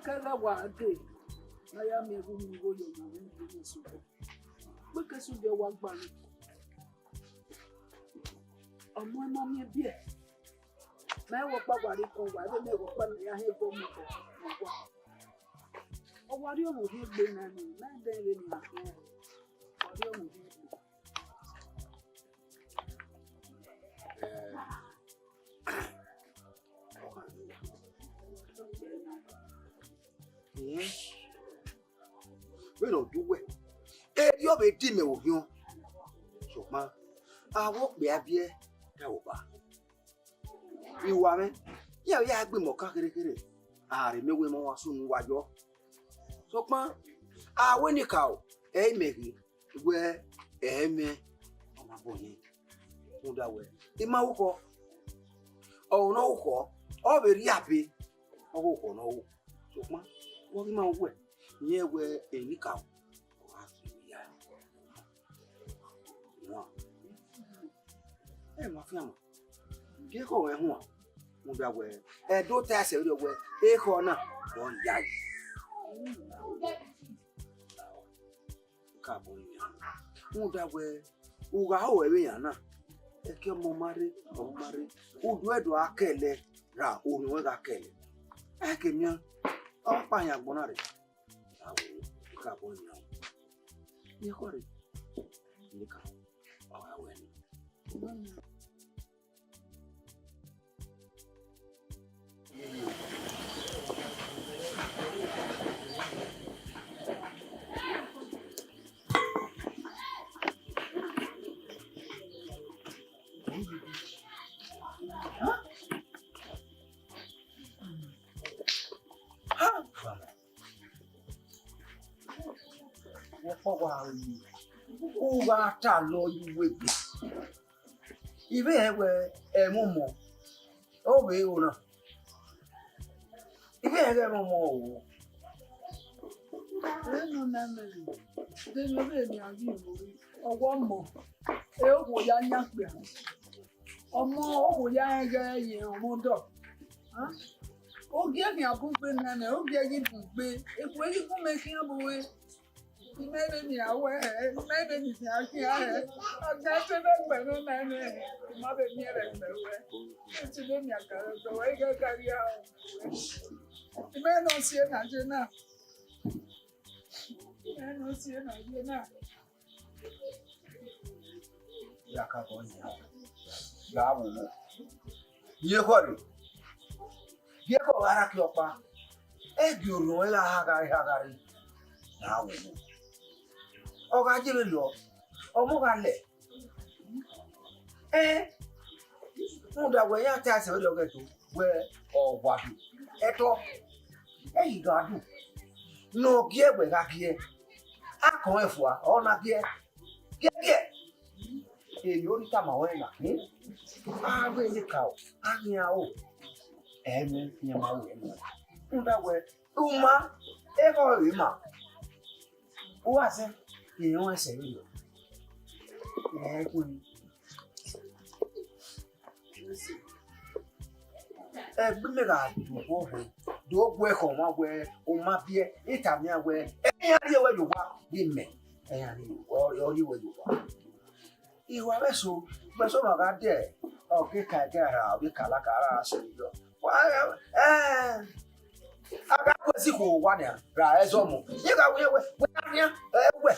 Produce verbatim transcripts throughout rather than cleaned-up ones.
Kẹghẹ wa dee, ne a ya miẹn ẹvbo unu igho yọ ye ovbi unu igho sẹ obọ. Gbe ke sẹ ubiẹ wa gba re. Ọmọ ma miẹn biẹ. Ma i wẹ ọkpa wa rre ikun wa, ẹvbo mẹ wẹ ọkpa ne a ya hẹ ẹbọ mu obọ ne ọ wa. Ọ wa rrie ọmọ orhiọn egbe na nẹ, ma i dẹ vbene a khian. Ọ wa rrie ọmọ orhiọn egbe. Vbene ọ do uwẹ, erriọ vbe di mẹ vbe orhiọn, sokpan avbe okpia biẹ da vbe oba. Iwa mwẹ, iran ya gbe imẹ ọkan kherhe kherhe, a rhe miẹn wẹ emọ wa sunu wa yọ. Sokpan a wẹ enikaro, ẹ i mẹ ghe wẹ ẹ i mwẹ ọmabọ yẹn. Rhunmwuda wẹ, I ma ru khọ, ọvbokhan ne ọ ru khọ, ọ vbe rrie abe, ọ ghe okhọ ne ọ ru. Sokpan vbe ọ ghi ma ru wẹ, rẹn wẹ enikaro, ọ gha sunu ya. Ẹ ma fian ma, gie ekhọe ruẹn huan, rhunmwuda wẹ, ẹdẹ ota ẹsẹ vberriọ wẹ, ekhọe na, ọ ya yi. Ka bọ yan. Rhunmwuda wẹ, u gha ho ẹvbo iran na, ẹki ọmọ ma rre, ọmọ ma rre, udu ẹdẹ a kẹlẹ ra, orhiọn ruẹn gha kẹlẹ. Ẹ ke miẹn, ọ kpa yan agbọn na rre. Ka bọ yan. Iyẹn ekhọe rre, iyẹn ka, ọ gha wẹ ni. Wẹ kpọ wa ru, u gha ta lọ ye uwu egbe. I vbe rẹn wẹ ẹmwẹ ọmọ, ọ vbe ro na. I vbe rẹn wẹ ẹmwẹ ọmọ o. Ẹ nọ na mẹ, de ne ọ vbe ne a ghi ru ọwọ ọmọ, e okhuo ya yan kpia. Ọmọ okhuo ya rẹn ghẹ ye ọmọ dọ. Ogie khian bun gbe nana, ogie ghi bun gbe, ekhue ghi gun mẹ khian bu wẹ. Imẹ vbe ni a wẹ hẹ, imẹ vbe ni a khian hẹ. Ọga te vbe gbe nọ na nẹ, ima vbe miẹn vbe ẹgbẹ ruẹ. Te vbe miẹn ọga vbe ẹgbẹ ruẹ, ighẹ ọga rhia o. Imẹ ne ọ si na ye na. Imẹ ne ọ si na ye na. Ya ka bọ yan. Ya wo. Ye khọre. Gie ẹko gha rha ke ọkpa, ẹ gie orhiọn ẹre gha haghare haghare, na wo. Ọ gha ye vberriọ, ọmọ gha lẹ. Ẹ, rhunmwuda wẹ iran te ẹse vberriọ ghẹ do, wẹ ọ wa do. Ẹtọ, ẹ i gha do. Ne ọ giẹ wẹ gha giẹ. Akọn ẹfua, ọ na giẹ. Giẹgiẹ. Emwi ne ọ rhie tama ruẹ na, hmm? A vbe eni ka o, a ghi a o. Ẹ mwẹ, iran ma ru ẹmwẹ. Rhunmwuda wẹ, u ma, ekhọe ọre ma. U gha zẹ, irẹn ọnrẹn sẹ vberriọ. Ẹ i kue. Ẹgbẹe mẹ gha do obọ wẹ, do guẹ khọ ọmwa wẹ, u ma biẹ, I tama iran wẹ, ẹ i iran rhie wẹ ye owa, vbe imẹ, ẹ i iran rhie, ọ rhie wẹ ye owa. Iwa vbe eso, vbe eso ma gha dẹ, ọ ke ka ẹdẹ ra, ọ vbe ka laka ra sẹ vberriọ. Wa, ẹ, a gha gu ẹzọ ikhuo owa nian, ra ẹzọ ọmọ. Iran gha wẹ, wẹ, wẹ a khian, ẹ wẹ,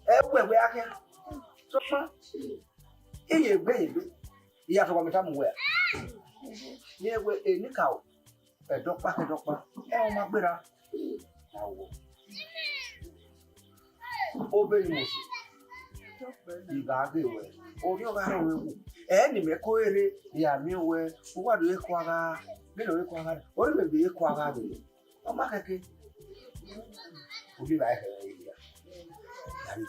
ẹ wẹ, wẹ a khian. Sokpan, iye egbe, iye egbe, I ya tọghọ mẹ tama uwẹ. Rẹn wẹ enikaro, ẹdọkpa ke ẹdọkpa, ẹ ọ ma gberra. Awo. Obọ ne I mu si, I gha ghe wẹ, orhiọn gha rrọọ mwẹ wu. Ẹ ne imẹ ko rre, I ya miẹn wẹ, u wa do ye kua gha, vbene ọ ye kua gha, ọ rre vbe ye kua gha vbe. Ọ ma kẹke. Obi vba ẹkhẹ rẹ ya. Ya rre.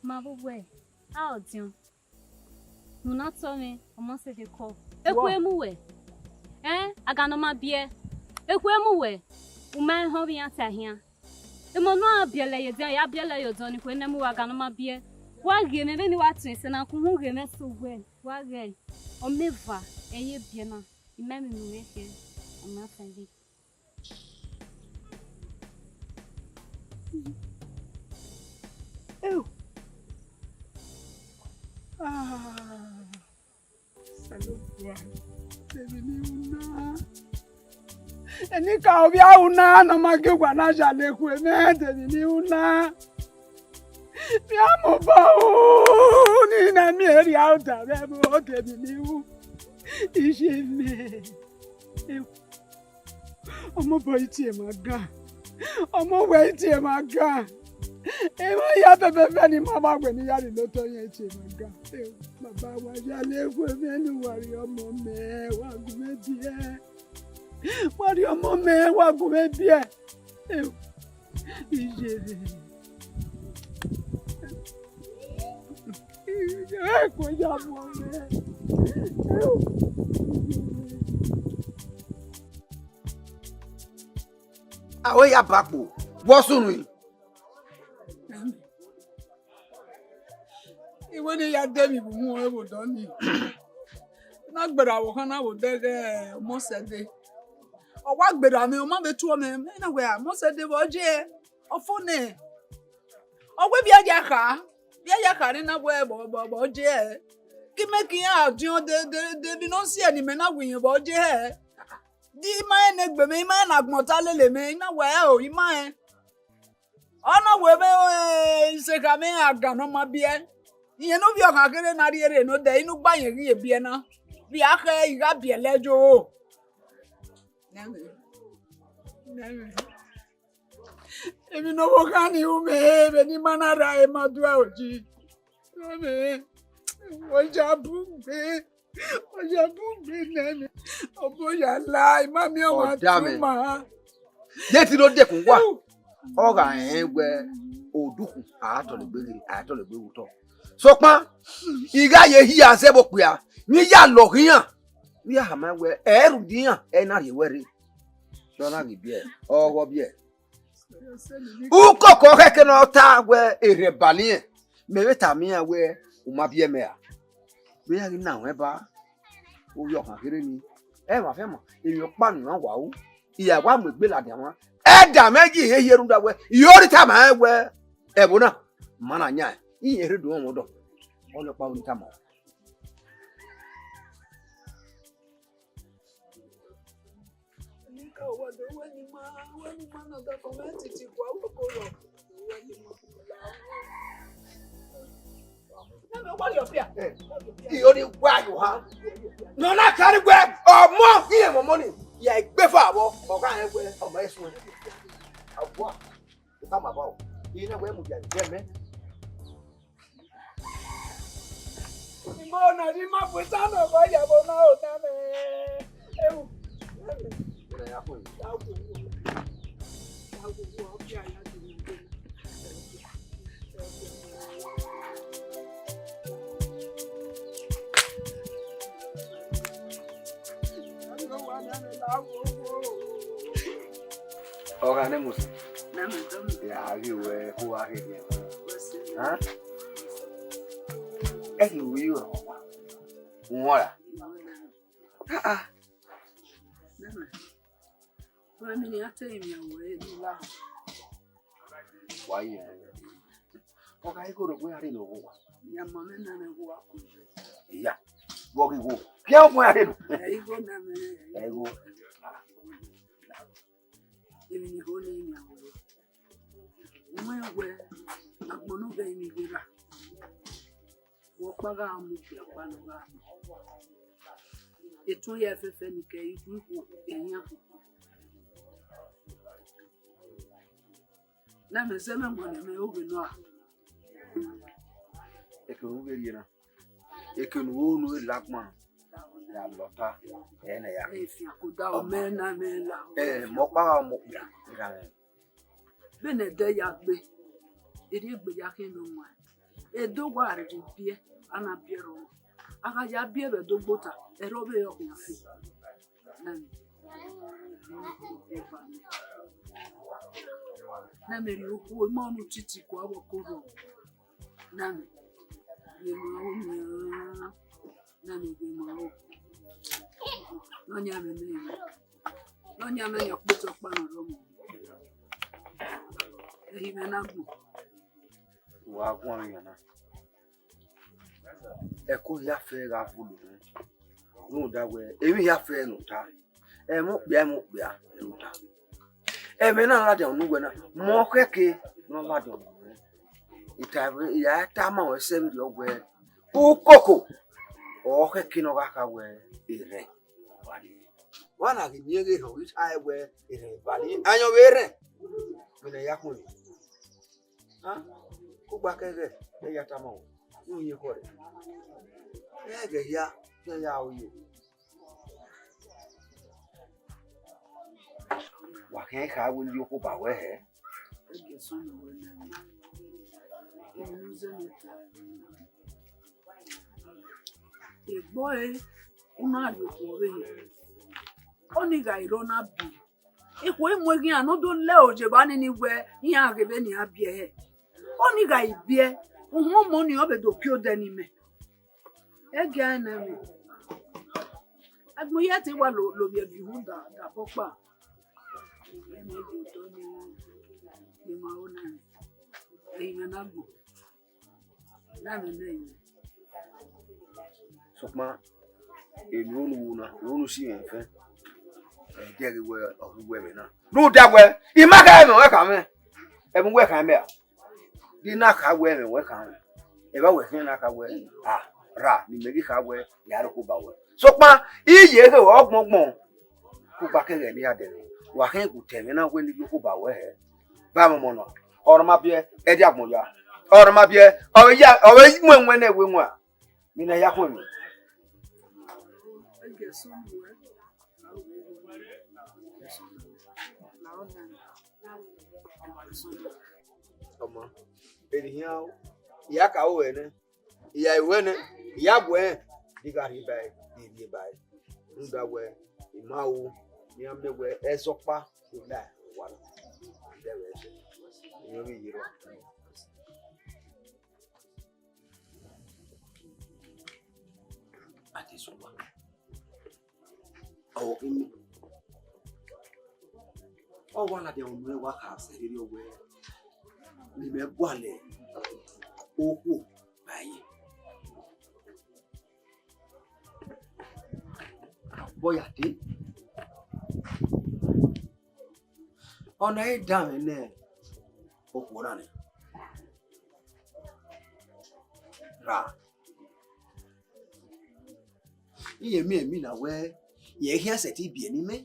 Ma vbe wẹ, a ọdiọn. Ne u na tọ mwẹ, ọ ma sẹ de kọ. Ekhue mu wẹ. Ẹn, a ga ne ọ ma biẹ. Ekhue mu wẹ. U ma rẹn ehọnmwẹ iran ta ahian. Emọ ne a biẹlẹ ye edian, ya biẹlẹ ye ọdiọn ni, ekhue ne mu wẹ, a ga ne ọ ma biẹ. Wa ghe mwẹ, vbene I wa tọn ẹse na, ku uhunmwu ghe mwẹ so wẹ, wa ghẹ, ọ mẹ eva, ẹ ye biẹ na, I ma emwi ne u mwẹ khian, ọ ma sẹ de. Ew. Ah. Osanobua, de emwi ne I ru na. Enikaro vbe a ru na, ne ọ ma gie owa na ya ne ekhue mwẹ, de emwi ne I ru na. Mia mobọ ru, ne I na miẹn erriọ odaro vbe ẹvbo, de emwi ne I ru. Iye mwẹ. Ew. Ọmọ obọ i tie ma gan. Ọmọ wẹ i tie ma gan. Emwa ya fẹfẹfẹ ne ima ma wẹ ne I ya rhie ne otọ yan i tie ma gan. Ew, baba, wa ya le ekhue mwẹ ne uwa rhie ọmọ mẹ, wa gu mwẹ biẹ. Wa rhie ọmọ mẹ, wa gu mwẹ biẹ. Ew, iye mwẹ. Eko ya mu ọmọ. Aro ya ba kpo, wọ sunu. I wẹ ne I ya de emwi vbe uhunmwu ẹvbo odọ nii. Na gberra vbe okhan na vbe odẹ ghẹ Ọmọsẹde. Ọ wa gberra mwẹ, ọ ma vbe tuọ mwẹ, mẹ na wẹ Ọmọsẹde vbe ọ ye, ọ fo nẹ. Ọ wẹ vbe a ya kha, vbe a ya kha ne na wẹ vbe, vbe, vbe ọ ye hẹ. Ke imẹ ke iran ọdiọn de, de, de emwi ne ọ si ẹre ne imẹ na wẹ irẹn vbe ọ ye hẹ. Di ima rẹn ne egbe mwẹ, ima rẹn ne agbọn ta lele mwẹ, I na wẹ ẹo, ima rẹn. Ọ na wẹ vbe, eh, isekha mwẹ a gan ne ọ ma biẹ. Irẹn ne ovbi ọkhan kherhe na rhie rre ne odẹ, inu gba yẹn ghi ye biẹ na. Vbe a khẹ, I gha biẹ lẹ yo. Nẹmwẹ. Nẹmwẹ. Emwi ne ọvbokhan ni ru mẹ, vbene ima na rra, ima dua oji. Nẹmwẹ. Oya bun gbe. Oya bun gbe nẹmwẹ. Obo ya la, ima miẹn ọmwa Ọda mwẹ. Tuma. Ye ti no dekun wa. Ọ gha rẹn wẹ odukhun, a tọlegbe ghe, a tọlegbe ru otọ. Sokpan, I gha ye hia zẹ vbe okpia, ne I ya lọghe iran, ne I ya hama wẹ, ẹ rhunmwuda iran, ẹ na rhie wẹ rre. Dọ na ghi biẹ, ọ ghọ biẹ. Ukoko khẹke ne ọ ta wẹ erhẹn baliẹn, mẹ vbe tama iran wẹ, u ma biẹ mẹ ra? Vbe iran ghi na ruẹn ba, ovbi ọkhan kherhe ni, ẹ mwa fian ma, emwi ọkpa ne iran wa ru, I ya wa mu egbe ladian mwa. Ẹdẹ amwẹ yi ehe hiẹ rhunmwuda wẹ, I ho rhie tama rẹn wẹ, ẹvbo na, ma na yan, irẹn rre do rọnmwẹ ọdọ. Ọnọkpa unu tama. Nika, wẹ do wẹ ne ima, wẹ ne ima na da kọmẹnti ti kua wẹ ko rọ. Wẹ ne ima. Name, what your fear? Iyoni wa yo ha. No na kari gbe ọmọ iye mọ mọni. Ya igbe fa vbọ. Ọga rẹ wẹ ọmọ ẹsun. Awa. Ka ma ba o. Ine wẹ mu ya igbe mẹ. Ima ọna ni ma bu esa nọ vbe ya vbe ọna ọna mẹ. Ewu. Ina ya kwe. Ya wo. Ya wo, wo, ọbia ya do. Ọgha ne Musa. Ya ghi wẹ ko wa ghe ghe. Ha? Ẹ ghi ru iro wa. Wọ́n ra. Ah ah. Wẹ mi ni a te emian wẹ ni la. Wa ye. Ọ gha igho rẹ wẹ a rre ne ọ vbe owa. Ya ma mwẹ nẹ ne ọ vbe owa ku. Iya. Vbe ọ ghi igho. Khian ọ muẹn a rre nọ. Ẹ igho nẹ mwẹ. Ẹ igho. Emwi ne igho ne emian wẹ. Wẹ wẹ agbọn ne ọ ghe emwi gberra. Vbe ọkpa gha mu okpia ọkpa ne ọ gha mu. Etun ya fẹfẹ ni ke ikhuikhu eyan. Na mẹ zẹ mẹ mọ ne mẹ oghe nọ a. Eke ne u vbe rhie na, eke ne u ru ne u la agbọn ya lọta, ẹ nẹ ya. Efian koda ọmọ na mẹ la. Ẹ mọ ọkpa gha mu okpia gha rẹ. Vbene ẹdẹ ya gbe, erriegbe ya khian nọ wan. Edo wa rhirhi biẹ, a na biẹ rrọọ. A gha ya biẹ vbe ẹdogbo ta, ẹre ọ vbe rọ khian fi. Na mẹ. Na mẹ rhie okhuo, ima ọnii titi kua vbe ọko rrọọ. Na mẹ. Rhie ma ro nian. Na mẹ rhie ma ro. Nọyan mwẹ nẹ. Nọyan mwẹ yan ọkpotọ ọkpa ne ọ rre ọmọ. Ehi mwẹ na gbọn. Wa guan iran na. Ẹko hia fẹ gha vulu rhunmwuda wẹ emwi hia fẹ ne u ta. Ẹmwẹ okpia, ẹmwẹ okpia ne u ta. Ẹmwẹ na ladian unu wẹ na, mẹ ọ khẹke ne ọ ladian unu wẹ. Ita ya tama ruẹ sẹ vberriọ wẹ ukoko ọ khẹke ne ọ gha kha wẹ erhẹn. Wa na ghi miẹn ghe erhẹn, ọ ghi tae wẹ erhẹn vale ayọn vbe erhẹn. Vbene ya khuẹn. Kugba kẹghẹ, ẹ ya tama ruẹ, ne u yin ekhọe rẹ. Ẹ ghẹ hia, iran ya ro yo. Wa khian kha wẹ ne iyokhuo ba ruẹ hẹ. Egbe ẹre, u na rhie okhuo vbe hẹ. Ọnii gha rre ọ na biẹ. Ikhuo i mu eghian ne ọ do lẹ oje vba nini wẹ iran ghe vbene iran biẹ hẹ. Ọnii gha i biẹ, uhunmwu ọmọ nii ọ vbe do kie odẹ ne imẹ. Ẹgia ẹnẹ mwẹ. Agbọn hia te wa lo, lo vbiẹ viọ uhunmwu da, da bọ kpa. Ẹnẹ do tọ ni, ni ma ho na. Ẹi mwẹ na gbọn. Na mwẹ nẹ. Sokpan, enu unu wu na, unu si mwẹ fẹ. Ẹ jẹ ghe wẹ, ọ ghi wẹ vbe na. Rhunmwuda wẹ, I ma kha ẹmwẹ ruẹ kha mwẹ. Ẹmwẹ uwẹ kha mwẹ a? Di na kha wẹ ẹmwẹ ruẹ kha mwẹ. Evba wẹ khian na kha wẹ, a, ra, ne imẹ ghi kha wẹ, ya rhie okhuo ba wẹ. Sokpan, iye ehe ọgbọngbọn. Kugba kẹghẹ ne I ya dẹ mwẹ. Wa khian gu ta ẹmwẹ na wẹ ne I rhie okhuo ba wẹ hẹ. Ba mwẹ ọmọ nọ. Ọre ọ ma biẹ, ẹdẹ agbọn ya. Ọre ọ ma biẹ, ọ vbe ya, ọ vbe mu ẹwẹn ne ẹvbo ẹwaẹn. Mina ya khuẹn mi. Ọmọ, enihian, I ya ka ru ẹre nẹ, I ya ru ẹre nẹ, I ya gu ẹre, I gha rhie ba ẹre, I rhie ba ẹre. Rhunmwuda wẹ, I ma ru, ne iran miẹn wẹ ẹzọkpa, I la wa na. Ẹdẹ vbe ẹsẹ, I yẹn vbe ye rua. Adesua. Ọ imi. Ọ wa ladian unu ẹre wa kha sẹ rhirhi wẹ, ne imẹ gualọ okhuo ba ẹre. Vbe ọ ya dee? Ọna i danmwẹ ne okhuo na nẹ. Ra, irẹn miẹn emwi na wẹẹ, irẹn khian sẹtin biẹ ne imẹ.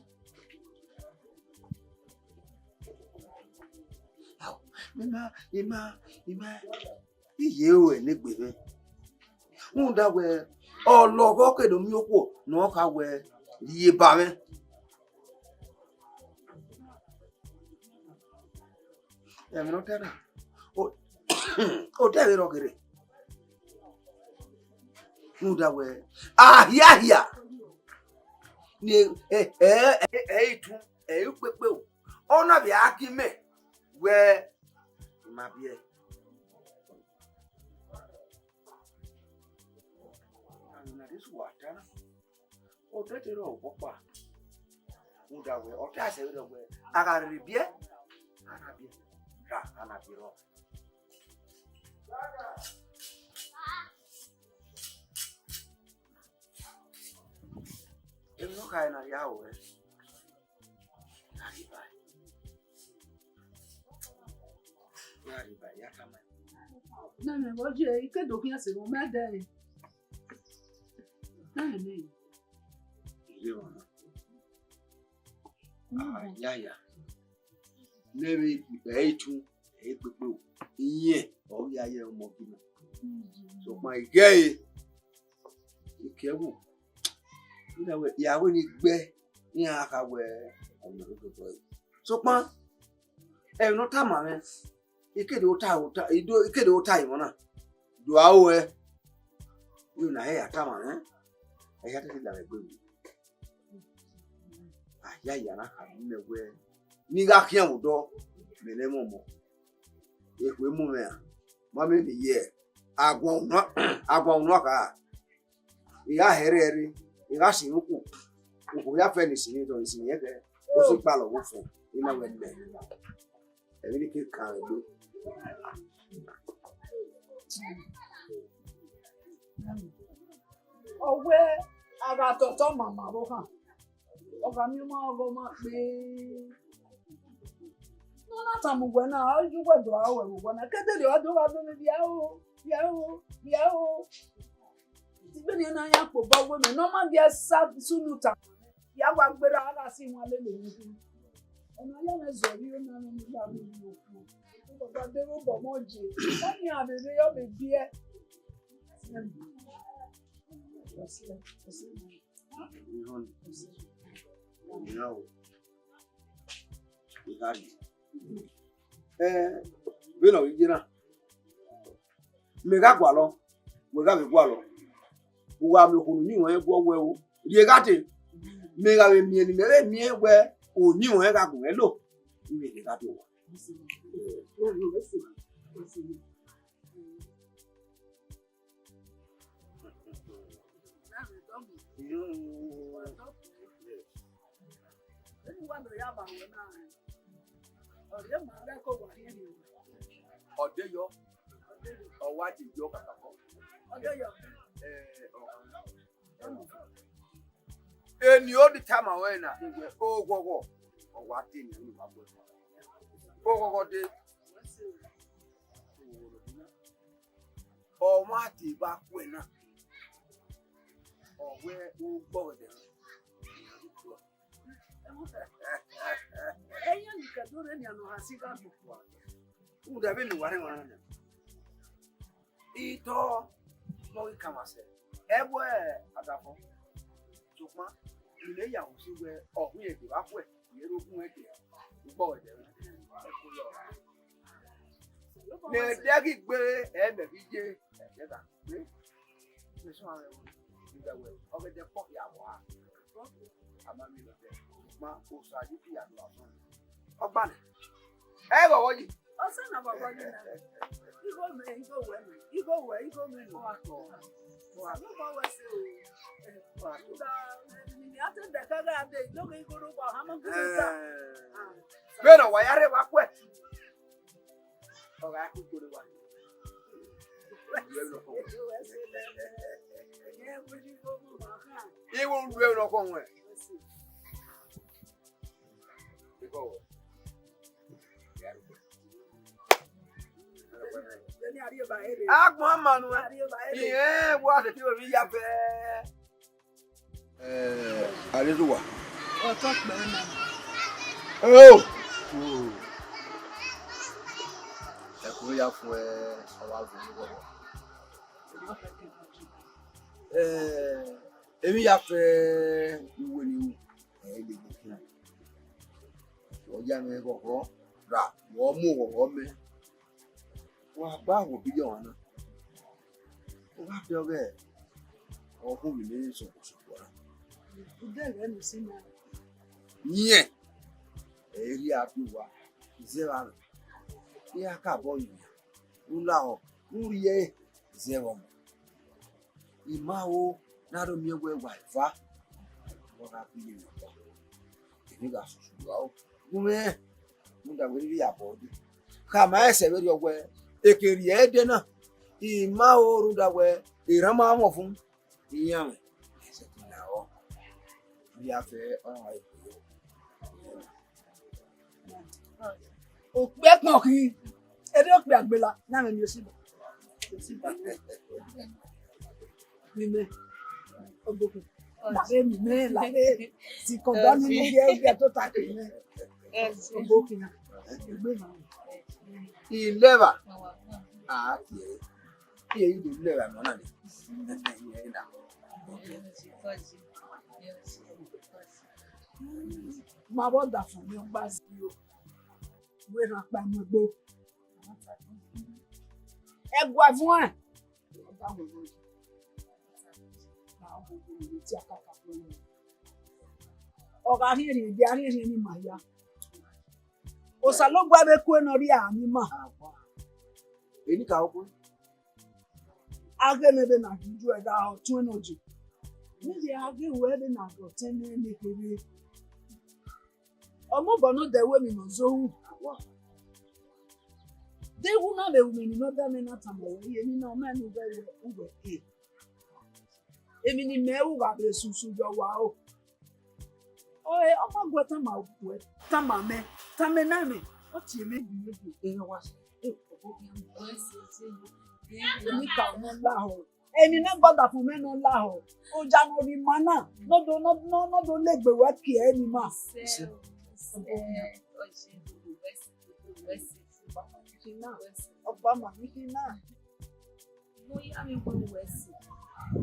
Ao, ima, ima, ima, iye ruẹ ne egbe mwẹ. Rhunmwuda wẹẹ, ọ lọghọ ke do miẹn okhuo ne ọ kha wẹẹ, rhie ba mwẹ. Ẹmwẹ ne ọ ta na, o, odẹ vbe rrọọ kherhe. Rhunmwuda wẹẹ, ahiahia ni ẹ, ẹ, ẹ, ẹ, ẹ i tun, ẹ i kpekpe o. Ọ na vbe a gie mẹ wẹẹ, I ma biẹ. Ọna ne Jesu wa ta na. Odẹ te rrọọ obọ ọkpa. Rhunmwuda wẹẹ, ọ te sẹ vberriọ wẹẹ, a gha rherhe biẹ, a na biẹ, ra, a na biẹ rrọọ. Emwi ne ọ khare ne a ya ru ẹre, a ghi ba ẹe. Ya rhie ba ẹe, ya tama ẹe. Nene, vbe ọ ye, I ke do khian sẹ mwẹ, mẹ dẹ ẹre. Nene. Ile mama. Ah, ya, ya. Ne vbe ẹ i tun, ẹ i kpekpe o. Iyẹn, ọ ghi ya ye ọmọ gi na. Sokpan I ghee, I ke ẹvbo. Ina wẹ, ya wẹ ne I gbe, iran kha wẹ ọmọ do totọ ẹre. Sokpan, ẹmwẹ ne ọ tama mwẹ, I ke do ta, ota, I do, I ke do ta emọ na. Do a ru ẹe. Wẹ na hẹ ya tama mwẹ. Ẹ ya tete la mwẹ gbe. A ya ya na kha mẹ wẹẹ, ne I gha khian vbe odọ, mẹ ne ẹmwẹ ọmọ. Ekhue mu mwẹ ra, ma miẹn ne I ye aguan unu, aguan unu a kha. I gha hẹrhẹ ẹre, I gha sin ukhu, ukhu ya fẹ ne I sin, ne I sin yẹn kẹ, o si kpalọ vbe ofẹn, I na wẹ mẹ. Emwi ni ke kan egbe. Ọ wẹ a gha tọtọ mama vbe okhan, ọ gha miẹn ọmọ ọghọmwa kpee. Ne ọ na tama uwẹ na, ọ ye uwẹ do aro ẹvbo uwẹ na, ke dede ọ do gha do ne, via o, via o, via o. Igbene na ya kpo obọ wẹ mẹ ne ọ ma dia sa sunu ta, ya wa gberra, a gha si wan lele vbe ukhu. Ọna ya mwẹ zẹ vbe na ne ọ gha vbe rhie okhuo. Ọ gha deghe obọ ọmọ je, ọ nian vbe rre, ọ vbe biẹ. Iran o, I gha rhie. Eh, vbene ọ ghi ye na, mẹ gha gualọ, wẹ gha vbe gualọ, u gha miẹn okhuo ne uyinmwẹ guọ wẹ o, rhie gha dee. Mẹ gha vbe miẹn ne imẹ vbe miẹn wẹ uyinmwẹ gha gu mwẹ lo, I vbe rhie gha dee owa. Ọ de yọ, ọ wa de yọ kakabọ. Eni ọ di tama ruẹ na, oghọghọ, ọ wa te eni ọnii wa gbe. Oghọghọ dee. Ọ ma te vbe akhuẹ na, ọ wẹ u gbọghọ ẹdẹ. Ẹyan ni kẹdo rre nian ne ọ ha si gha gbokua. Rhunmwuda vbene uwa rre emwa na, itọ ne ọ ghi kanmwa sẹ, ẹ wẹ adafọn. Sokpan, I ne ya wu si wẹ ọ hu irẹn dee vbe akhuẹ, irẹn rre ogun ẹdẹ, u gbọghọ ẹdẹ. Ne ẹdẹ ghi gbe, ẹ mẹ ghi ye, ẹdẹ gha gbe. Mẹ sẹ ọmwa mwẹ vbe, I wẹ ọghe ẹdẹ kpọ hia wa. A ma miẹn ẹdẹ, ma Osa yi fi ya do asọn. Ọgba nẹ. Ẹ ghọghọ yi. Ọsẹ na ghọghọ yi na. Igho mẹ, igho wẹ mẹ, igho wẹ, igho mẹ nọ. Igho wẹ sẹ o. Nga, mi a te dẹ ka gha dee, igho mẹ, igho ro wa, ha ma gbe ta. Vbene ọ wa ya rre vbe akhuẹ. Ọ gha ku igho rre wa. Igho ru ẹre nọkhọ wẹn. Agbọn ma nu ẹ. Irẹn wa sẹtin vbe ya fẹ. Eh, Adesuwa. Ọtọ kpẹ na. Oh! Ẹkun ya fun ẹ, ọ wa vun. Eh, emwi ya fẹ uwẹ ni ru. Ẹ lele khian. Ọ ya mwẹ ghọghọ ra, vbe ọ mu ghọghọ mẹ. Wa gba wọ bi yọ ọmwa na. Ọ gha dọghe, ọ khuọnmwi ne sokosoko ra. Udẹghẹ ne usi na. Yẹn, ẹ i rhie a do wa, zẹ vbe aro. Iran ka bọ yin, u lahọ, u rhie zẹ vbe ọmọ. I ma ho ne a do miẹn wẹ wa eva, ọ gha gbe iyẹn ọkpa. Emwi gha susu ua o. Gu mwẹ, rhunmwuda wẹ ne I ya bọ dee. Khama ẹsẹ vberriọ wẹ, eke rhie ẹdẹ na, I ma ho rhunmwuda wẹ, erhan ma mwẹ ọvun, iran mwẹ. Ẹsẹ tọn na ọ. Vbe a fẹ ọmwa eke. Okpia ẹkpọn khin, erriọ okpia gbela, na mwẹ miẹn osiba. Osiba. Mimẹ, Ogbokun. Lare mimẹ, lare. Sikọnda ni mu biẹ, biẹ tota ke mẹ. Ogbokun na. Egbe ma. Ilẹvba. Ah, yeah. Iye yi do lẹvba nọ na ni. Iye na. Ma vbe ọdafẹn ne ọ gba zẹ yo. Wẹ rhan kpa mu egbe. Ẹguae vuọn. Ọ gha rhiẹnrhiẹn, gie a rhiẹnrhiẹn ne ima hia. Osanobua vbe kue ne ọ rhie aro ne ima. Enikaro kue. A ghe mwẹ vbene a gie iye ruẹ gha ọtuẹn nọ je. Vbene a ghe ruẹ vbene a ghe ọtẹn mwẹ ne kherhe. Ọ mobọ ne odẹ ru emwi ne ọ zẹ ru. De wu na vbe ru mwẹ emwi ne ọ da mwẹ na tama ruẹ, iye emwi na ọ ma ne uwẹ ruẹ uwẹ e. Emwi ne imẹ ru gha vbe susu yọ wa o. Ọre ọ ma guẹ tama wẹ, tama mẹ, tama na mẹ, ọ tie mẹ gbe mẹ gbe. Erha wa sẹ, eh, ọbọ khian, wẹ sẹ, sẹ, eh, emwi ka ọ nọ lahọ. Emwi ne ẹgbọdafẹn mwẹ nọ lahọ. Oja ne ọ rhie ima na, ne ọ do, ne ọ, ne ọ, ne ọ do legbe ruẹ kie ẹre ne ima. Sẹ, sẹ, ọ je do wẹ sẹ, wẹ sẹ, wẹ sẹ, ọkpa ma, wẹ sẹ na. Ne ọ ya mwẹ wẹ wẹ sẹ.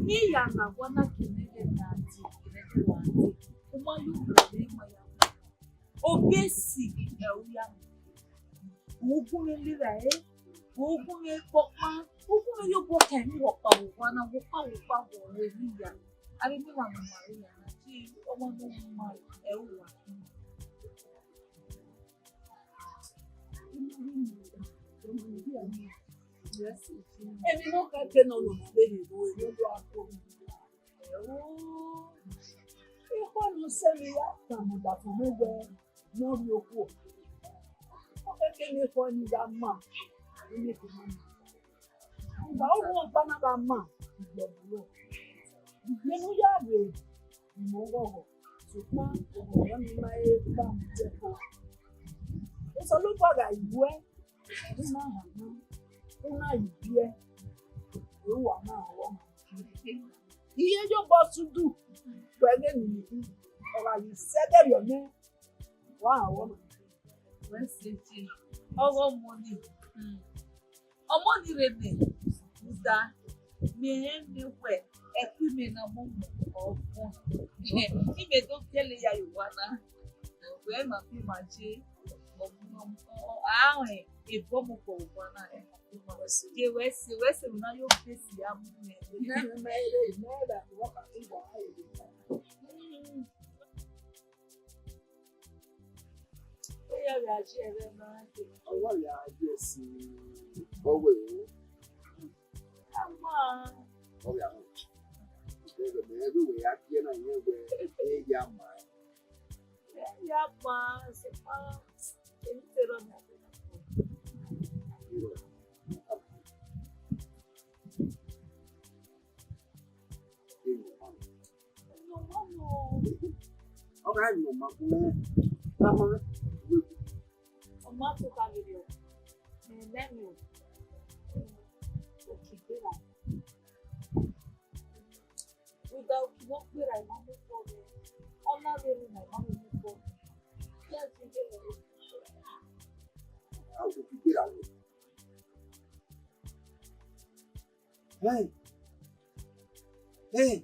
Ne I ya na wa na ke nẹghẹ na dee, ke nẹghẹ wa dee. U ma yo wẹ ma ya. Ogie si ẹ u ya. Ugun mwẹ lira ẹre, ugun mwẹ kpọkpa, ugun mwẹ yo bọ kan emwi ọkpa vbe owa na, vbe ọkpa, vbe ọkpa vbe ọre emwi ya. Avbe emwi wa ma ma re ya na, ji ọmọ ne u ma ẹ u wa. Emwi ne ọ kẹkẹ nọ nọ vbe rre vbe ẹ ne ọ do a kọ. Ekhọe ne ọ sẹ vbe ya tama ọdafẹn mwẹ wẹ ne ọ rhie okhuo. Ọ kẹkẹ ne ekhọe ni gha ma, ne ekhọe ma ma. Uwa ọghe ọkpa na gha ma, igbẹmwẹ rọ. Igbẹmwẹ ne u ya rre, imẹ ọghọghọ, sokpan ọghọghọ ni ma he gba mu ẹko. Osanobua gha ru ẹe, u na hanmwa, u na ye ibiẹ, uwa na rọ. Iye ye obọ sudu, wẹ ghe emwi ni khin, ọ gha ghi sẹ ẹdẹrriọ nẹ, wa rọ. Wẹ sẹ je, ọghe ọmọ ni, ọmọ ni rre mẹ, rhunmwuda, mẹ rẹn miẹn wẹ ẹkpo imẹ na mu mu ọvọn. Imẹ do biẹlẹ ya ye owa na. Wẹ ma fi ma je, ọ, ọ, a rẹn ebo mu kọ owa na, ẹ ma fi ma. Je wẹ sẹ, wẹ sẹ, na yo face ya mu mẹ. Na mẹ ma ere, na ra, wa ka ti wa. Ọ ya vbe a je ẹre ma de. Ọ wa ya je ẹse ọghe o. Ama. Ọ ya họn. Ẹghẹ mẹ ẹghẹ wẹ ya gie na yẹn wẹ ẹ ya ma. Ẹ ya ma, sokpan emwi te rọ na. Ọ gha nọ ma gun ẹ, tama. Ma tu ka gele o. Ẹ, let me o. Okigbera. Uda oki ne ọ gberra, ima mu kpọ nẹ. Ọ na vbe ru na, ima mu kpọ nẹ. Ya zẹ ighe. A, okigbera wẹ. Hey. Hey.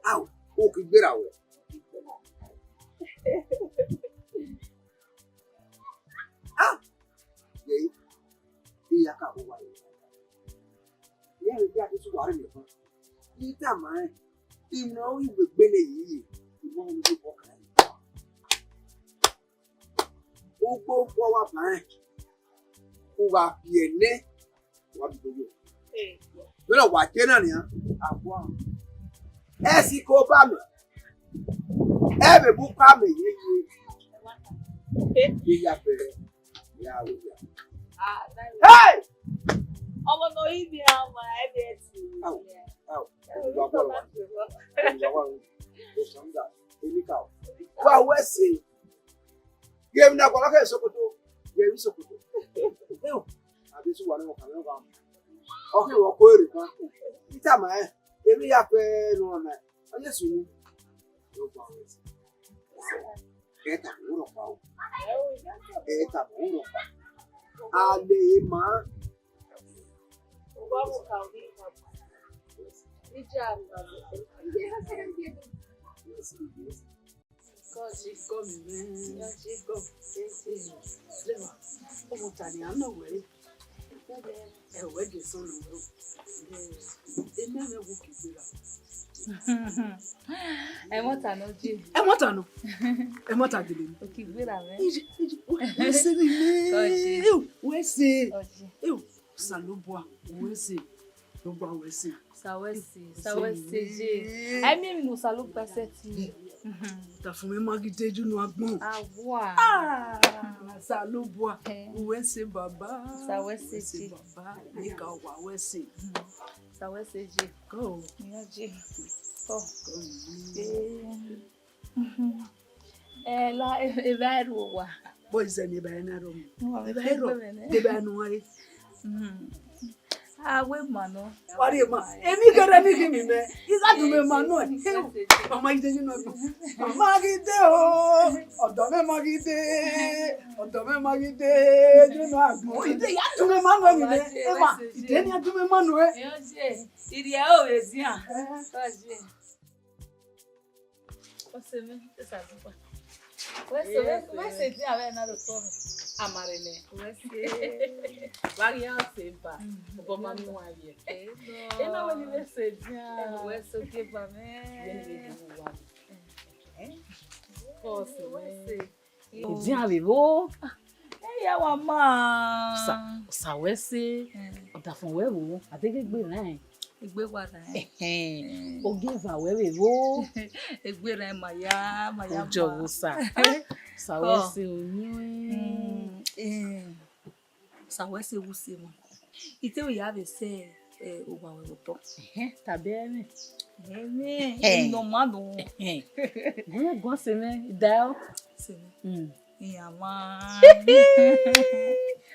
A, okigbera wẹ. Ah! Ye, iya ka bo wa. Ye, ye, ya ke su wa re mi ko. I tama rẹn, I mwẹ ọghe iwegbe ne I ye, I mwẹ ọghe iwegbe ọkpa. Ugbo ugbo wa ba rẹn, u gha biẹ nẹ, u gha biẹ yo. Vbene wa je na nian, a gua. Ẹse ko ba mẹ, ẹ vbe bu kpa mẹ ye ye. Ye ya bẹrẹ, ya we ya. Hey! Ọmọ ne ọ ri miẹn ọmọ, ẹ vbe ẹse. Au, au. Owa wa, owa wa, Osanda, Erika o. Wa wẹ ẹse. Ye emwi ne a gualọ khẹ Sokoto, ye emwi Sokoto. Eo, a be su wa ne ọmọ kan, ọmọ kan. Ọ kẹ wọ ko ere kan. I tama rẹn, emwi ya fẹ ne ọ na. Ọ ye sunu. Ẹ ta mu rhọkpa o. Ẹ ta mu rhọkpa. A le ma. Ọmọta ni a nọ wẹ re. Ẹ wẹ de sunu wẹ. Emẹ mwẹ wo ke gbera. Ẹmwata nọ je. Ẹmwata nọ. Ẹmwata gele ni. Oke gbera mwẹ. Iji, iji, wẹ se ni mẹ. Kọje. Wẹ se. Kọje. Osanobua, wẹ se. Lọgba wẹ se. Sawẹse, sawẹse je. Ai miẹn emwi ne Osanobua sẹtin. Dafun mwẹ ma ghi de ju unu agbọn. Awa. Ah, Osanobua, wẹ se baba. Sawẹse je. Baba, nika wa wẹ se. Sawẹse je. Go. Iyan je. Go. Go. Eh. Ẹ la, eva ẹrhu owa. Bọ izẹ ni eva ẹna rọ mi. Eva ẹrọ. Eva ẹnu wa re. A wẹ ma nọ. Wa re ma. Emi kẹrẹ ni ghi mi mẹ. Iza du mẹ ma nọ. Mama ghi de, you know. Mama ghi de o. Ọdọ mẹ ma ghi de. Ọdọ mẹ ma ghi de. You know, agbọn. Ide ya du mẹ ma nọ mi mẹ. Ema, ide ni ya du mẹ ma nọ ẹ. Iriẹ o, ezian. Ọse mwẹ, Osanobua. Wẹ se, wẹ se, wẹ se dia vbe na do tọ mwẹ. Amare nẹ. Wẹ se. Wa ghi a se ba. Obọ ma mi wa ye. Ena wẹ ni wẹ se dia. Wẹ se ogie ba mwẹ. Wẹ ni wẹ di wa. Kọ se wẹ se. Edian vbe vbo? Ẹ ya wa ma. Osa, Osa wẹ se. Ọdafọn wẹ vbo? Adeghe gbe rẹn. Egbe wa da. Ẹhẹn. Ogieva wẹ vbe vbo? Egbe rẹn ma ya, ma ya ma. Ojọ vbe Osa. Osa wẹ se oyẹn. Mm, eh. Osa wẹ se wu se ma. I te vbe ya vbe sẹ, eh, owa wẹ vbe obọ. Ẹhẹn, tobọ ẹmwẹ. Ẹmwẹ, ẹhẹn, nọ ma nọ. Ẹhẹn. Ẹhẹn, guan se mwẹ, da ọ. Se mwẹ. Mm. Iyan ma.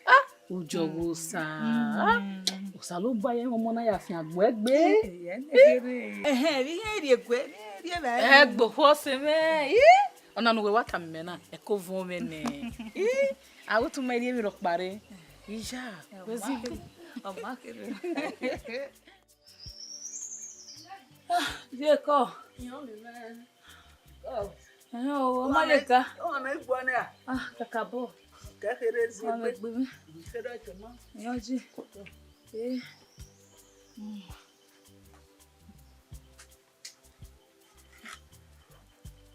Ah, ojọ vbe Osa. Mm. Osanobua ye ọmọ na ya fian agbọn ẹgbe. Ẹhẹn, vbe iran rhie egbe, vbe iran rhie evbare. Ẹgbe okhuo se mwẹ. Ih, ọna ne uwẹ wa tama mẹ na, ẹko vuọn mwẹ nẹ. Ih, a gu tu ma rhie emwi rhọkpa rre. Iya, wẹ zighi. Ọ ma kere. Ah, ye kọ. Ẹhẹn o, ọ ma ye ka. Ọ ma gbe nẹ. Ah, kakabọ. Kẹ kherhe zi. Ọ ma gbe mwẹ. Kherhe ọtẹn ma. Iyan ji. Eh. Mm.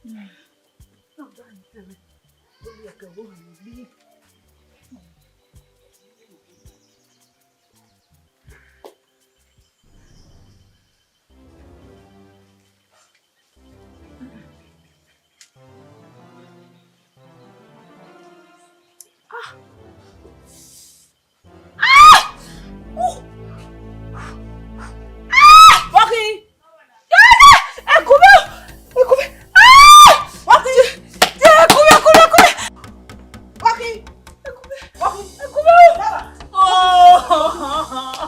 Mm. Ah! Ah! Uh! Ah! Fucking! Ẹ kú mi! Ẹ kú mi! Ah!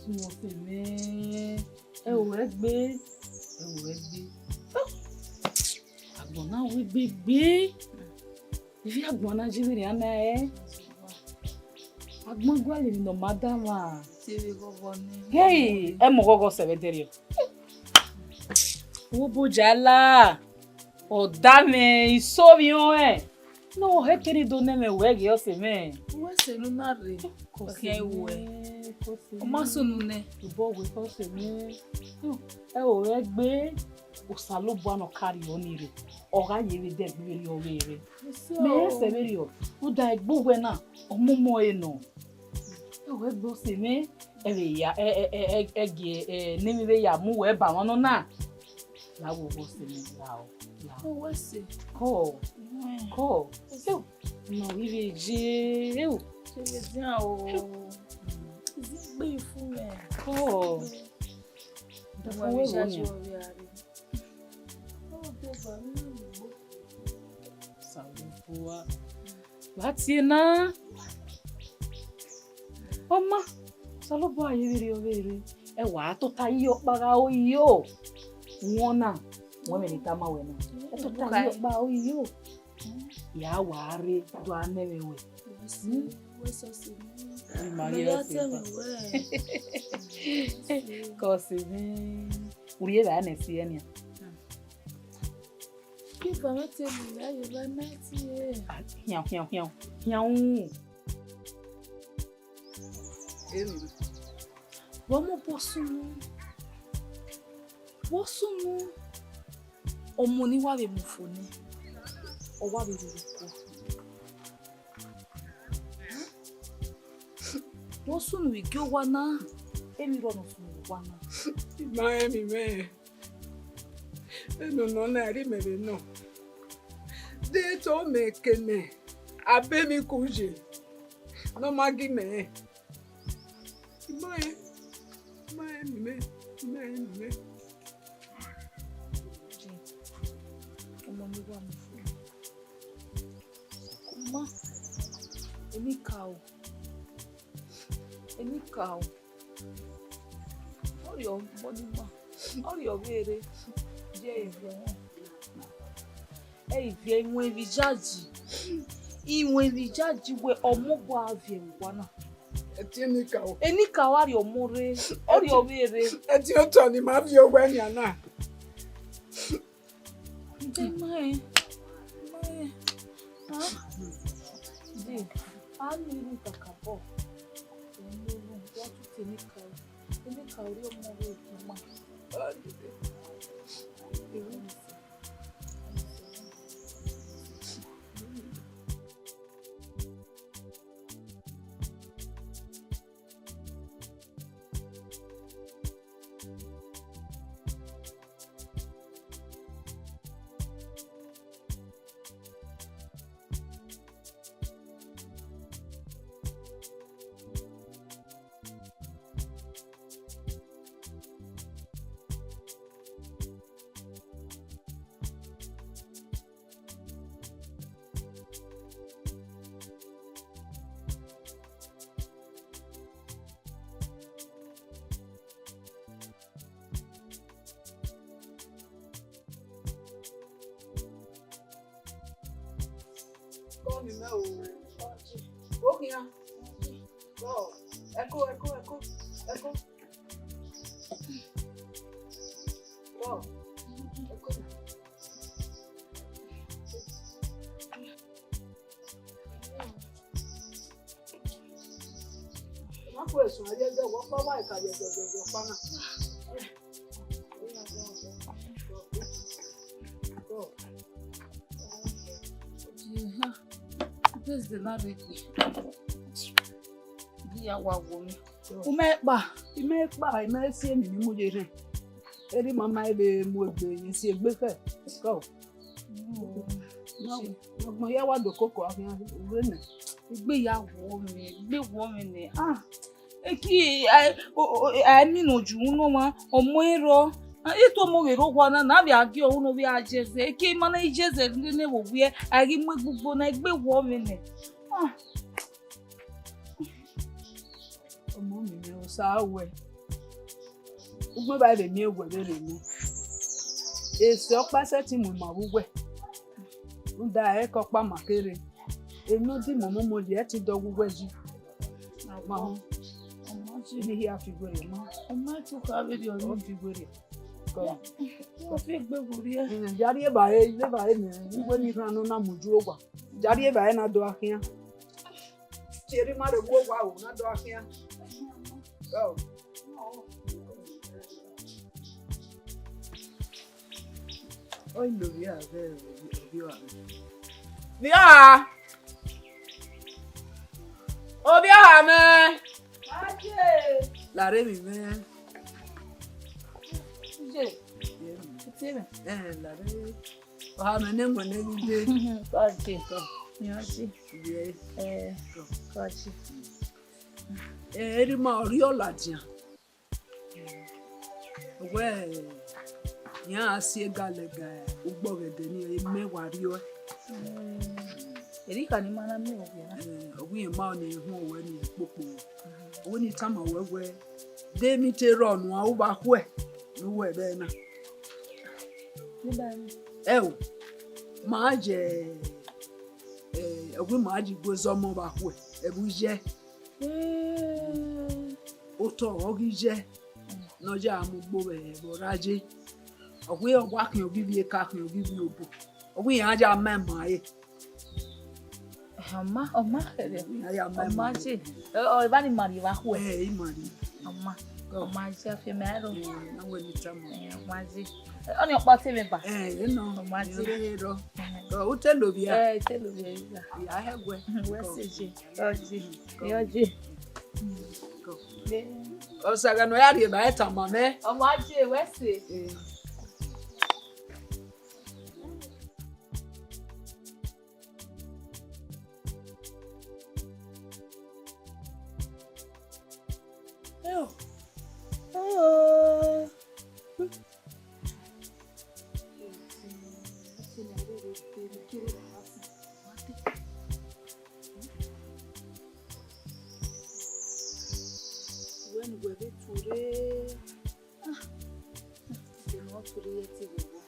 Suẹmẹ, suẹmẹ, suẹmẹ. Ẹ o, ẹ gbe, ẹ o, ẹ gbe. Agbọn na wẹ gbegbe. Ivbi agbọn na je vberriọ na ẹ. Agbọn gualọ emwi ne ọ ma danmwa. Te vbe ghọghọ nẹ. Hey, ẹ mu ghọghọ sẹ vbe ẹdẹrriọ. Wo boja la, ọ da mwẹ iso vbe irẹn. Ne ọ he kere do nẹ mwẹ wẹ ghe ọse mwẹ. Uwẹ sẹ ne u na rre. Ọ khian i ru ẹ. Ọ ma sunu nẹ. Obọ wẹ ọse mwẹ. Ẹ o, ẹ gbe. Osanobua ne ọ ka rriọ nii rre, ọ gha ye vbe dẹ gbe vberriọ vbe rre. Mẹ i sẹ vberriọ, rhunmwuda egbe uwẹ na, ọ mọmọ ẹre nọ. Ẹ wẹ gbe ọse mwẹ, ẹ vbe ya, ẹ, ẹ, ẹ, ẹ, ẹ gie, ẹ, ne emwi vbe ya mu wẹ ba mwa nọ na. La wo gbe ọse mwẹ, la o, la o. Ẹ wẹ sẹ. Kọ, kọ. Ẹ o, na ghi vbe ye, ẹ o. Ẹ vbe dian o. Izin gbe ifu mwẹ. Kọ. Dafun wẹ vbo nian? Osanobua. Vbe a tie na? Ọ ma, Osanobua ye vberriọ vbe rre. Ẹ wa tota yi ọkpa gha ro iyo. Wọn na, wẹ mẹ ne I tama wẹ na. Ẹ tota yi ọkpa ro iyo. Ya wa rre, do a nẹ mwẹ wẹ. Wẹ sẹ ọse mwẹ. I ma ghe ọse ba. Kọ ọse mwẹ. Urrie vbe a nẹ si ẹre nian. Kevbe mwẹ te mu ya ye vbe a na tie. Ah, khian, khian, khian, khian u. Vbe ọ mu obọ sunu? Vbe ọ sunu? Ọmọ ne I wa vbe mu fo nẹ, ọ wa vbe rhie kua. Vbe ọ sunu vbe igie owa na, emwi rrọọ ne ọ sunu vbe owa na. I ma rẹn emwi mwẹ. Eno nọ na, ẹre mẹ vbe nọ. De to mẹ ke mẹ, abe emwi ku ye, ne ọ ma gi mẹ rẹn. I ma rẹn, I ma rẹn emwi mwẹ, I ma rẹn emwi mwẹ. Ọmọ ne I wa mu fo. Ma, enikaro, enikaro. Ọ rhie ọmọ ni ma, ọ rhie ọvbehe rre, ye ivie ẹmwẹ. Ẹ ivie, iwẹn vbe iyayi, iwẹn vbe iyayi wẹ ọmọ gua viẹ vbe owa na. Ẹtin enikaro. Enikaro a rhie ọmọ rre, ọ rhie ọvbehe rre. Ẹtin otọ ne I ma viọ owẹ nian na. Ẹ ma rẹn, ẹ ma rẹn. Ah, de, a ni ru kakabọ. Ẹ ni ru, wa tutu enikaro. Enikaro rhie ọmọ rre, ẹ ma. Okhian. Ẹko, ẹko, ẹko, ẹko. Ọ, ẹko. Ma ku esun ayẹyẹ, wẹ ọkpa wa ka yẹ yẹ yẹ ọkpa na. This is the night with me. Bi ya wa wo mi. U mẹ kpa, I mẹ kpa, I mẹ si eni ni mu ye rẹn. Eri mama ebe mu egbe, ye si egbe khẹ. Go. Ọgbọn ya wa do koko akhian, u rre nẹ. Egbe ya wo mi, egbe wo mi nẹ. Ah, eki, a, o, o, a mi no ju no ma, ọmọ ero. Ah, eto ọmọ vbe rre owa na, na vbe a gie ọvbokhan vbe a jẹzẹ. Eki ma na i jẹzẹ ne vbe owiẹ, a ghi mu egbugbo na, egbe wo mi nẹ. Ah. Ọmọ mi nẹ, Osa wẹ. Ugbẹn ba vbe miẹn wẹ vbe rre nẹ. Ese ọkpa sẹtin mu ima vbe uwẹ. Rhunmwuda ẹre ke ọkpa ma kere. Emwi ne ọ di mọmọ mọ ye, ẹ ti dọ ghe uwẹ yi. Ma họn. Ọ ma je. Eni hia fi werriẹ ma. Ọ ma je, u kha vberriọ. Ọ fi werriẹ. Ọ fi egbe werriẹ. Eh, ya rhie evbare, evbare nẹ, uwẹ ni rhan ne ọ na muju owa. Ya rhie evbare na do gha khian. Tie erha ima rre vbe owa o, na do gha khian. Ọ. Ọ i lo vbe a vbe ovbi ọha mwẹ. Vbe ọha! Ovbi ọha mwẹ! Lare emwi mwẹ. Ẹ, lare. Ọha mwẹ ne ẹwẹn ne ghi ye. Kọje. Kọ. Kọje. Ẹ, kọje. Ẹ, erha ima ọ rhie ladian. Wẹ, iran gha si ega lẹga ugbọghẹdẹ ni, emẹ wa rriọe. Erha ikha ni ma na miẹn ovbi na. Ọ wẹ irẹn ma ọnii huẹn ruẹ ni kpokpo. Ọ wẹ ne I tama ruẹ wẹ, de emwi te rrọọ ne uwa vbe khuẹ ne uwẹ vbe na. Ẹo, ma je, eh, ọ wẹ ma je igue zọmọ vbe khuẹ, ẹvbo iye. Otọ ọ ghi ye ne ọ ya mu gbo vbe ẹvbo ra ye. Ọ wẹ ọ wa khian ọghe ivbi eka, khian ọghe ivbi obo. Ọ wẹ iran ya ma ima ẹre. Ọ ma, ọ ma khẹrẹ. Iran ya ma ima ẹre. Ọ ma je. Ọ, ọ, evba ni ima rri evba khuẹ. Ẹ, ima rri. Ọ ma. Ọ ma je, afianma ẹre. Ẹ, na wẹ ne I tama. Ẹ, ọ ma je. Ọnii ọkpa te mwẹ ba. Ẹ, ẹ nọ. Ọ ma je. Ẹ, rọ. Ẹ. Ọ, u te lovbiẹ. Ẹ, I te lovbiẹ, I gha. Ya hẹ wẹ. Wẹ sẹ je. Ọ je. Ẹ, ọ je. Osaga ne ọ ya rhie evbare tama mwẹ. Ọ ma je, wẹ sẹ. Ẹo. Ẹo. Wẹ ne uwẹ vbe tuorre, ah, de ne ọ tuorre ye ẹtin vbe owa.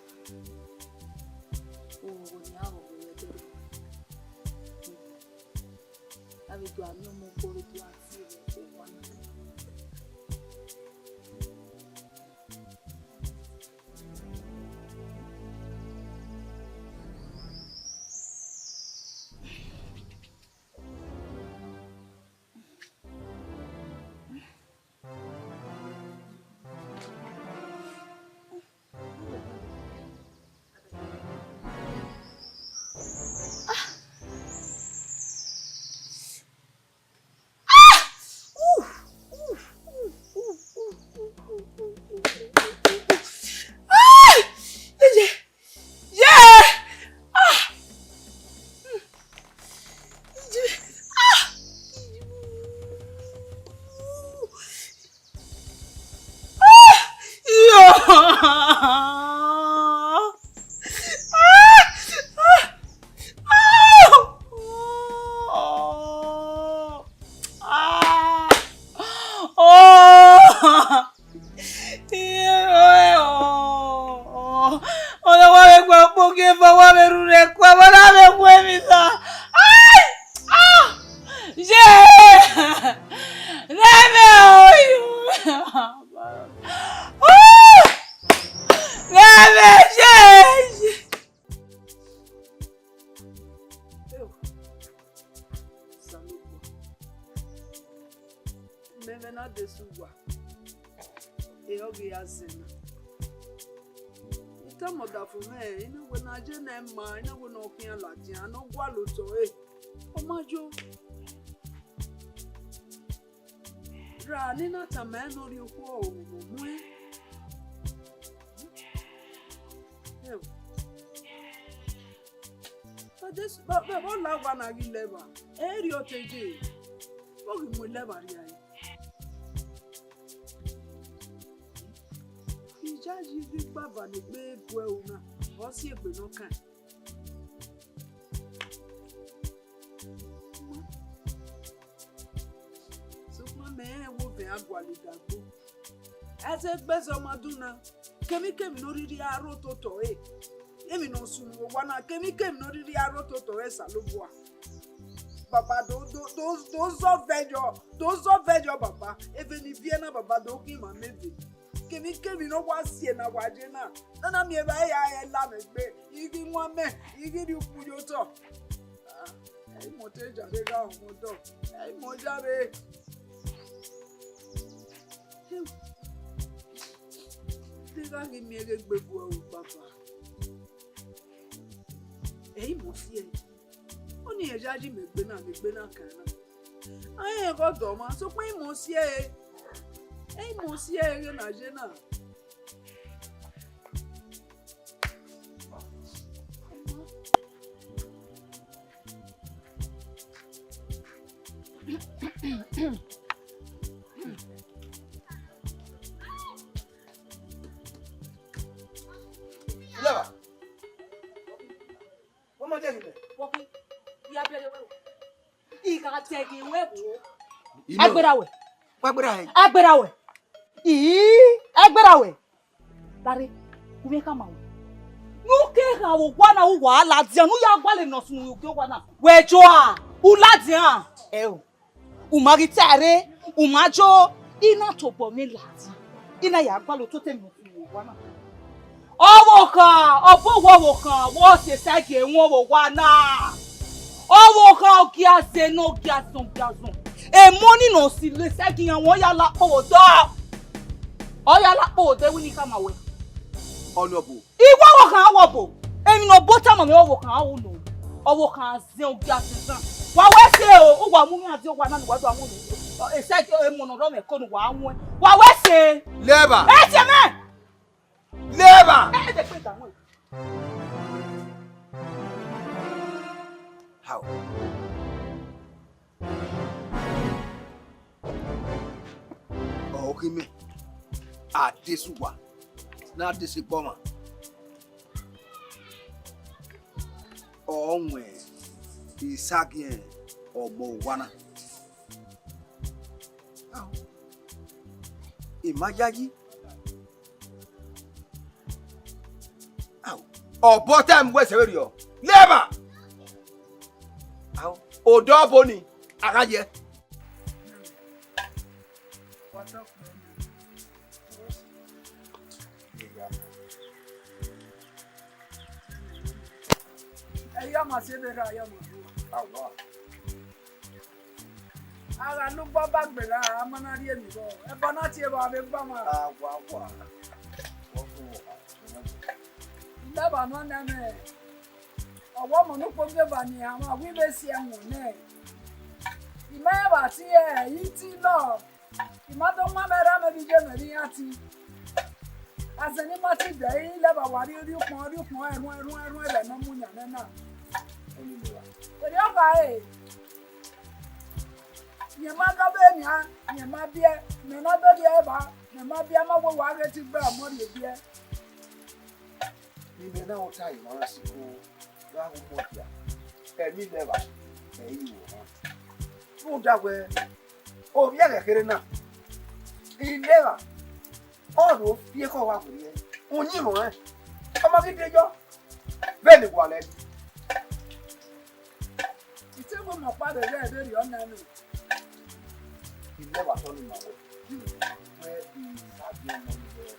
Owa ne a rhọkho vbe ẹdẹrriọ. A vbe do amiẹn ọmọ ọkpọ vbe do a tie vbe owa na. Ọna wa vbe gbe ọkpoghi eva, wa vbe rhurhu ẹkua, wa na vbe wu emwi na. Ai! Mẹ mwẹ na de sẹ uwa, e ọ ghi ya zẹ na. I tama ọdafẹn mwẹ, I na wẹ ne a ye ne ẹ ma, I na wẹ ne ọ khian ladian, ne ọ gualọ otọ ẹre, ọ ma yo. Ra ne I na tama ẹn ne ọ rhie okhuo ọmọ muẹn. Ẹo. Vbe ọ la owa na ghi lẹ evba, ẹ i rhie ọtẹn ye, ọ ghi mu lẹ evba rria ẹre. Iyayi ghi gba eva ne egbe gu ẹre na, ọ si egbe ne ọ kan. Sokpan mẹ rẹn wẹ ovẹn a gualọ idagbo. Ẹzẹ egbe zẹ ọ ma dun na, kemikemi ne ọ rhirhi aro totọ ẹre, emwi ne ọ sunu vbe owa na, kemikemi ne ọ rhirhi aro totọ ẹre Osanobua. Baba do do do do zọ vẹ yọ, do zọ vẹ yọ baba, eve ne I viẹ na baba do khin ima mẹ eve. Kemikemi ne ọ wa si ẹe ne a wa ye na, ne a na miẹn evbare ya rẹn la mwẹ egbe, I ghi wan mẹ, I ghi rhie ukpu ye otọ. Ah, ẹ i mẹ ọtẹn ya vbe gha ọmọ ọdọ, ẹ i mẹ ọya vbe. De gha ghi miẹn ghe egbe bu ẹre baba. Ẹ i mẹ ọ si ẹe. Ọnii rẹn yayi mẹ egbe na, mẹ egbe na kan na. A rẹn ghe ọdọ ọmwa, sokpan ẹ i mẹ ọ si ẹe. Ẹ i mẹ ọ si ẹe ghe ne a ye na. Ilẹba. Wọ́n mọ jẹ́ ìbẹ̀. Wọ́n kú. Ìyá bẹ̀rẹ̀ wẹ̀ wò. Ìka tẹ̀gì wẹ̀ wò. Ino. Agbera wẹ̀. Wa gbera hẹ. Agbera wẹ̀. Ii, agbera wẹ̀. Dare, u vbe khama wẹ. Ne u ke gha vbe owa na, u wa ladian, ne u ya gualọ ne ọ sunu vbe owa na. Wẹ jo a, u ladian. Ẹo. U ma ghi ta ẹre, u ma jo, I na tobọ mwẹ ladian. I na ya gualọ ototọ emwi ne ọ sunu vbe owa na. Ọvbokhan, ọ bu owa ọvbokhan, wẹ ọ si Esagie ẹwaẹn vbe owa na. Ọvbokhan ọ gia zẹ ne ọ gia zọn, gia zọn. Emọ ni ne ọ si la Esagie iran, ọ ya la kpogho odọ. Ọ ya la kpogho odọ, wẹ ne I khama wẹ. Ọnii ọ bu. I wẹ ọvbokhan wẹ ọ bu. Emwi ne ọ bu tama mwẹ, ọvbokhan ọ wu nọ. Ọvbokhan zẹ ọ gia zẹ zan. Wa wẹ sẹ o, uwa mu iran die owa na ne uwa do a wu nọ. Esagie emọ ne ọ rọ mwẹ ẹko ne uwa wu ẹn. Wa wẹ sẹ. Leva. Ẹ sẹ mẹ. Leva. Ẹ, ẹ, ẹ, ẹ, ẹ, ẹ. How? Ọ ghi mẹ, a de sẹ uwa, ne a de sẹ egbe ọmwa. Ọ wẹn Esagie ọmọ owa na. Ao, I ma yayi. Ao, obọ time wẹ sẹ vberriọ. Leva! Ao, odọ ọbo ni, a gha yẹ. Ẹ ya ma si ebe rra, ya ma. Awa. A gha ne ugbọ ba gberra, a ma na rhie emwi vbọ. Ẹbọ na tie vbe avbe egbe ọmwa. Awa, awa. Ilẹba nọ nẹ mwẹ. Ọ wẹ ọmọ ne ukpogievan ni a mwẹ, a wẹ I vbe si ẹwẹn nẹ. I ma rẹn vbe a tie ẹre, I ti lọ. I ma do wan mẹ rra mẹ vbe iye mẹ vbe iran ti. Azẹn ne I ma ti dẹ, ilẹba wa rhie, rhie ukpọn, rhie ukpọn, ẹrhuẹn, ẹrhuẹn, ẹrhuẹn vbe ne ọ mu yan nẹ na. Erriọ ọkpa ẹre, rẹn ma dọ vbe nian, rẹn ma biẹ, mẹ na do rhie ẹre ba, rẹn ma biẹ, ma wẹ wa ghe te I gbe ọmọ rhie biẹ. Ne imẹ na ota emwa na siko gha gu mọ dia, ẹmwẹ ilẹba, ẹ i ru ọmwa. Rhunmwuda wẹẹ, ovbi ẹghẹ kherhe na, ilẹba, ọ ro fi ekhọe wa werriẹ, uyinmwẹ ọnrẹn, ọ ma ghi de yọ, vbene wa lẹ. I te wẹ mẹ ọkpa vbe ẹghẹ vberriọ nẹ mwẹ. I never tell him my word. Where is that young man there?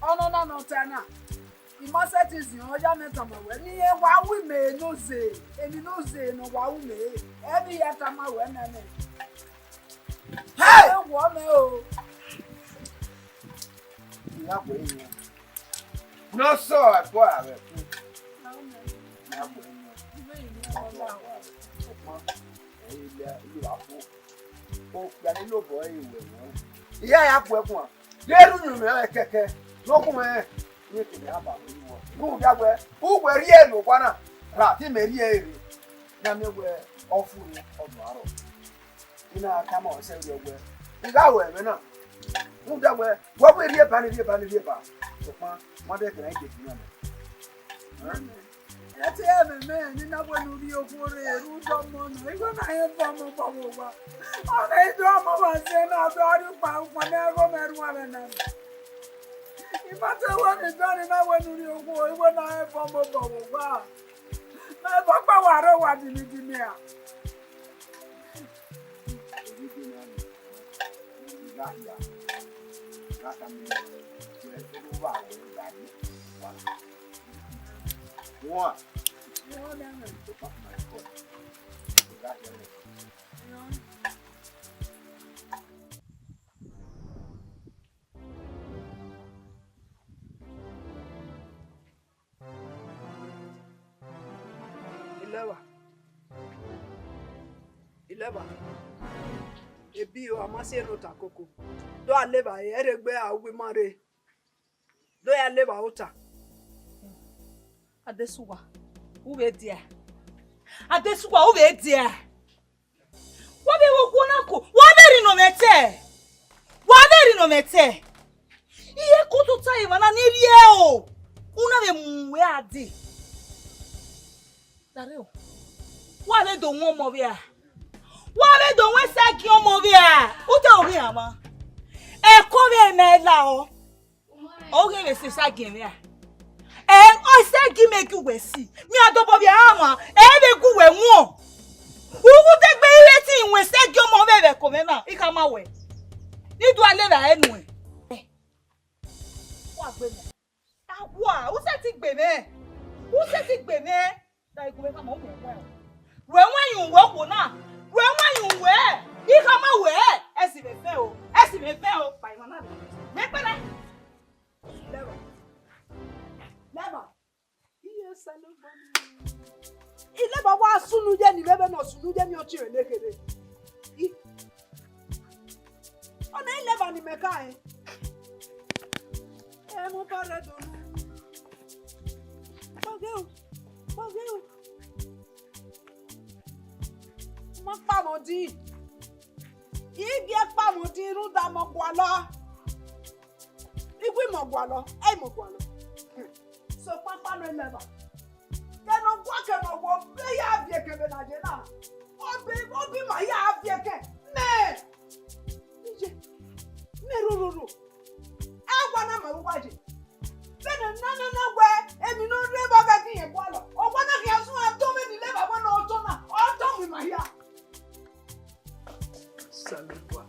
Ọnọna ne ọ ta na, I ma sẹtin ziẹn, ọ ya mẹ tama wẹ, ne irẹn wa ru imẹ ne ọ zẹ, emwi ne ọ zẹ ne ọ wa ru mẹ, ẹ vbe ya tama wẹ nẹ nẹ. Hey! Ẹ wọ mẹ o. Ìyá kò yẹ. Nọ sọ ẹ̀kọ́ ààrẹ fún. Ìyá kò yẹ. Ọmọ, ẹ̀yin ilẹ̀ ìlú àpò. Okpia ni lobọ ẹre wẹ wọn. Iya ya ku ẹkun a. Ye ru yun mẹ kẹkẹ. No ku mẹ. Ye ke mẹ aba wẹ ru. Nu da wẹ. U wẹ rie no kwa na. Ra ti mẹ rie ere. Na mẹ wẹ ọfu ni ọdọ arọ. I na tama ọsẹ rriọ wẹ, I gha ru ẹmwẹ na. Rhunmwuda wẹ, wẹ wẹ rhie ba ni, rhie ba ni, rhie ba. Sokpan, ma dẹ kẹrẹ gie fi na mẹ. Ẹ te ẹmwẹ mẹ ne I na wẹ ne u rhie okhuo rre, rhunmwuda ọmọ na, igho na rẹn bọ ọmọ bọ vbe owa. Ọ na i do ọmọ vbe azẹ na, ọ do rhie ukpa, ukpa ne ẹghọ mẹ ru amwẹ na. I ma te wẹ ne I do ne I na wẹ ne u rhie okhuo, igho na rẹn bọ ọmọ bọ vbe owa. Mẹ bọ ọkpa wa rre owa dimi dimi a. Ilẹvba, ilẹvba, ebi o, a ma si ẹre ne ota koko. Do a levba ẹre gbe a uwu ima rre. Do ya levba ota. Adesuwa, u vbe dia? Adesuwa, u vbe dia? Wa vbe vbe okhuo na ko, wa vbe rhie nọ mwẹ te? Wa vbe rhie nọ mwẹ te? Iye ko tota emwa na ni rhie o, u na vbe mu wẹ a dee. Dare o, wa vbe do wọn ọmọ vbe a? Wa vbe do wọn ẹsẹgiẹn ọmọ vbe a? U te ro ghi rhan mwa? Ẹko vbe mẹ lahọ. Ọ ghe vbe sẹ ẹsẹgiẹn mwẹ a? Ẹ, ọ ẹsẹgiẹn mẹ gie uwẹ si. Mẹ a dobọ vbe a mwa, ẹ vbe gu uwẹ wọn. U gu degbe ire te iwẹn ẹsẹgiẹn ọmọ vbe ẹvbo ẹko mwẹ na, I khama wẹ. Ne I do a levba ẹre nuẹn. Wa gbe mẹ. A wa, u sẹtin gbe mwẹ. U sẹtin gbe mwẹ. Da igue mwẹ khama, u mwẹ wẹ. Ru ẹwaẹn yun wẹ okhuo na. Ru ẹwaẹn yun wẹ. I khama wẹ. Ẹ si vbe fẹ o. Ẹ si vbe fẹ o. Kpa emwa na vbe. Mẹ kpẹrẹ. Lẹvba. Lẹvba. Iye Osanobua. Ilẹvba wa sunu ye ni, vbene ọ sunu ye ni, ọ tie ne kherhe. I. Ọna ilẹvba ni mẹ ka rẹn. Ẹ mu ba rre donu. Kpọghe o, kpọghe o. Ma kpa mwẹ odin. I gie kpa mwẹ odin rhunmwuda mẹ gualọ. I gu imẹ gualọ, ẹ i mẹ gualọ. Sokpan kpa nọ ilẹvba. Kẹ ne ọ gua kẹ ne ọ wọ, ọ be ya viẹ kẹ vbe na ye na. Ọ be, ọ be ima ya viẹ kẹ. Mẹ. Iye, mẹ rororo. Ẹ wa na ma vbe uwa ye. Vbene na na na wẹ, emwi ne ọ rre vbe ọ ghẹ gie irẹn gualọ. Ọ wa na khian zun a dọ mwẹ ni levba vbọ ne ọ tọ na, ọ tọ mu ima hia. Osanobua.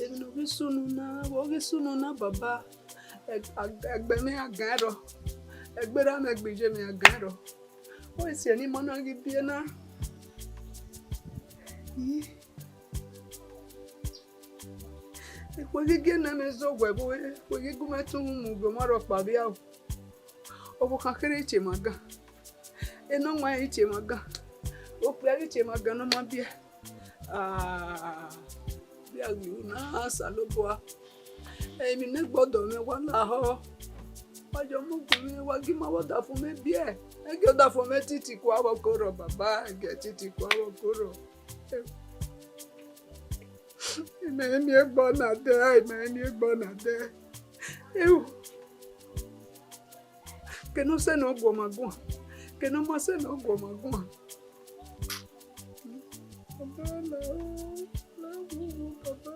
Emwi ne ọ ghi sunu na, vbe ọ ghi sunu na, baba, ẹg-, ag-, ẹgbẹ mwẹ a gan ẹrọ, ẹgbẹe erha mwẹ, ẹgbẹe iye mwẹ a gan ẹrọ. Ọ i si ẹre ne ima na ghi biẹ na. Ih. Ikhuo ghi gie ne mẹ zẹ owẹ vbe ore, ikhuo ghi gu mwẹ tọn uhunmwu gie ọmwa rhọkpa vbe aro. Ọvbokhan kherhe i tie emwa gan. Enọwanrẹn i tie emwa gan. Okpia ghi tie emwa gan ne ọ ma biẹ. Ah, biẹ ghi ru na, Osanobua. Emwi ne ẹgbẹe ọdọ mwẹ wa lahọ. Wa ye ọmọ gu mwẹ, wa gie ima vbe ọdafẹn mwẹ biẹ. Ẹ gie ọdafẹn mwẹ titi kua vbe ọgorhọ, baba, ẹ gie titi kua vbe ọgorhọ. Imẹ i miẹn egbe ọna dẹ, imẹ i miẹn egbe ọna dẹ. Ewu. Kene ọ sẹ ne ọ guọmwa guan, kene ọ ma sẹ ne ọ guọmwa guan. Baba la o, la o, baba.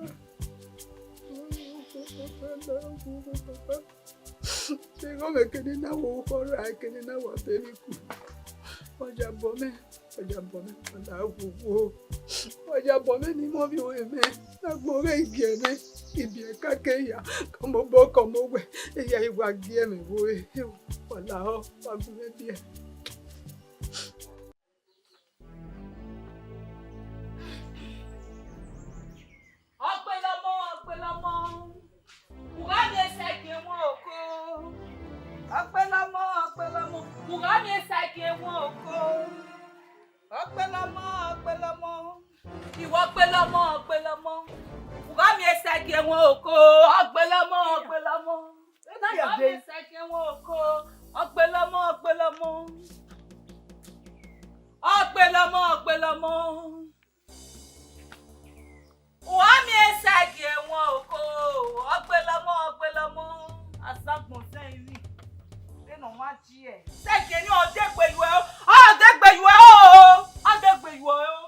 Baba la o, baba. Deghẹ ọ mwẹ kene na wẹ orukhọ ra, kene na wa be emwi ku. Wa ya bọ mwẹ, wa ya bọ mwẹ, wa la wu wo. Wa ya bọ mwẹ ne imẹ ovbi ore mwẹ, ne agbọn ọghẹ i gie mwẹ, ibiẹka ke ya, ke ọmọ obọ ke ọmọ owẹ, eya i wa gie mwẹ vbe ore, wa lahọ, wa gu mwẹ biẹ. Ọgbelọmọ, ọgbelọmọ. U gha miẹn Sẹgie ẹwẹn oko, ọgbelọmọ, ọgbelọmọ. U gha miẹn Sẹgie ẹwẹn oko, ọgbelọmọ, ọgbelọmọ. Ọgbelọmọ, ọgbelọmọ. U gha miẹn Sẹgie ẹwẹn oko, ọgbelọmọ, ọgbelọmọ. Azagbọn zẹ ivbi. Vbene ọ ma ji ẹe. Sẹgie ni ọ degbe yuẹ o, ọ degbe yuẹ o, ọ degbe yuẹ o.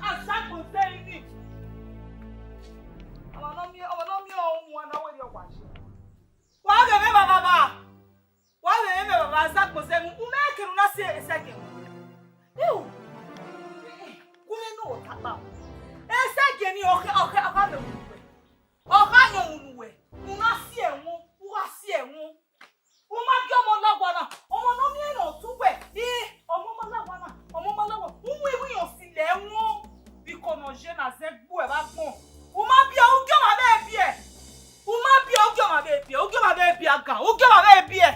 Azagbọn zẹ ivbi. Ọmọ ne ọ miẹn, ọmọ ne ọ miẹn ọmwa na wẹ rrie ọgua ye. Wa ghe mwẹ vbavba. Wa vbe mwẹ vbe Azagbọn zẹ ivbi, u ma kere ne u na si Sẹgie ẹwẹn. Iu, gu mwẹ ne u ta kpa. Sẹgie ni ọ kha, ọ kha, ọ kha miẹn unu wẹ. Ọ kha yan unu wẹ. U na si ẹmwẹ, u gha si ẹmwẹ. U ma gie ọmọ la owa na, ọmọ ne ọ miẹn ne ọ tu wẹ. Ii, ọmọ ma la owa na, ọmọ ma la owa. U mu iwinna si lẹ ẹmwẹ. Biko ne ọ ye na zẹ gbuẹ vbe agbọn. U ma biẹ, u gie ọmwa vbe biẹ. U ma biẹ, u gie ọmwa vbe biẹ, u gie ọmwa vbe biẹ agan, u gie ọmwa vbe biẹ.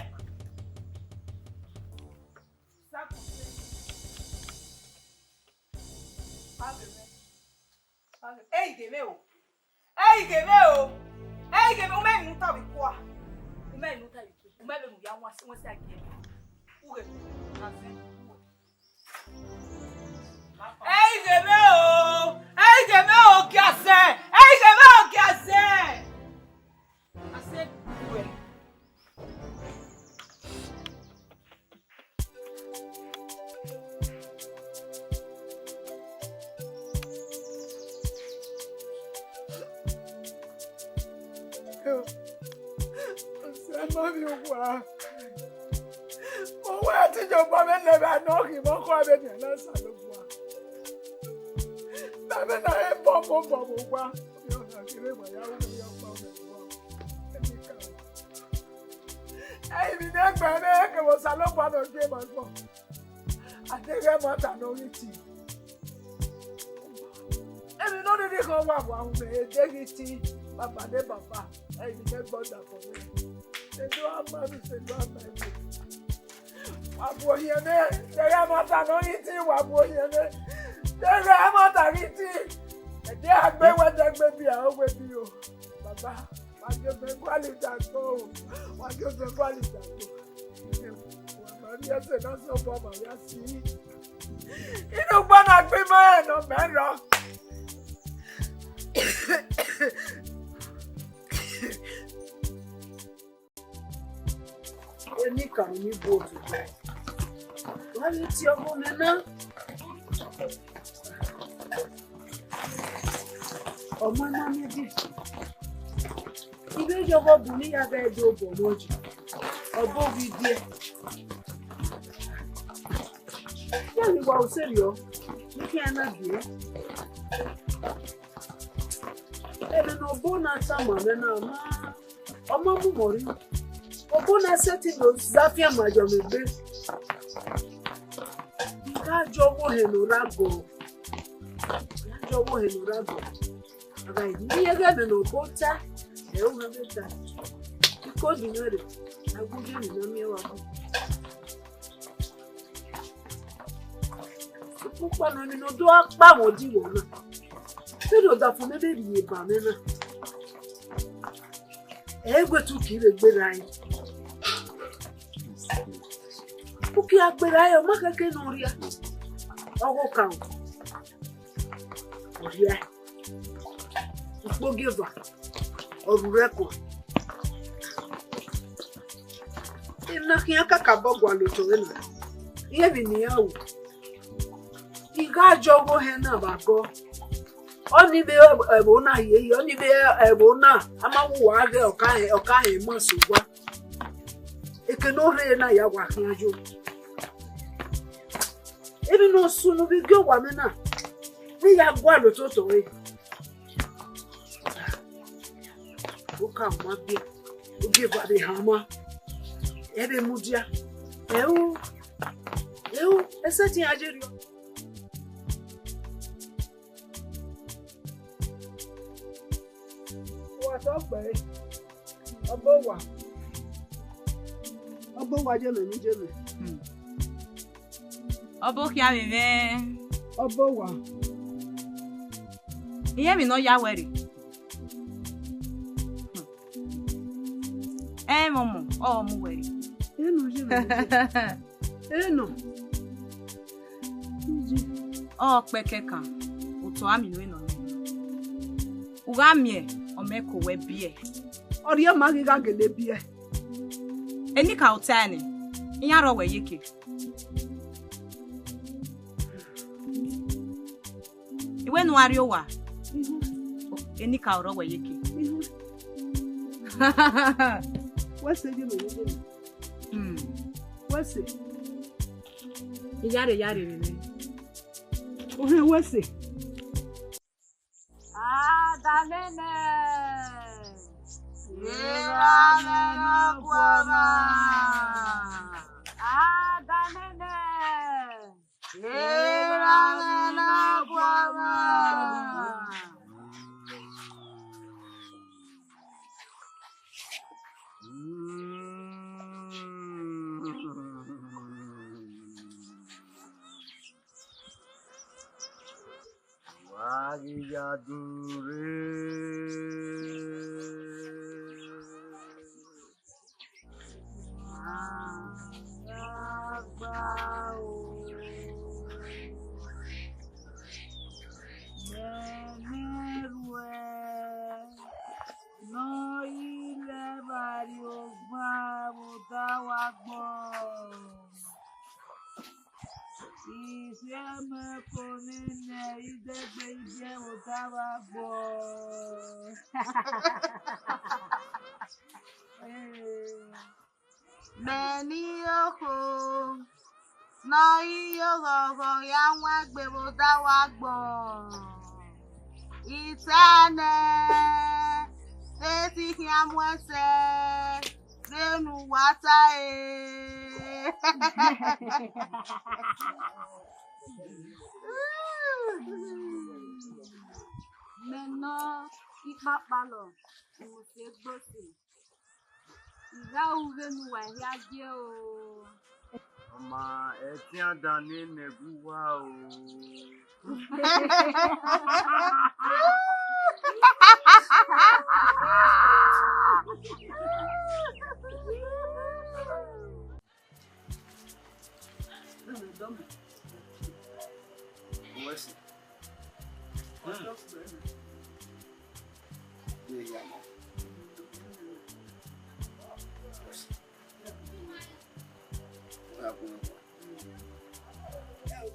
Ẹ i ghe mwẹ o. Ẹ i ghe mwẹ o. Ẹ i ghe mwẹ, u ma emwi ne u ta vbe ikua. U ma emwi ne u ta vbe ikua. U ma vbene u ya wan, wan Sẹgie. U ghe na zẹ. Ẹ i ghe mwẹ o, ẹ i ghe mwẹ o, gie a zẹ, ẹ i ghe mwẹ o, gie a zẹ. A zẹ gbuẹ. Ọsẹ ma vbe owa. Owa ẹtin jọ ba vbe lẹ vbe anọ khin vbe ọkhọ vbe nian na Osanobua. Na vbe na re bọbọ bọbọ owa. Ẹ i vbe ne ẹgbẹe mwẹ kevbe Osanobua ne ọ gie ma agbọn. A deghẹ ẹmwata ne ọ ghi ti. Emwi ne ọ rhirhi khọn wa wa ru mwẹ, e deghẹ I ti, baba ne baba, ẹ i vbe ne ẹgbẹe ọdafẹn mwẹ. Edo a ma vbe, edo a ma vbe. Wa bu ohiẹn mwẹ, deghẹ ẹmwata ne ọ ghi ti, wa bu ohiẹn mwẹ. Deghẹ ẹmwata ghi ti, ẹdẹ a gbe wẹ, ẹdẹ gbe biẹ, ọ wẹ biẹ o. Baba, wa gie ogbẹn gualọ idagbo o. Wa gie ogbẹn gualọ idagbo. Wa ma rhie ẹse ne Osanobua ma ya si. Inu ugbo na gbe ima rẹn ne ọ mẹ rrọọ. Eni ka unu ni bu otu. Wa vbe tie ọmọ mẹ na. Ọmọ na miẹn di. I vbe yọ ọghọ bu ne I ya ghẹ do obọ mwẹ yi. Ọbo ghi diẹ. Ya ghi wa usẹ rriọ, ne I khian na biẹ. Ẹmwẹ ne ọbo na tama mwẹ na, ma, ọ ma mu mọ rri. Ọbo na sẹtin do za fian ma yọ mwẹ egbe. I gha jọ ọghe ohẹn ne ọ ra gọ. I gha jọ ọghe ohẹn ne ọ ra gọ. A gha miẹn ighẹ ẹmwẹ ne ọbo ta, ẹ i re ohẹn vbe ta. Iko dinna rre, a gu ye emwi ne ọ miẹn wa gu. Ukpọnọ emwi ne ọ do gha kpa mwẹ ọdọ iwọ na, vbene ọdafẹn mwẹ vbe rhie ba mwẹ na, ẹ i wẹ te uki vbe gberra ẹre. Uki a gberra ẹre, ọ ma khẹke ne ọ rria. Ọghe okaro, ọ rria. Ukpogieva, ọ rhurhẹ kua. Ena khian kakabọ gualọ otọ ẹre na, irẹn emwi ne iran ru. I gha jọ ọghe ohẹn na vbe agọ. Ọnii vbe ẹvbo na hiehiẹ, ọnii vbe ẹvbo na, a ma wu uwa ghe ọka hẹ, ọka hẹ ima sẹ owa. Eke ne ọ rre na ya wa khian yo. Emwi ne ọ sunu vbe igie owa mwẹ na, ne I ya gualọ ototọ ẹre. Oka ma biẹ, ogieva vbe hanmwa, ẹ vbe mudia. Ẹu, ẹu, ẹ sẹtin a ye rriọ. Wa tọ gbe ẹre, ọba owa, ọba owa, ye mẹ ne u ye mẹ. Hmm. Ọba okhian vbe mwẹ. Ọba owa. Irẹn emwi ne ọ ya wẹ rre. Ẹmwẹ ọmọ, ọ mu wẹ rre. Eno ye vbe? Eno. Ọ kpẹkẹ kan, otọ a miẹn vbene ọ nọ. U gha miẹn, ọ mẹ ko wẹ biẹ. Ọ rhie ma ghi gha gele biẹ. Enikaro ta ẹnẹ, iran rrọọ wẹ yeke. I wẹ ne u gha rrie owa, enikaro rrọọ wẹ yeke. Wẹ sẹ ye vbe ye vbe. Hmm. Wẹ sẹ. Iyare, iyare nene. Ohe wẹ sẹ. Adanene. Erha mwẹ ne ọ guọmwa. Adanene. Erha mwẹ ne ọ guọmwa. Wa ghi ya dure. Wa gha gba o. Mẹ ne ruẹ ne ọ i lẹ vbe Arriọgban vbe odaro agbọn. Isiẹmwẹko nene idẹgbe ibiẹ vbe odaro agbọn. Mẹ ne iye okhuo ne ọ i ye oghọghọ ya wan egbe vbe odaro agbọn. I ta nẹ, te si khian mu ẹsẹ vbene uwa ta ẹre. Mẹ nọ ikpakpalọ, I mu si egbe osi. I gha ru vbene uwa hia gie o. Ọ ma ẹtin Adanene gu uwa o.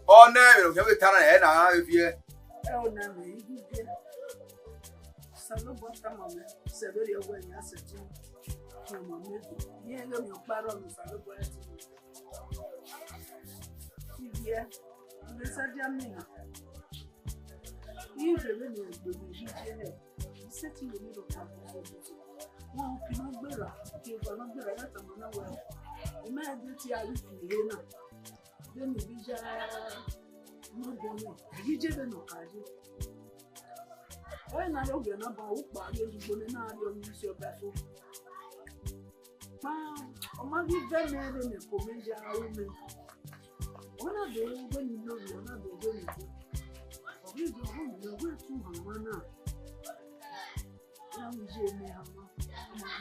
Ọ nẹ vbe ne ọ khian vbe ta na, ẹ na gha vbe viẹ. Ẹ o na mẹ, I ghi Osanobua tama mwẹ sẹ vberriọ wẹẹ, iran sẹtin khian ọmọ Meri, iran ghe emwi ọkpa rrọọ ne Osanobua ya tie mwẹ. Ivie, I vbe zẹdẹ amẹ na. I vbe vbene ọ gbe mwẹ ghi ye hẹ, I sẹtin vbe ne rhọkpa bu zẹ bu zẹ. Wa oki ne ọ gberra, oki eva ne ọ gberra, ya tama na wẹẹ, I ma rẹn de tie aro fi rre na. Vbene I ghi ya mu obọ mwẹ, I ghi je vbene ọ ka ye. Ọre ne a rhie ogiẹ na ban ukpa rrie odigbo ne na rrie ọmọ isi ọba ẹko. Ma, ọ ma ghi vẹ mẹ vbene ẹko mwẹ ya ru mẹ. Ọ na do ru vbene I lo vbe, ọ na do vbene I lo. Ọ ghi do ru mẹ, ọ wẹ tu hanmwa na. Ya mu iye mẹ hanmwa,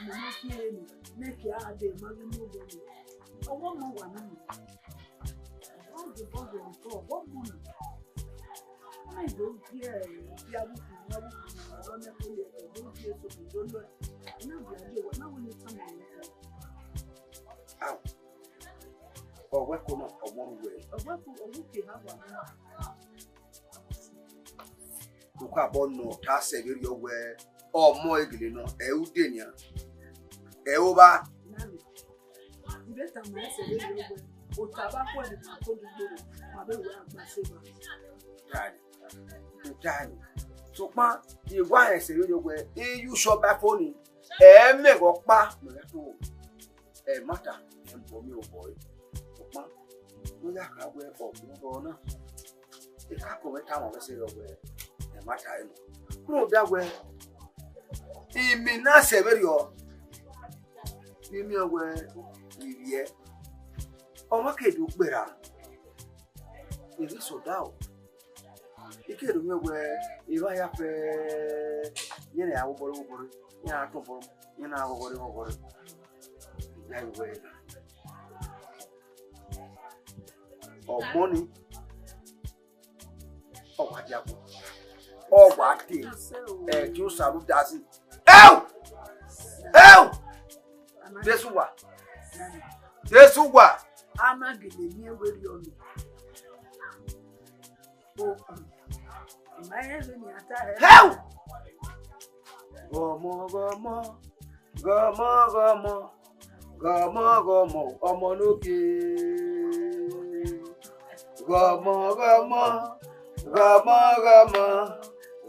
mẹ ma fi ẹre nẹ, mẹ ke a dee ma ghi mu obọ nẹ. Ọwọ ma wa nẹ. Ọ dee obọ ghe ọkọ, ọwọ ma na. Mẹ do gie, gie avbe ukpọn, avbe ukpọn na, ọ nẹ ko ye, ọ do gie eso do lọẹ. Na bia dee, wa na wẹ ne tama ẹre. Au. Ọ wẹ ko na, ọ mọ ru wẹ. Ọ wẹ ko, ọ wẹ ke ha wa na. Ukabọ nọ ta sẹ vberriọ wẹẹ, ọmọ egele nọ, ẹ i ude nian, ẹ i ovba. Nani, I vbe tama ẹsẹ vberriọ wẹẹ, ota vbe akhuẹ ne ima ko do gbere, ma vbe wẹ a gba sẹ evba. Dani, dani. Sokpan, I wa rẹn ẹsẹ vberriọ wẹẹ, I ye usọ ba fo ni, ẹ i mwẹ ẹghẹ ọkpa ne ọ ya to. Ẹmwata, ẹ i bọ miẹn obọ ẹre. Sokpan, ne ọ ya kha wẹẹ ọ gu rrọọ na, ekakọ mwẹ tama mwẹ sẹ vberriọ wẹẹ, ẹmwata ẹre nọ. Rhunmwuda wẹẹ, I miẹn na sẹ vberriọ, ne I miẹn wẹẹ, I vbiẹ, ọ ma ke do gberra, I ghi sẹ odaro. Ike do miẹn wẹẹ, evba ya fẹ, iran ne a wobọre wobọre, iran a tọn obọ, iran na ghọghọre ghọghọre. Ya wẹẹ, ọmọ ni, ọ wa dia agbọn, ọ wa te, ẹ, te Osarudazi. Ẹu! Ẹu! Jesu wa. Jesu wa. A na gele miẹn wẹẹ erriọ nọ. Okun. Ima rẹn vbene a ta hẹ. Hẹu! Ghọmọ, ghọmọ, ghọmọ, ghọmọ, ghọmọ, ghọmọ, ọmọ ne ogie. Ghọmọ, ghọmọ, ghọmọ, ghọmọ,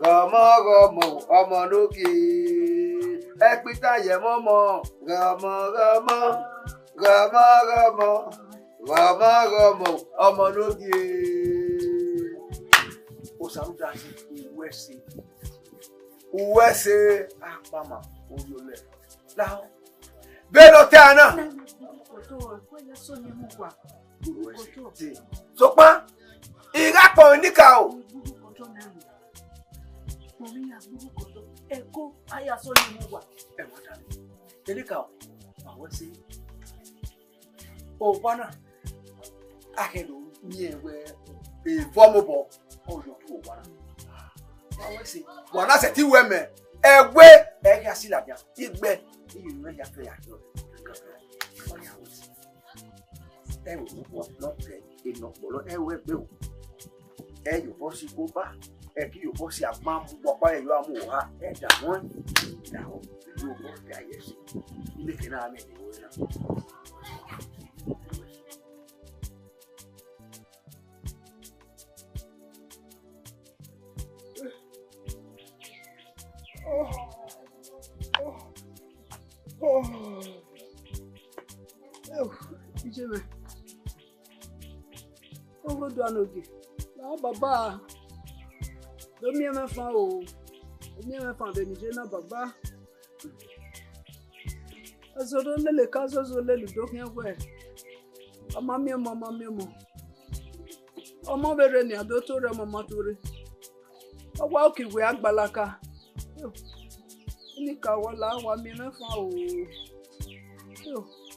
ghọmọ, ghọmọ, ọmọ ne ogie. Ẹkpita ye ẹmwẹ ọmọ, ghọmọ, ghọmọ, ghọmọ, ghọmọ, ghọmọ, ghọmọ, ọmọ ne ogie. Osarudazi, uwẹ ẹse. Uwẹ ẹse, akpama, oyolẹ. Lahọ. Vbene ọ ta na. Sokpan, I gha kpọnmwẹ enikaro. Ẹko, a ya sọ ye mu wa. Ẹ ma da. Enikaro, ma wẹ ẹse. Owa na, a khẹ do miẹn wẹẹ, evọ mobọ, ọ yọ tu owa na. Wa wẹ ẹse, wa na sẹtin wẹ mẹ, ẹwe, ẹ gha si ladian, igbẹ, iye mwẹ ya fẹ ya dọ. Ọ ya wẹ ẹse. Ẹ wẹ, wọ, nọ, ẹ, enọ kpọlọ, ẹ wẹ ẹgbe o. Ẹ ye obọ si ikun ba, ẹ ki ye obọ si agban, ọkpa ẹ yọ amu oha, ẹ da wọn, da wọn, ẹ ye obọ, ẹ ya ye ẹse. Ileke na mẹ ni wẹ na. Oh, oh, oh. Ẹu, iye mwẹ. Ogho do ano ogie. La baba. Do miẹn mwẹ fan o. Do miẹn mwẹ fan vbene I ye na baba. Azorho lele ka zozo lele do khian wẹẹ, ọ ma miẹn ọmọ, ọ ma miẹn ọmọ. Ọmọ vbe rre nian do to rre, ọmọ ma to rre. Ọ wa oke iwe agbalaka. Enikaro, la wa miẹn mwẹ fan o.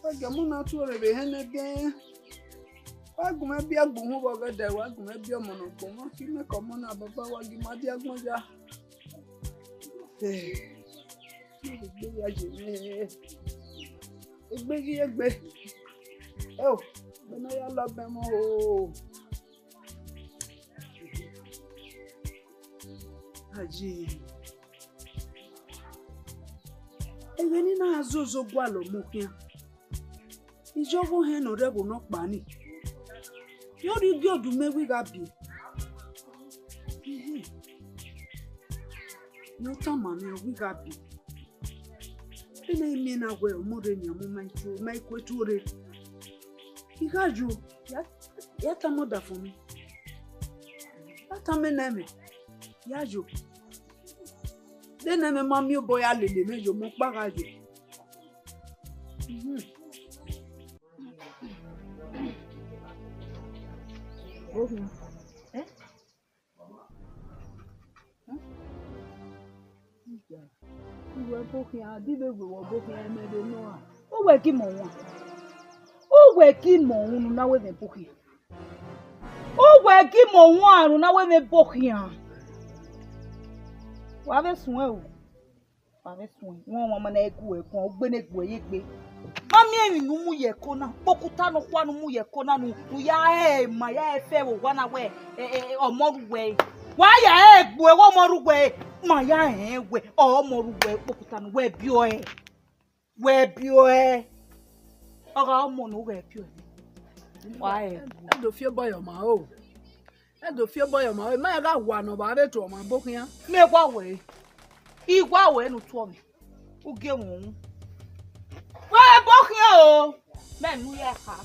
Ẹgiọmọ na tuorre vbe hẹn nẹdẹn. Wa gu mwẹ biẹ gbe uhunmwu vbe ọghẹdẹ, wa gu mwẹ biẹ ọmọ ne ọ gbọmọ, ke imẹ ke ọmọ na baba wa gie ima dia agbọn ya. Eh, egbe ya ye mwẹ. Egbe ghi egbe. Ẹo, egbe ne ọ ya lọ bẹn mwẹ o. Aye. Ẹghẹ ne I na zozo gualọ ọmọ khian. Iyọghọ hẹn ne ọ rre ẹvbo nọkpa ni. Yọ rhie igie ọdumwẹ wẹ I gha biẹ. Ehẹn. Ne ọ tama mwẹ wẹ I gha biẹ. Vbene I miẹn na wẹẹ ọmọ rre nian, ọmọ ma i tuo, ma i ku etuorre. I gha yo, ya, ya tama ọdafẹn mwẹ. Ya tama enẹ mwẹ, ya yo. Vbene mwẹ ma miẹn obọ ya lele mwẹ yo, ọmọ ọkpa gha yo. Mhm. Okhian. Eh? Uwẹ bokhian, a di vbe wẹ wẹ bokhian, ẹmwẹ vbe nọ ra? Uwẹ gi mọ wan. Uwẹ gi mọ wan ne u na wẹ mwẹ bokhian. Uwẹ gi mọ wan ne u na wẹ mwẹ bokhian. Wa vbe suẹn o. Wa vbe suẹn, wọn ọmọ na gu ẹ guan, u gbe ne gu ẹ ye egbe. Ma miẹn emwi ne u mu ye ẹko na, kpokuta nọkhua ne u mu ye ẹko na, ne u, ne u ya rẹn ma ya rẹn fẹ vbe owa na wẹ, ẹ, ẹ, ẹ, ọmọ rre uwẹ re. Wa ya rẹn gbe uwẹ wẹ ọmọ rre uwẹ re, ma ya rẹn wẹ ọmọ rre uwẹ re, kpokuta ne uwẹ biẹ ọe. Wẹ biẹ ọe. Ọ gha ọmọ ne u ghẹ biẹ ọe. Wa rẹn gbe. Ẹ do fi obọ ye ọma o. Ẹ do fi obọ ye ọma o. I ma rẹn gha wa ne ọ vbe tuẹ ọmwa bokhian. Mẹ wa wẹ. I wa wẹ ne u tuẹ mwẹ. U gie mwẹ uhunmwu. Wẹ bokhian o. Mẹ ne u ya kha.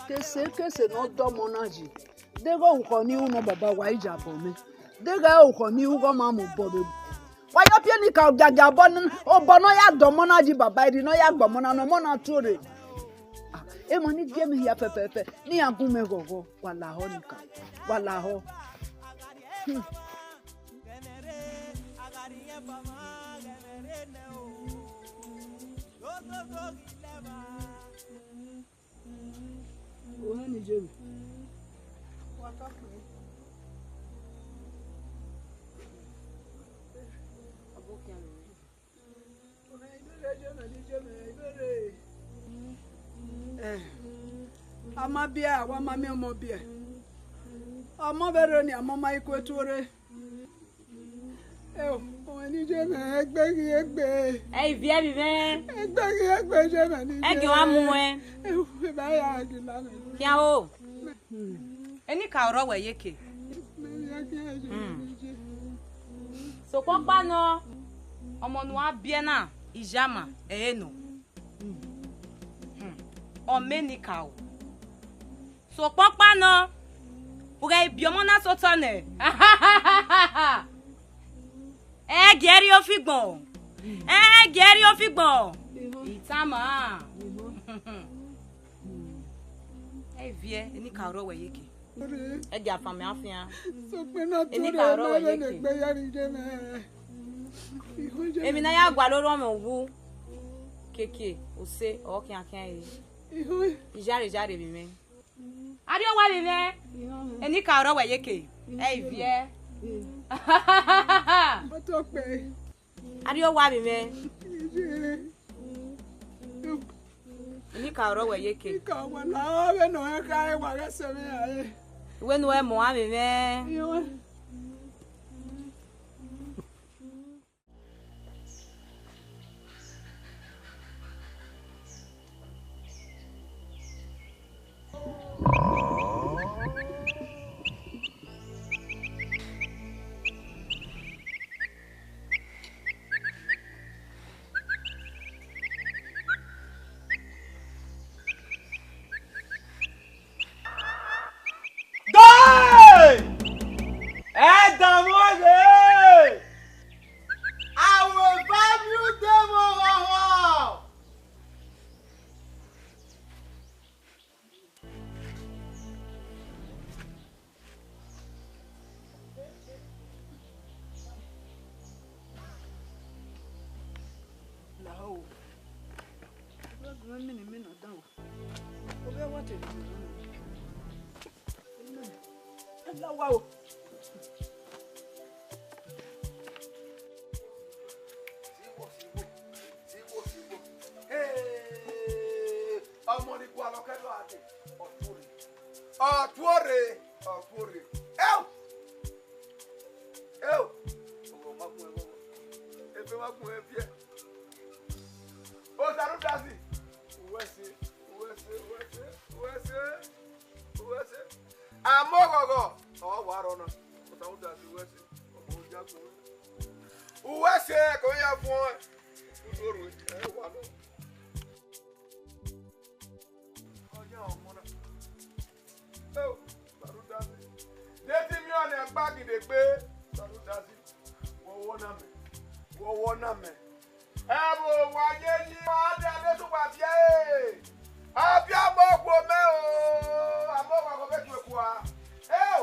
Kese kese ne ọ dọmọ na yi, deghẹ orukhọ ne I ru nọ baba, wa i ya bọ mwẹ. Deghẹ orukhọ ne I ru, ghe ọ ma mu obọ vbe. Wa ya Enikaro giagia obọ ne, obọ ne ọ ya da ọmọ na yi baba, erriọ ne ọ ya gba ọmọ na, ne ọmọ na tuorre. Ah, emwa ni gie mẹ hia fẹfẹfẹ, ne iran gu mẹ ghọghọ, wa lahọ Enikaro, wa lahọ. Hmm. Ohan ni ye mwẹ. Eh, a ma biẹ, a wa ma miẹn ọmọ biẹ. Ọmọ vbe rre ni, a ma ma i ku etuorre. Eo, ọmọ ni ye mwẹ, egbe ghi egbe. Ẹ i viẹ vbe mwẹ. Egbe ghi egbe ye mwẹ ni. Ẹ gie wa mu ẹn. Eo, eba ya ghi la mwẹ. Khian o. Enikaro rrọọ wẹ ye ke. Mẹ ya khian ye mwẹ ni ye. Sokpan ọkpa nọ, ọmọ ne uwa biẹ na, ijama, ẹre nọ. Hmm. Ọ ma Enikaro. Sokpan ọkpa nọ, u ghẹ biẹ ọmọ na sẹ otọ nẹ. Ẹ gie rrie ofigbọn. Ẹ gie rrie ofigbọn. I tama. Ẹ i viẹ, Enikaro rrọọ wẹ ye ke. Ẹ gie a fan mẹ afian. Enikaro rrọọ wẹ ye ke. Emwi ne a ya gualọ orọnmwẹ uwu, keke, ose, ọ khian khian re. Ijare ijare vbe mwẹ. Arriọ owa vbe mwẹ. Enikaro rrọọ wẹ ye ke. Ẹ i viẹ. Arriọ owa vbe mwẹ. Enikaro rrọọ wẹ ye ke. Iwẹ ne uwẹ mọ a vbe mwẹ. Dọe! Ẹdanmwẹ ọghe! Aho eva miẹn ude vbe ọghọghọ! Lahọ o. Ọgua gu mwẹ mene imẹ na dan o. Ovbi ẹwaẹn te rhie unu. Ẹ la owa o. Hey! Ọmọ ni gualọ kẹdọ a dee, ọ tuorre. Ọ tuorre, ọ tuorre. Eo! Eo! Ọghọ ma gun ẹvbo. Ebe ma gun ẹviẹ. Osarudazi. Uwẹ ẹse, uwẹ ẹse, uwẹ ẹse, uwẹ ẹse, uwẹ ẹse. Amọ ghọghọ, ọ wa rrọọ na. Osarudazi, uwẹ ẹse. Ọmọ ojagun. Uwẹ ẹse, ko ya vuọn. Udu orhu, ẹ wa nọ. Ọya ọmọ na. Eo, Sarudazi. De te imiọn ne ẹgba gidegbe, Sarudazi. Wọwọ na mẹ. Wọwọ na mẹ. Ẹvbo wa ye yi, wa de ade sẹ uwa viẹ e. Afiangbe okhuo mẹ o, amọ wa vbe tuẹ kua. Eo,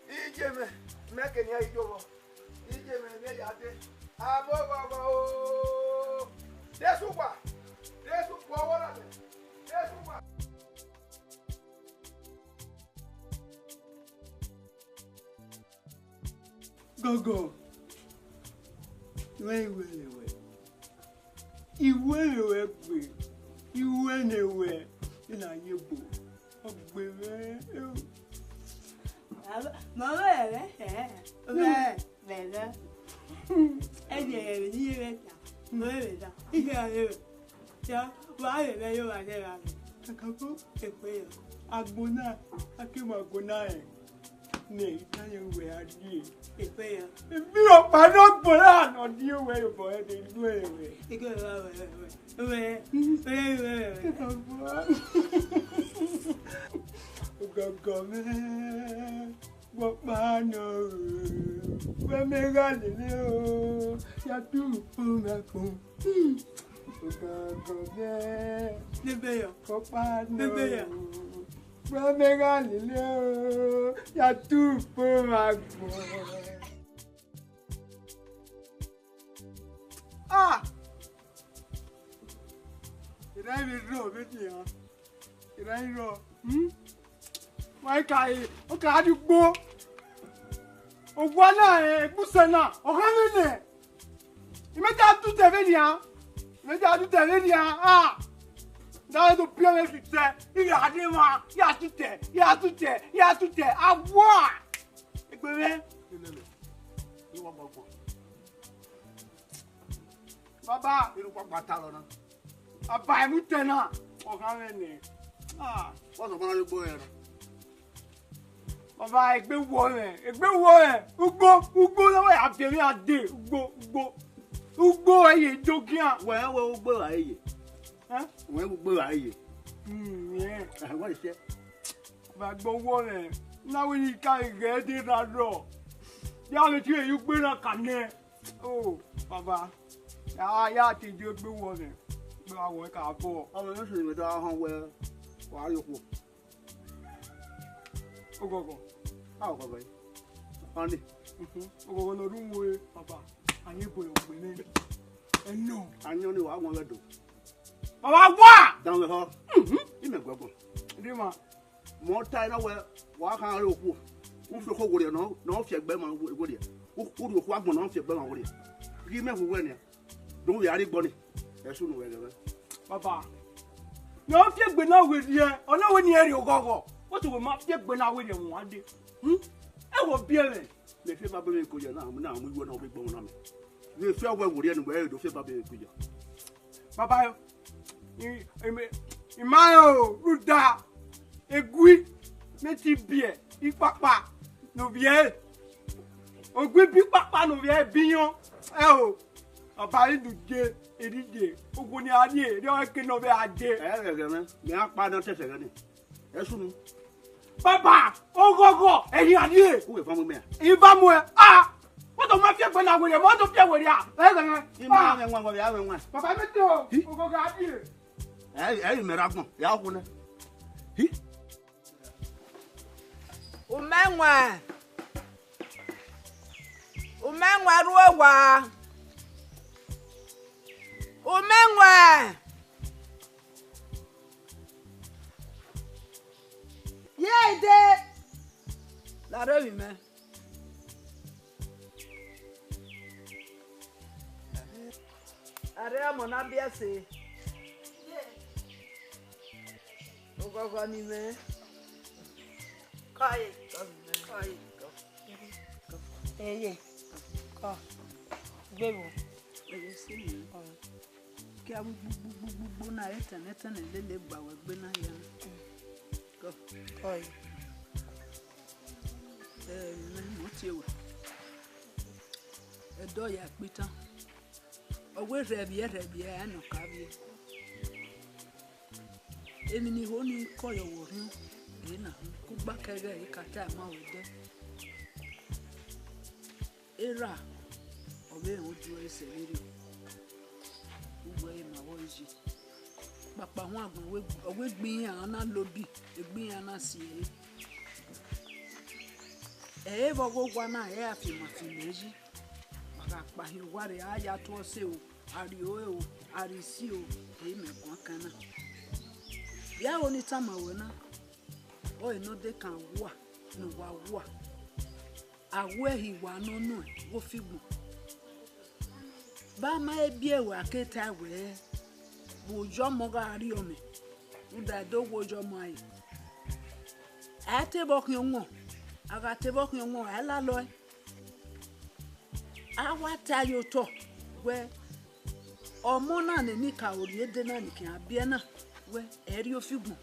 iye mwẹ, mẹ ke nian iye vbọ. Iye mwẹ ne ya dee, amọ ghọghọ o. De sẹ uwa, de sẹ uwa, wọrọ mẹ, de sẹ uwa. Gọgọ, wẹ iwẹ rẹ wẹ. Iwẹ ne wẹ gbe, iwẹ ne wẹ, ina ye gbo, ọ gbe mwẹ. Ma vbe ẹghẹ, ẹghẹ, vbe ẹghẹ. Ẹni ẹghẹ vbe ne iye mwẹ ta, ma vbe ẹghẹ ta, iye mwẹ vbe. Ya, wa vbe ẹghẹ yo wa zẹ gha vbe. Kakabọ, ekpe ya. Agbo na, a ke mu agbo na rẹn. Nẹ, I tama ruẹ a die. Efe ya. Emwi ọkpa ne ọ gbọnra ne ọ die ruẹ, obọ ẹdẹ inu ẹre ruẹ. Ike ruẹ, ruẹ, ruẹ, ruẹ. Ruẹ, ruẹ, ruẹ, ruẹ. Ogọgọ mwẹ, wẹ ọkpa nọ, wẹ mẹ gha lele o. Atupo ma kpọn. Ogangan mẹ. Nebe ya. Kọkpa nọ. Nebe ya. Wẹ mẹ gha lele o, ya tupo ma kpọn. Ah! Erha vbe rrọọ vbe nian. Erha i rrọọ. Hmm? Wa ka e, ọ ka di ugbo. Owa na, egbusẹ na, ọ gha mwẹ nẹ. I mẹ ta tutẹ vbe nian. I mẹ ta tutẹ vbe nian. Ah! Da do piọ mwẹ tutẹ. I gha de mwa, ya tutẹ, ya tutẹ, ya tutẹ. Awa! Egbe mwẹ. Baba, irun kpakpa ta lọ na. Baba, emu tẹ na, ọ gha mwẹ nẹ. Ah. What's up, man? Egbe wọ mwẹ, egbe wọ mwẹ, ugbo, ugbo, na wa ya biẹ mwẹ a de, ugbo, ugbo, ugbo, ẹ ye jogian. Wẹ, wẹ ugbo ra ye. Ẹ? Wẹ ugbo ra ye. Hmm, yeah. Ẹ, wẹ iṣẹ. Ba gbe owó rẹ, na wẹ yi ka ghe de ra rọ. Ya vbe tie yu gbe na ka nẹ. Oh, baba. Ya, ya te je gbe owó rẹ. Gbe wa wọ ka bọ. Ọmọ yẹn sùn ìwé tó a hàn wẹ, wà á rí okùn. Ogogo. A ò kọ bẹyẹ. Ọni. Mhm. Ogogo no ru wo, baba. A yẹn bo yo gbe nẹ. Ẹ nọ. A yẹn ni wa wọn wẹ do. Baba wa. Dan wẹ họ. Mhm. Imẹ gbẹgbọn. Di ma. Mọ ta iná wẹ, wa khan re okhuo. U fi okhuo werriẹ nọ, nọ fi ẹgbẹ ma werriẹ. U, u rhie okhuo agbọn nọ fi ẹgbẹ ma werriẹ. Ghi mẹ wu wẹ nian. Do vbe a rrie gbọ ni. Ẹsu nu wẹ ghẹ mwẹ. Baba. Nọ fi egbe na werriẹ, ọ na wẹ ne irẹn rhie oghọghọ. Wẹ te wẹ ma fi egbe na werriẹ mu wa dee. Hmm? Ẹ wẹ biẹ mwẹ. Mẹ fi eva bọ mwẹ ko ya na, na mu iwẹ na ọ vbe gbọmọ na mẹ. Vbe fi ọwẹ werriẹ ne uwẹ do fi eva bọ mwẹ ko ya. Baba yo, I, I, I ma rẹn o, rhunmwuda egui ne te ibiẹ ikpakpa ne ovbi ẹre. Ogui bi ikpakpa ne ovbi ẹre bi yọn. Ẹ o, baba, I du je, I du je. Ogun ni a rrie, erriọ ẹre ke ne ọ vbe a je. Ẹ ghẹ ghẹ mwẹ, mẹ a kpa ne ọ tẹsẹ ghẹ ni. Ẹ sunu. Baba, oghọghọ, ẹhin a rrie. U vbe van mu mẹ a? I van mu ẹ. Ah! Wẹ te ma fi egbe na werriẹ, ma do fi werriẹ a? Ẹ ghẹ mwẹ. I ma mwẹ wan, wẹ a mwẹ wan. Baba, mẹ te o, Hi. Oghọghọ a rrie. Ẹ, ẹ, mẹ ra gbọn, ya khu nẹ. Hi. U mẹ wan. U mẹ wan ru owa. U mẹ wan. Ye ide. La rre emwi mẹ. A rre ọmọ na biẹ ẹse. Oghọghọ ni mwẹ. Kọe. Kọe. Eye. Kọ. Gbe vbo. Eye si ni. Kọ. Kia vbe gbugbugbugbu na, etẹnẹ etẹnẹ lele gba wẹ gbe na hia na. Kọ. Kọe. Ẹ, mẹ mọ tie wẹ. Ẹdẹ ọ ya kpe itan. Ọ wẹ rhẹvbiẹ rhẹvbiẹ, ẹ nọ ka vbiẹ. Emwi ne I ho ni kọyọ wẹ orhiọn, ẹ na kugba kẹghẹ, ẹ ka ta ma wẹ dẹ. Erha, ọ vbe rẹn odu ẹre sẹ vberriọ. Uwẹ ẹre ma vbọ ye. Kpakpa huan gbọn, ọ wẹ egbe iran na lodi, egbe iran na si ẹre. Ẹ i re vbe ọghe owa na, ẹ i ra fian ima fian imẹ yi. Ma gha kpa hin owa rre, a ya tuẹ ọse o, a rrie ore o, a rrie isi o, ẹ i re imẹ guan kan na. Vbe aro ne I tama ruẹ na, ọre ne ọ dekan wa ne uwa wa. A wẹ ẹhi wa ne ọ nuẹn vbe ofigbọn. Ba ma he biẹ ruẹ, a ke tae wẹẹ, vbe oya ọmọ gha rrie ọmọ, rhunmwuda ẹdẹ owa oya ọmọ rae. A i te vbe ọ khian ọmọ, a gha te vbe ọ khian ọmọ, a i lalọe. A wa ta ye otọ wẹẹ, ọmọ na ne eni ka ro rrie ede na ni khian biẹ na, wẹẹ ẹ rrie ofigbọn,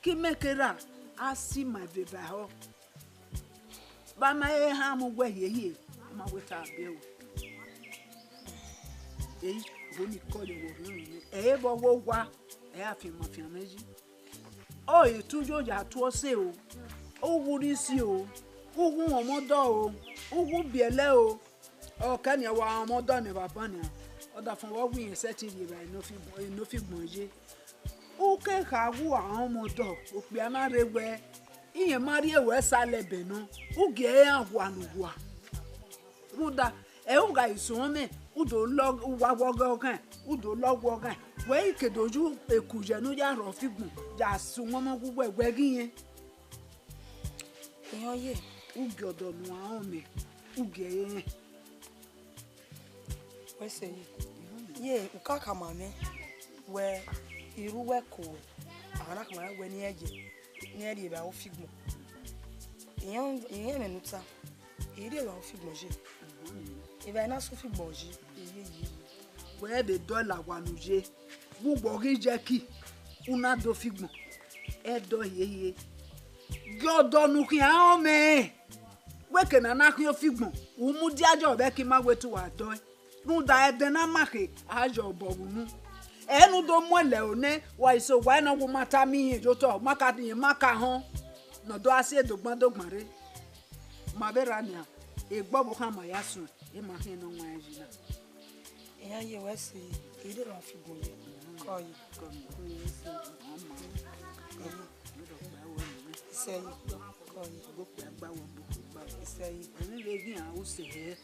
ke imẹ ke ra, a si ima eva eva ehọ. Ba ma he han mu wẹ hiehie, a ma wẹ te a biẹ ruẹ. Ehi, vbene I kọyọ wẹ orhiọn mwẹ, ẹ i re vbe ọghe owa, ẹ i ra fian ima fian mwẹ yi. Ọ i re te u yo ya tuẹ ọse o, u wu rrie isi o, u wu mwẹ ọmọdọ o, u wu biẹlẹ o, Ọ kẹ nian, wa rẹn ọmọ ọdọ ne evba ban nian, ọdafẹn vbe ọ wẹ irẹn sẹtin rhie evbare ne ọ fi gbọn, ne ọ fi gbọn ye. U ke kha wu a rẹn ọmọ ọdọ, okpia na rre wẹ, irẹn ma rhie ruẹ sa lẹ ẹbẹ nọ, u gie iran hua ne uwa. Rhunmwuda, ẹ, u gha suẹn mwẹ, u do lọ, u wa wọ ọghẹn, u do lọ wọ ọghẹn, wẹ i ke do yu eku ye ne u ya rhọ fi gbọn, ya suẹn mwẹ gu wẹ, wẹ ghi rẹn. Iran ye. U gie ọdọ ne uwa rẹn mẹ, u gie ẹre rẹn. Wẹ sẹ ye. Ye, u ka khama mwẹ wẹ, I ru uwẹ ko wẹ, a na khama wẹ ne irẹn ye, ne irẹn rhie evbare ufigbọn. Irẹn, irẹn mwẹ ne u ta, I rhie evbare ufigbọn ye. Evbare na sẹ ufigbọn ye, I ye ye. Wẹ vbe dọla wa ne u ye, vbe ugbọ ghi ye ẹki, u na do figbọn, ẹdọ hiehie. Gie ọdọ ne u khian rẹn mẹ. Wẹ ke na na khian ofigbọn, u mudia jọ vbe ẹki ma wẹ te uwa dọe. Rhunmwuda ẹdẹ na ma khe, a yọ obọ vbe unu. Ẹ ne u do mu ẹlẹ ro nẹ, wa i so wa nọ, wẹ u ma ta miẹn irẹn ye otọ, ma ka, irẹn ma ka họn, ne ọ do gha si ẹdogban dogban rre. Ma vbe rra nian, egbe ọvbokhan ma ya suẹn, e ma khian ne ọ wan ẹre yi na. Iran ye wẹ sẹ, I rhie evbare ufigbọn ye. Kọ ye. Kọ ye, wẹ sẹ, ọ ma. Kọ ye. Isẹ ye. Kọ ye. Isẹ ye. Emwi vbe ghi iran ru sẹ hẹ.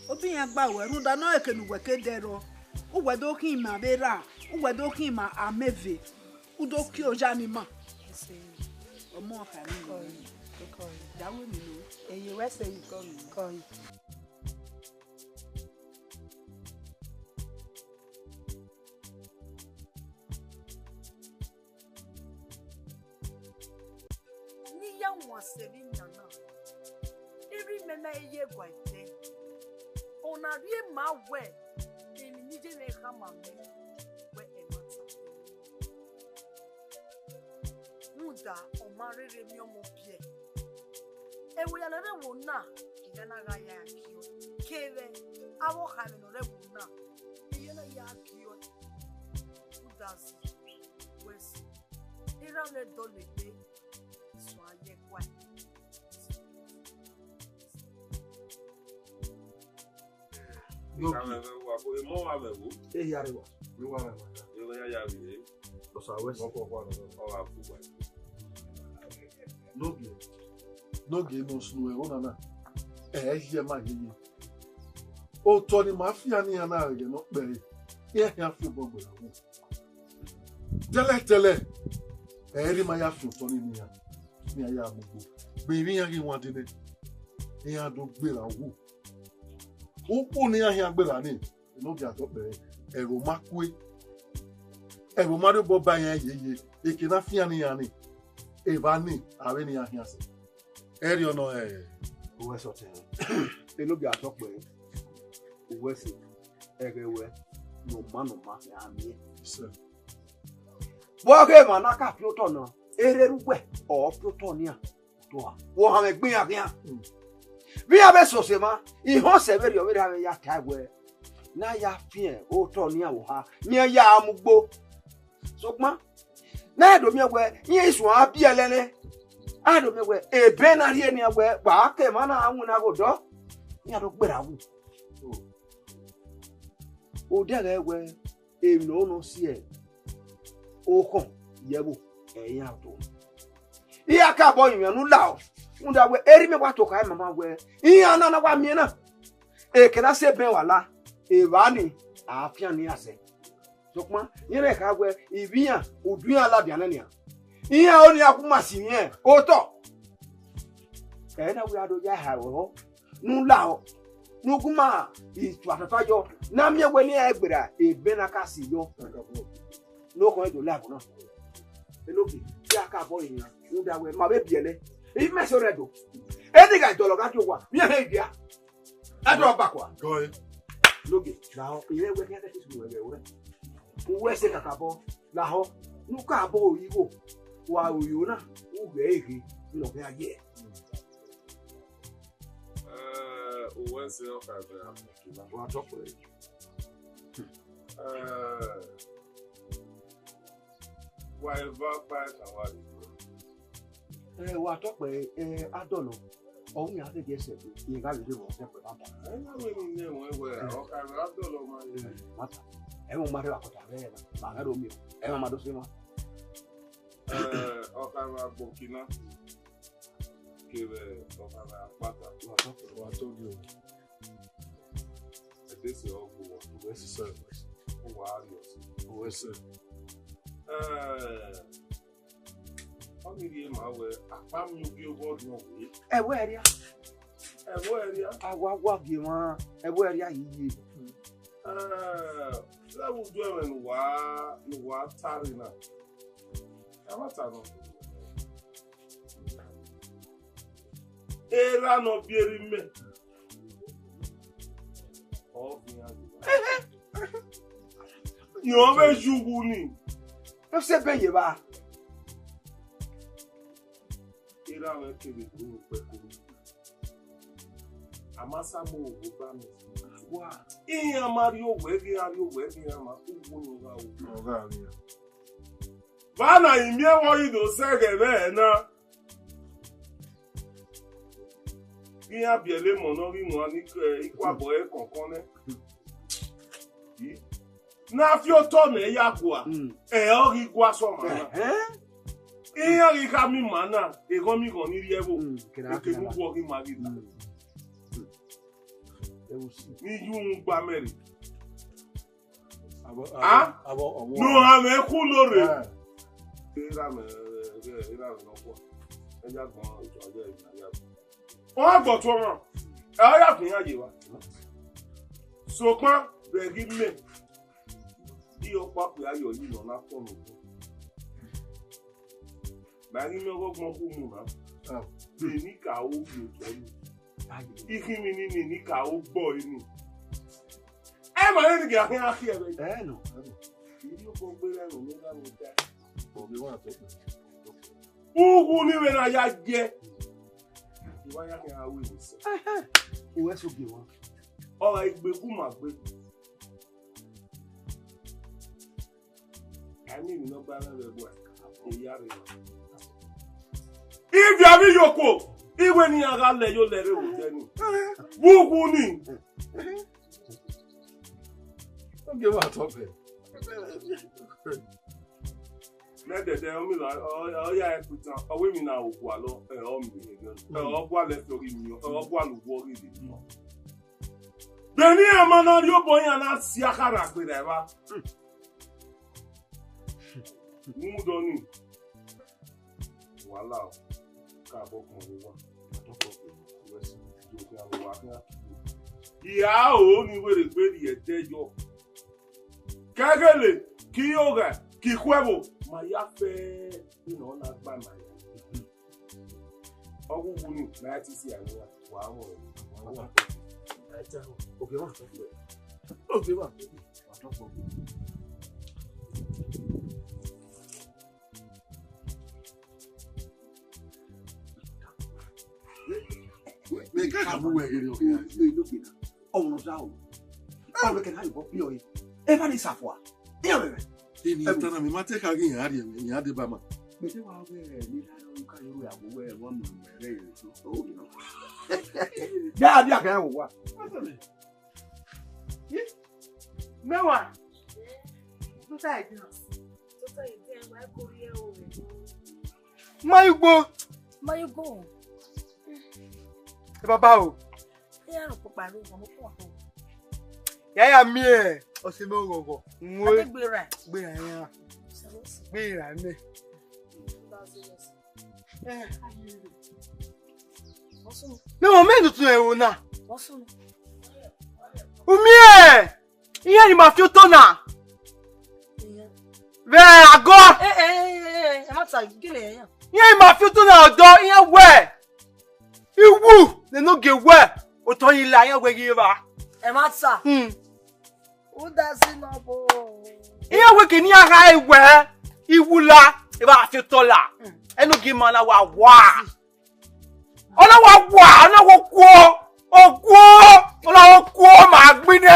Obọ iran gba ruẹ, rhunmwuda ne ọ rẹn eke ne uwẹ ke dẹ rrọọ. Uwẹ do khian ima vbe rra, uwẹ do khian ima ameve, u do kie oya ne ima. Isẹ ye. Ọmọ khare. Kọ ye. Kọ ye. Ya ru emwi nọ. Eye wẹ sẹ ye. Kọ ye. Kọ ye. Ne I ya wan sẹ vbe inian na, erha imẹ ma ye gua ẹdẹ. Ọna rhie ma wẹ, emwi ne I ye mwẹ khama mwẹ, wẹ ẹmwata. Rhunmwuda ọ ma rherhe miẹn ọmọ biẹ. Ẹvbo hia ne ọ rre ẹvbo na, I ya na gha ya gie ọe. Kevbe avbe ọkhaemwẹ ne ọ rre ẹvbo na, I ya na ya gie ọe. Udazi, wẹ sẹ, erha mwẹ dọlegbe, suẹn a ye ẹguae. Emọ wa mwẹ vbo? Ehia rre wa, ne uwa mwẹ vbe ọta. Erha ya ya vbe re. Ọsa wẹ sẹ. Ọkọ wa nọ. Ọ gha bu wa. Nogie, nogie ne ọ sunu ẹvbo na na, ẹ i ye ma yeye. Otọ ne ima fian ne iran na ghẹ ne ọ kpẹre, iran khian fi obọ gberra wu. Tẹlẹtẹlẹ, ẹ i re ma ya fi otọ ni ne iran, ne iran ya mu ugbo. Vbe emwi iran ghi wan dee nẹ, iran do gberra wu. Ukpo ne iran khian gberra ni, Enogie Atọkpẹre, ẹvbo ma kue, ẹvbo ma rhie obọ ba iran yeye, eke ne a fian ne iran ni, evba ni, avbe ne iran khian sẹ. Ẹrriọ nọ hẹ. Uwẹ sẹ ọtẹn. Enogie Atọkpẹre, uwẹ sẹ, ẹghẹ wẹ, ne ọ ma, ne ọ ma, a miẹn. Sir. Vbe ọghe emwa na ka fi otọ nọ, erhẹrẹ uwẹ, ọ fi otọ nian. Wo hanmwẹ egbe iran khian. Mm. Vbe iran vbe sose emwa, ihọn sẹ vberriọ vberriọ avbe ya tae wẹẹ, ne a ya fian otọ nian vbe oha, ne iran ya mu ugbo. Sokpan, ne a do miẹn wẹẹ, iran i suẹn a biẹlẹ nẹ, a do miẹn wẹẹ, ebe na rhie nian wẹẹ, wa ke emwa na winna ghe odọ, iran do gberra wu. Odẹ ghẹ wẹẹ, emwi ne ọ nọ si okhọn ye ẹvbo, ẹ i iran do. Iran ka bọ rinmwian ne u lao, rhunmwuda wẹẹ, erha imẹ wa tokha mama wẹẹ, iran na na wa miẹn na, eke ne a si ebẹn wa la, evba ni, a fian ne iran sẹ. Sokpan, iran kha wẹẹ, ivbi iran, udu iran ladian nẹ nian. Iran ọnii a khu ma si mwẹ otọ. Ẹ na wẹẹ a do ya eha ẹvbo, ne u lahọ, ne u gu ima itu afiafa yọ, ne a miẹn wẹẹ ne iran gberra ebe na ka si yọ. Ne okhọn do la ẹvbo na. Enogie, te a ka bọ rinmwian, rhunmwuda wẹẹ, ma vbe biẹlẹ. Imẹ sẹ orẹ do. Eni gha dọlọ gha die owa, miẹn hẹ ivia. Ẹdọ bakua. Gọe. Enogie, lahọ, irẹn wẹẹ khian te sunu ẹghẹ ruẹ. Uwẹ sẹ kakabọ, lahọ, ne u ka bọ ro igho, wa ro iro na, u ghẹ ẹre ghe, ne ọ khian ye. Eh, uwẹ sẹ ọkhaemwẹ a. Wa tọ kpẹre. Eh, wa eva kpa ẹkan wa rre. Eh, wa tọ kpẹre, eh, adọlọ. Ọ wẹ iran te gie sẹ, iran gha vbe rre vbe ọtẹn, wẹ ma ta. Ẹ na wẹ ne I nẹ ruẹ wẹ, ọ ka rre a dọlọ ma ye. Ẹ, ma ta. Ẹ, ma ma rre vbe akọta vbe ẹre na, ma gha do miẹn. Ẹ, ma ma do sẹ emwa. Ẹ, ọ ka rre agbọn kina. Kevbe ọ ka rre akpata. Wa tọ, wa tọ gie o. Ẹdẹ sẹ ọ gbe uwa. Uwẹ sẹ. Uwa rrie ọse. Uwẹ sẹ. Ẹ, ọ ni rhie ma wẹ, akpa miẹn ovbi oghọdọn wẹ. Ẹvbo ẹria. Ẹvbo ẹria. A wa wa gie emwa, ẹvbo ẹria yi yi. Ẹ, vbe udu ẹmwẹ ne uwa, ne uwa ta rre na. Ẹmwata nọ. Erha ne ọ biẹ erha imẹ. Ọ viọ iran ye evba. Rẹn vbe ye uwu ni. Ọ sẹ bẹghe ye evba. Erha mwẹ kevbe bun ukpẹ ko. A ma sa mu owo ba mẹ. Wa. Iran ma rrie owẹ, ghi iran rrie owẹ, ghi iran ma uwu ne ọ gha ru. Ọ gha rrie. Vbe a na i miẹn vbe ọ ghi do sẹ ẹghẹ mwẹ na. Iran biẹlẹ emọ ne ọ ghi wan ni, eh, ikuabọ ẹre kọnkọn nẹ. Ne a fi otọ nẹ ya gua, mm, ẹ ọ ghi gua sẹ ọmwa na. Ẹhẹn. Iran ghi khama ima na, eghọnmighọn ni rhie ẹvbo, mm, kere eke ne uwu ọghe ima ghi la. Mm. Ẹ wo si. Ne I yu uhunmwu gba mẹ rre. Abọ, ah? Abọ, ọmọ. Ne uhan mwẹ khu lo rre. Eh. Erha mwẹ, eh, erha mwẹ nọkhua. Ẹ ya gbọn otọ, a ya, a ya. Ọ gha gbọtọ ọmwa, ẹ ọ ya fian ye evba. Sokpan vbe ẹghẹ imẹ, iye ọkpakpa ya yọ yi nọ na tọn nọ. Ma ghi miẹn ọghe ọgbọn khu mu na. Ah. Nene ka ru ye otọ ni. Ikhinmwi ni nene ka ru gbe ọre ni. Ẹ ma rẹn ni gie a khian khian ẹvbo. Ẹ nọ. Ẹ nọ. Iyobọ gbe rẹ nọ ne gha vbe da. Ọ ghi wa tọ. Uwu ni vbe na ya giẹ. I wa ya khian ru emwi sẹ. Ẹhẹn. Uwẹ so gie wa. Ọ gha gbe gu ma gbe. Ẹmwẹ emwi ne ọ gba mwẹ vbe ẹguae, I ya rre. Ivia vbe iyoko, iwẹ ne iran gha lẹ yo lẹ rre vbe odẹ ni. Vbe uwu ni. Ogie wa tọ bẹ. Nẹdẹdẹ, ọ mi la, ọ, ọ ya ẹkpitan, ọ wẹ emwi na ogualọ, ẹ, ọ mi, ẹ, ọ gualọ ẹfe ọ ghi miẹn, ẹ, ọ gualọ uwu ọ ghi rhie. Bẹghe ne iran ma na rhie obọ iran na si akharha gberra evba. Rhunmwuda ọnii, wala o, ka bọ kọn vbe owa. Iya o ni were gbe rhie ẹdẹ yọ. Kẹghele, ke ighẹ, ke ikhuẹvbo, ma ya fẹ ne ọ na gba ma ya. Ọ ghi wu ni, ma ya te isi aro wa, wa mọ. Oke wa. Oke wa. Mẹ ka mu wẹ ghere ọ. Ọ wẹ kẹ na yọ biẹ ọre. Eva ni safua. Iran vbe mwẹ. Eni ta na mi ma te kha ghi iran rhie mwẹ, iran deba ma. Mẹ te wa ghe ne ka yo ya wo wẹ wa mu wẹ rẹ so. Ya dia kẹ wo wa. Mẹwa. Tota ẹgbẹn. Tota ẹgbẹn wa ko ri ẹ o. Ma ugbo. Ma ugbo. Ẹ baba o. Iran rhọkpokpa rre, ọmọ kpọkpọ. Ya ya miẹn ọse mẹ oghọghọ. Nwe. Ade gbe ra. Gbe ra ya. Gbe ra nẹ. Mẹ mọ mẹ tuntun ẹro na. Umiẹn, iran ni ma fi otọ na. Vbe agọ. Iran ni ma fi otọ na ọdọ, iran wẹ. Iwu ne no gie wẹ, otọ yi la iran wẹ ghi evba. Ẹ ma ta. Hmm. Udazi nọ bo. Iran wẹ ke ne iran gha wẹ, iwu la, evba fi otọ la. Hmm. Ẹ no gie ma na wa wa. Ọ na wa wa, ọ na wa okuo, okuo, ọ na wa okuo ma gbinẹ.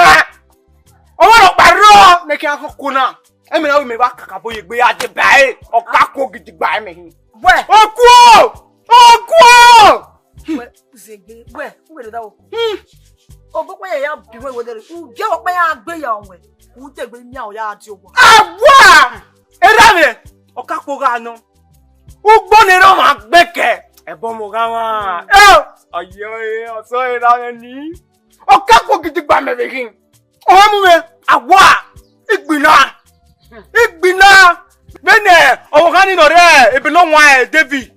Ọ wa rọ kpa rọ, ne ke a koko na. Ẹ mẹ na wẹ mẹ wa kakabọ ye egbe ya deba ẹre, ọ ka kuo gidigba ẹmẹ hin. Wẹ. Okuo! Okuo! wẹ zegbe, wẹ, u wẹ da wo. Hmm. Obokpa ya ya bi wẹ wẹ dere. U je obokpa ya gbe ya wẹ. U te gbe mi a ya di owa. Awa! Era mwẹ, ọkakpo gha nọ. Ugbo ne erha ọmwa gbe kẹ, ẹbọ ọmọ gha mwa. Eo! Ọyẹ ọre, ọsọ erha mwẹ ni. Ọkakpo gidigba mẹ vbe khin. Ọmwa mu mwẹ, awa, igbinna, igbinna. Vbene ọvbokhan ni nọ rre ebe ne ọ wan David,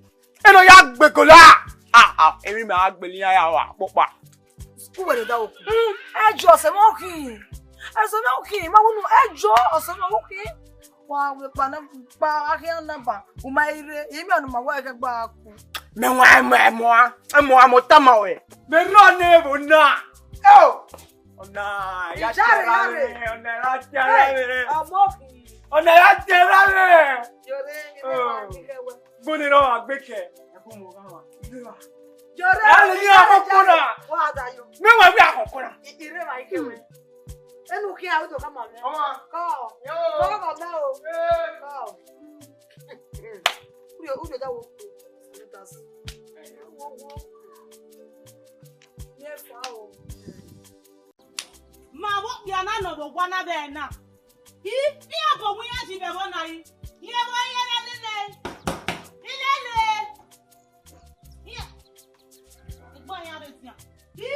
eno ya gbe gola. Ah, ah, emwi mẹ a gbele iran ya wa kpokpa. Uwẹ da oku. Ẹjọ, ọsẹ mwẹ ọ khin. Ọsẹ mwẹ ọ khin, ma wunu, ẹjọ, ọsẹ mwẹ ọ khin. Wa wẹ kpa na, kpa akhian namba, u ma i rre, imẹ ọnii ma wa ẹghẹ gba ku. Mẹ wan ẹmọ, ẹmọ a, ẹmọ a mọ tama wẹ. Mẹ rọ ne vbo na. Eo. Ọna ya Ìjà rẹ̀ tiẹra ya rẹ̀. Mwẹ, ọna ya tiẹra Hey, mwẹ. Ọmọ kì í. Ọna ya tiẹra mwẹ. Yọrẹ ni mẹ wà ní kẹwẹ. Gbọnẹ rọ wa gbe kẹ. Ẹkún mọ gán wa. Yọrẹ Ẹ lè ní ni ọkọ kọnà. Wà á dayọ. Mẹ wà wí àkọ́kọ́ na. Ìrẹ́ wa ike wẹ. Ẹnu kí a ó tó ká màmí. Ọmọ. Kọ́. Yóò. Kọ́ màmí o. Ee. Kọ́. Uyo, uyo da wo. Wo, wo. Ye fa o. Ma vbe okpia na nọ vbe owa na vbe ẹna. I, iran bọ wẹ iran yi vbe ẹvbo na yi. Iran vbe iran lele. Ilele. Iran. Egbe iran vbe tian. I,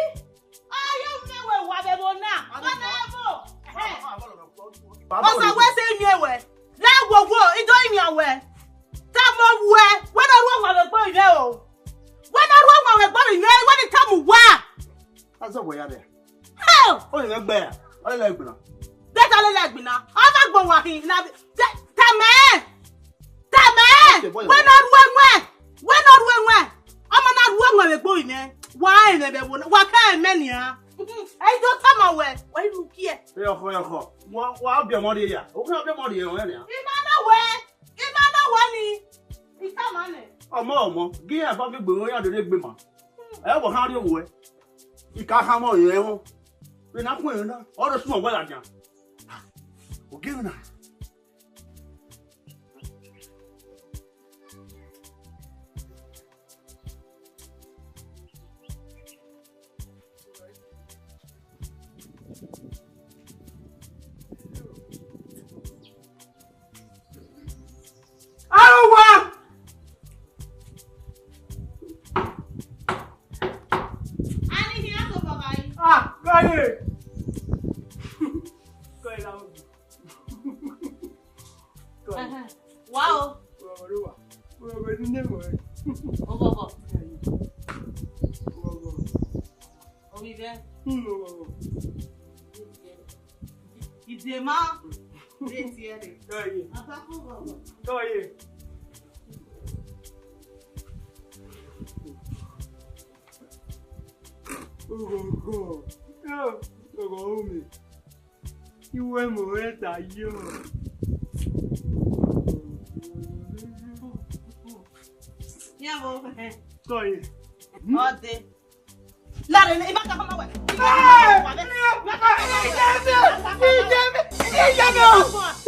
aye mwẹ wẹ wa vbe ẹvbo na. Wa na ẹvbo. Ẹhẹ. Ọsa wẹ sẹ imiẹn wẹ. Ra wowo, I do imiẹn wẹ. Tama wẹ, wẹ na ru ọmwa vbe ẹgbẹe mwẹ o. Wẹ na ru ọmwa vbe ẹgbẹe mwẹ, wẹ ne I tama uwa. Azọ wẹ ya rẹ. Hell! Ọ yẹ gbẹ ya. Ọ lele gbina. Dẹta lele gbina. Ọ na gbọ wa hin na. Tama. Tama. Okay, boy. Wẹ na ru ẹwẹn. Wẹ na ru ẹwẹn. Ọmọ na ru ẹwẹn vbe ẹgbẹe mwẹ. Wa rẹn vbe ẹvbo na. Wa ka ẹmẹ nian. Ẹ i do tama wẹ. Wa i ru kiẹ. Ẹ ọkhọ, ẹ ọkhọ. Wa, wa biẹ ọmọ rhie ya. O ka biẹ ọmọ rhie ẹmwẹ nian. I ma na wẹ. I ma na wẹ ni. I tama nẹ. Ọmọ, ọmọ. Gi ẹn aba mi gbe ro ya dede gbe ma. Ẹ wọ ha rrie owẹ. I ka khama ọyẹnrẹn họn. Vbe ne a khuẹn na, ọ rre suẹn wẹ ladian. Ogiemwi na. Arowa! Ani hian to baba yi. Ah, kọye. Kọye la mo. Kọye. Ẹhẹn. Wa o. Wa o, wa. Wa o, wa ni ne mo. Obobo. Obobo. Ovbi mwẹ. Hmm, obobo. Idema. Dọye. Abakọ obobo. Dọye. Ogogo. Ogogo umi. Iwe mo re ta yo. Yẹ wo. Dọye. Ọdẹ. Lare ne, ima ka fama wẹ. Ima ka fama wẹ. Ima ka fama wẹ. Ije mi, ije mi, ije mi o.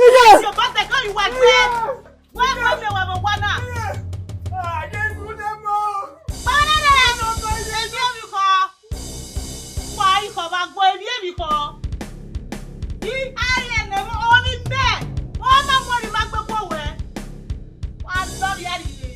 Ije. Yo, but they call you what? Wẹ, wẹ, wẹ, wẹ, wẹ, wẹ na. Ah, Jesu de mo. Bana na. Emi emi kọ. Wa ikọ ba gbo emi emi kọ. I aye ne mo o mi bẹ. O ma mo ni ma gbe kọ wẹ. Wa lọ bi ari ye.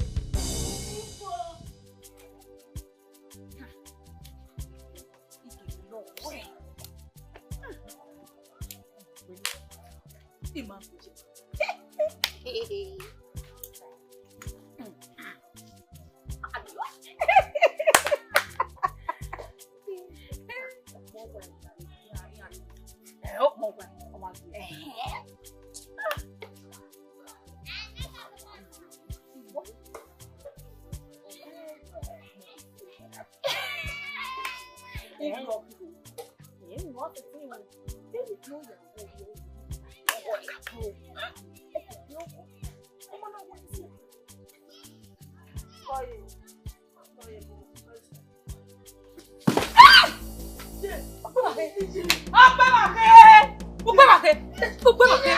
Ọkpẹ ma khe! Ọkpẹ ma khe! Ọkpẹ ma khe!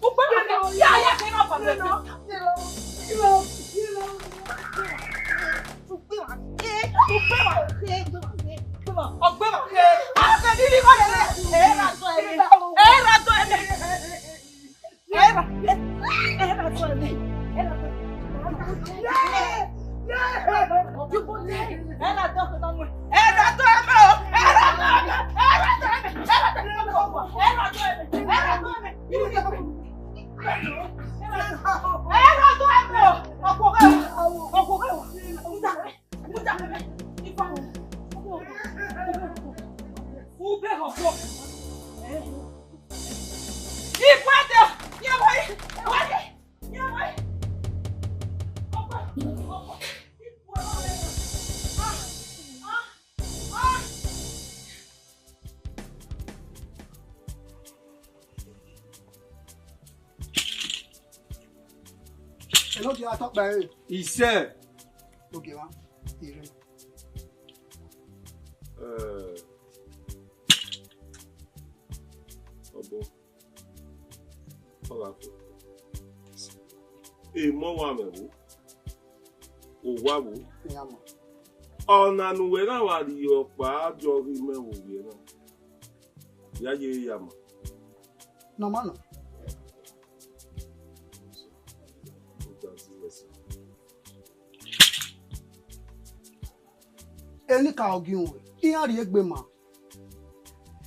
Ọkpẹ ma khe! Ya, ya, khe na ọkpẹ ma khe! Ọkpẹ ma khe! Ọkpẹ ma khe! Enogie a tọ kpẹre. Isẹ. Ogie mwa, ire. Eh, ọbọ, ọ gha fo. Emọ wa mwẹ vbo, owa vbo. Iran ma. Ọna ne uwẹ gha wa rhie ọkpa, a jọ ghi mẹ vbe ovbi ẹre na. Ya ye ya ma. Nọ ma nọ. Enikaro gie uwẹ, iran rhie egbe ma.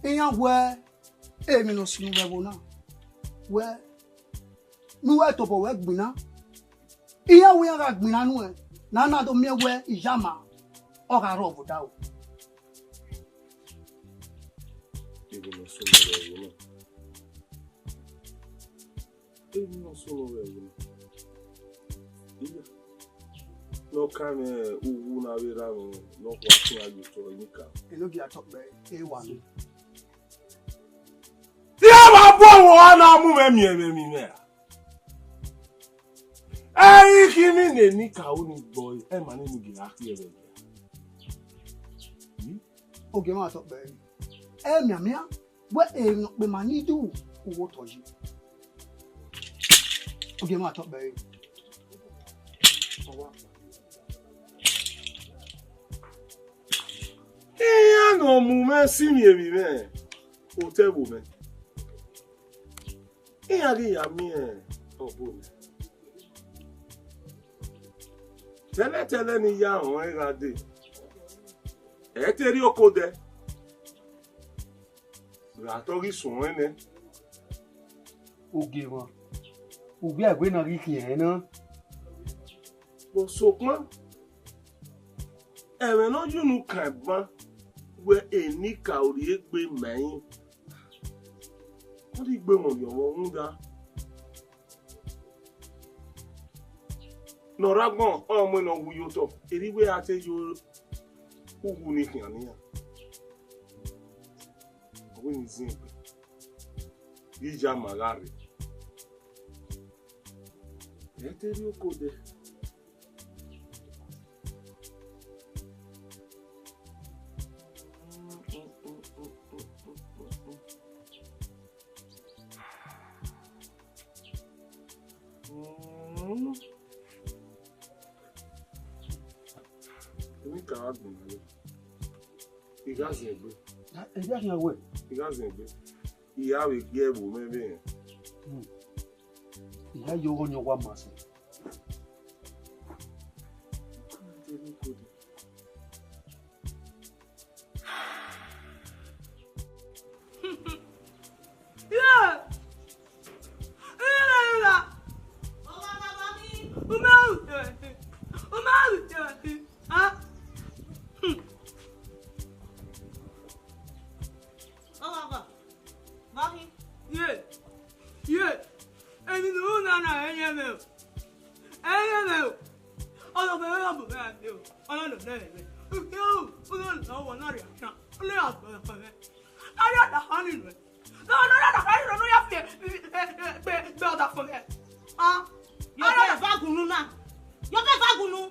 Iran wẹ emwi ne ọ si uwẹ ẹvbo na, wẹ ne uwẹ tobọ wẹ gbinna. Iran wẹ iran gha gbinna nuẹn, ne a na do miẹn wẹ iyama ọ gha rrọọ vbe odaro. Emwi ne ọ sunu rẹ ẹvbo na. Emwi ne ọ sunu rẹ ẹvbo na. Iya. Ne ọ kan mwẹ uwu ne avbe erha mwẹ ne ọ khua khian ye otọ Enikaro. Enogie a tọ kpẹre, e wa nọ. Te a wa bu owa na mu mwẹ miẹn mwẹ miẹn ra? Ẹ i khin ne Enikaro ni gbọ ẹre, ẹ ma nene gie a khiẹ vbe ẹghẹ. Ogie mwa tọ kpẹre. Ẹ mianmian, wẹ emwi ne ọ kpema ni du uwu otọ yi. Ogie mwa tọ kpẹre. Iran ne ọ mu mwẹ sinmwi emwi mwẹ, otọ ẹvbo mwẹ. Iran ghi ya miẹn ọbo mwẹ. Tẹlẹtẹlẹ ne I ya rẹn ọnrẹn gha dee, ẹ i te rhie oko dẹ, ra te ọ ghi suẹn nẹ. Ogie mwa, uwẹ a wẹ ne a ghi khian ẹn na. Vbe sokpan, ẹmwẹ ne ọ ye unu kan ban wẹ Enikaro rhie egbe ma ẹre, ọ rhie egbe mwẹ ọmwa rhunmwuda ne ọ rre agbọn, ọ mu ne ọ wu ye otọ, erha wẹ a te ye uwu ni khian ne iran. Ọ wẹ ne I zin egbe, iyama gha rre. Ẹ i te rhie oko dẹ. Enikaro gha gbinna ye. I gha zin egbe. Ẹdẹ khian wẹ. I gha zin egbe. I gha vbe gie ẹvbo mwẹ vbe rẹn. Hmm. I gha ye ọghọ ne ọ wa ma sẹ. Ye, ye, emwi ne u ru na na, ẹyẹn mwẹ o, ẹyẹn mwẹ o, ọlọghẹ mwẹ ọbọ mwẹ a de o, ọlọlọ nẹ mwẹ, u na lọ wọ na rhia khian, u na ya gbẹlẹ fẹ mwẹ, a ya da kha ni nuẹ, na na ya da kha ni nuẹ, ne u ya fi gbe ọdafẹn mwẹ, a, yọ vẹ eva gunu na, yọ vẹ eva gunu.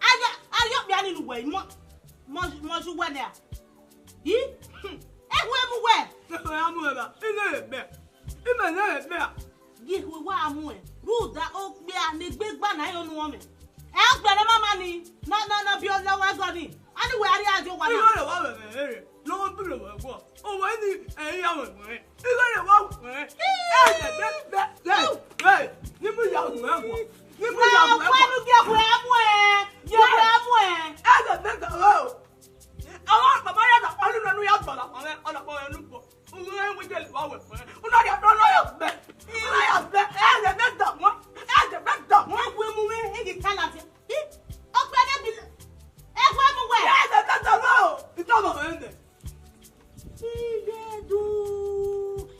Aya, aya okpia ni ne uwẹ, mọ, mọ, mọ ju wẹ nẹ. I? Ehue mu wẹ. Ehue a mu ẹmwẹ, I nẹ ẹmwẹ. I mẹ nẹ ẹmwẹ a. Ghi ehue wa mu ẹ. Rhunmwuda okpia ne egbe gba na yo nuẹn mẹ. Ẹ okpia ne mama ni, na, na, na biẹ ọlọ wa zọ ni. A ni wẹ a rhie a die owa na. I gha rẹ wa vbe ẹmwẹ rẹ. Lọghọ bi lọghọ ẹguọ. Owa ni ẹ i ya wẹ wẹ. I gha rẹ wa wẹ. Ẹ, ẹ, ẹ, ẹ, ẹ, ni mu ya wẹ ẹguọ. Ni mu ya wẹ ẹguọ. Wẹ nu gie ehue mu ẹ. Gie ehue mu ẹ. Ẹ, ẹ, ẹ, ẹ, o. Àwọn bàbá yà dà pálí lọ nu ya gbọ̀dọ̀ pọ̀ mẹ́, ọ̀dọ̀ pọ̀ mẹ́ nu bọ̀. Òun ẹ wí jẹ́ lè wá wẹ̀ fún ẹ. Ó náà yà dán lọ́yọ̀ bẹ́ẹ̀. Ó náà yà bẹ́ẹ̀. Ẹ, ẹ, ẹ, dà wọ́n. Ẹ, ẹ, ẹ, dà wọ́n. Ẹ wẹ mu mi, ẹ kì í kálá tiẹ̀. Ih, ọgbẹni bi, ẹ wẹ mu wẹ. Ẹ, ẹ, ẹ, dà wọ́n o. Ìjọba ọ̀rẹ́ ẹ̀. Igbedu,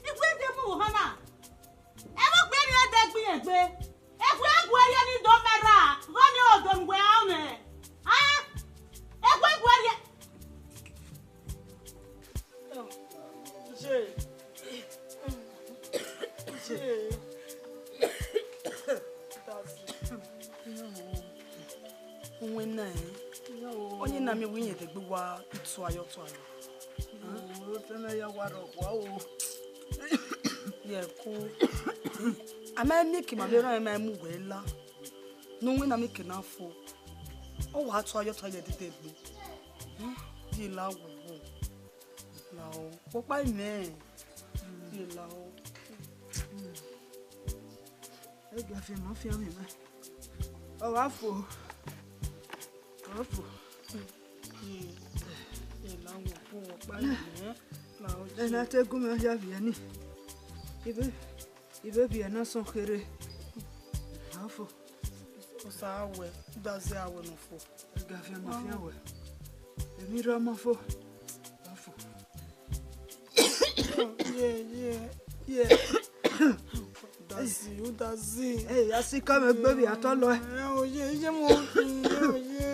igbe de mu hana. Ẹvbo gbe rrie de gbe irẹn gbe. Efu ẹguẹ ye ni do mẹ ra, gho ni odọ ne uwẹ ra mwẹ. A, efu ẹguẹ rrie. Mẹ wẹ irẹn degbe wa tuayọ tuayọ. Otọ mwẹ ya wa rọ wa o. Ye ko. A ma miẹn ke ima vbe rran ma mu wẹ la. Ne uwẹ na miẹn ke na fo. Ọ wa tuayọ tuayọ dede gbe. Ye la wo wo. La o. Kpokpa imẹ. Ye la o. Ẹ ga fian ma fian mwẹ. Ọ wa fo. Ọ fo. Ye la wo ko kpokpa imẹ. La o. Ẹ na te gu mwẹ ya viẹ ni. Ibe, ibe viẹ na sọn kherhe. Ọ fo. Osa wẹ, u da zẹ awẹ ne ọ fo. Ẹ ga fian ma fian wẹ. Emwi rre ọmọ fo. Ọ fo. Ye, ye, ye. Udazi, udazi. Ẹ ya si ka mwẹ gbe vbe atọ lọ ẹ. Ẹ o ye, ye mo, ẹ o ye.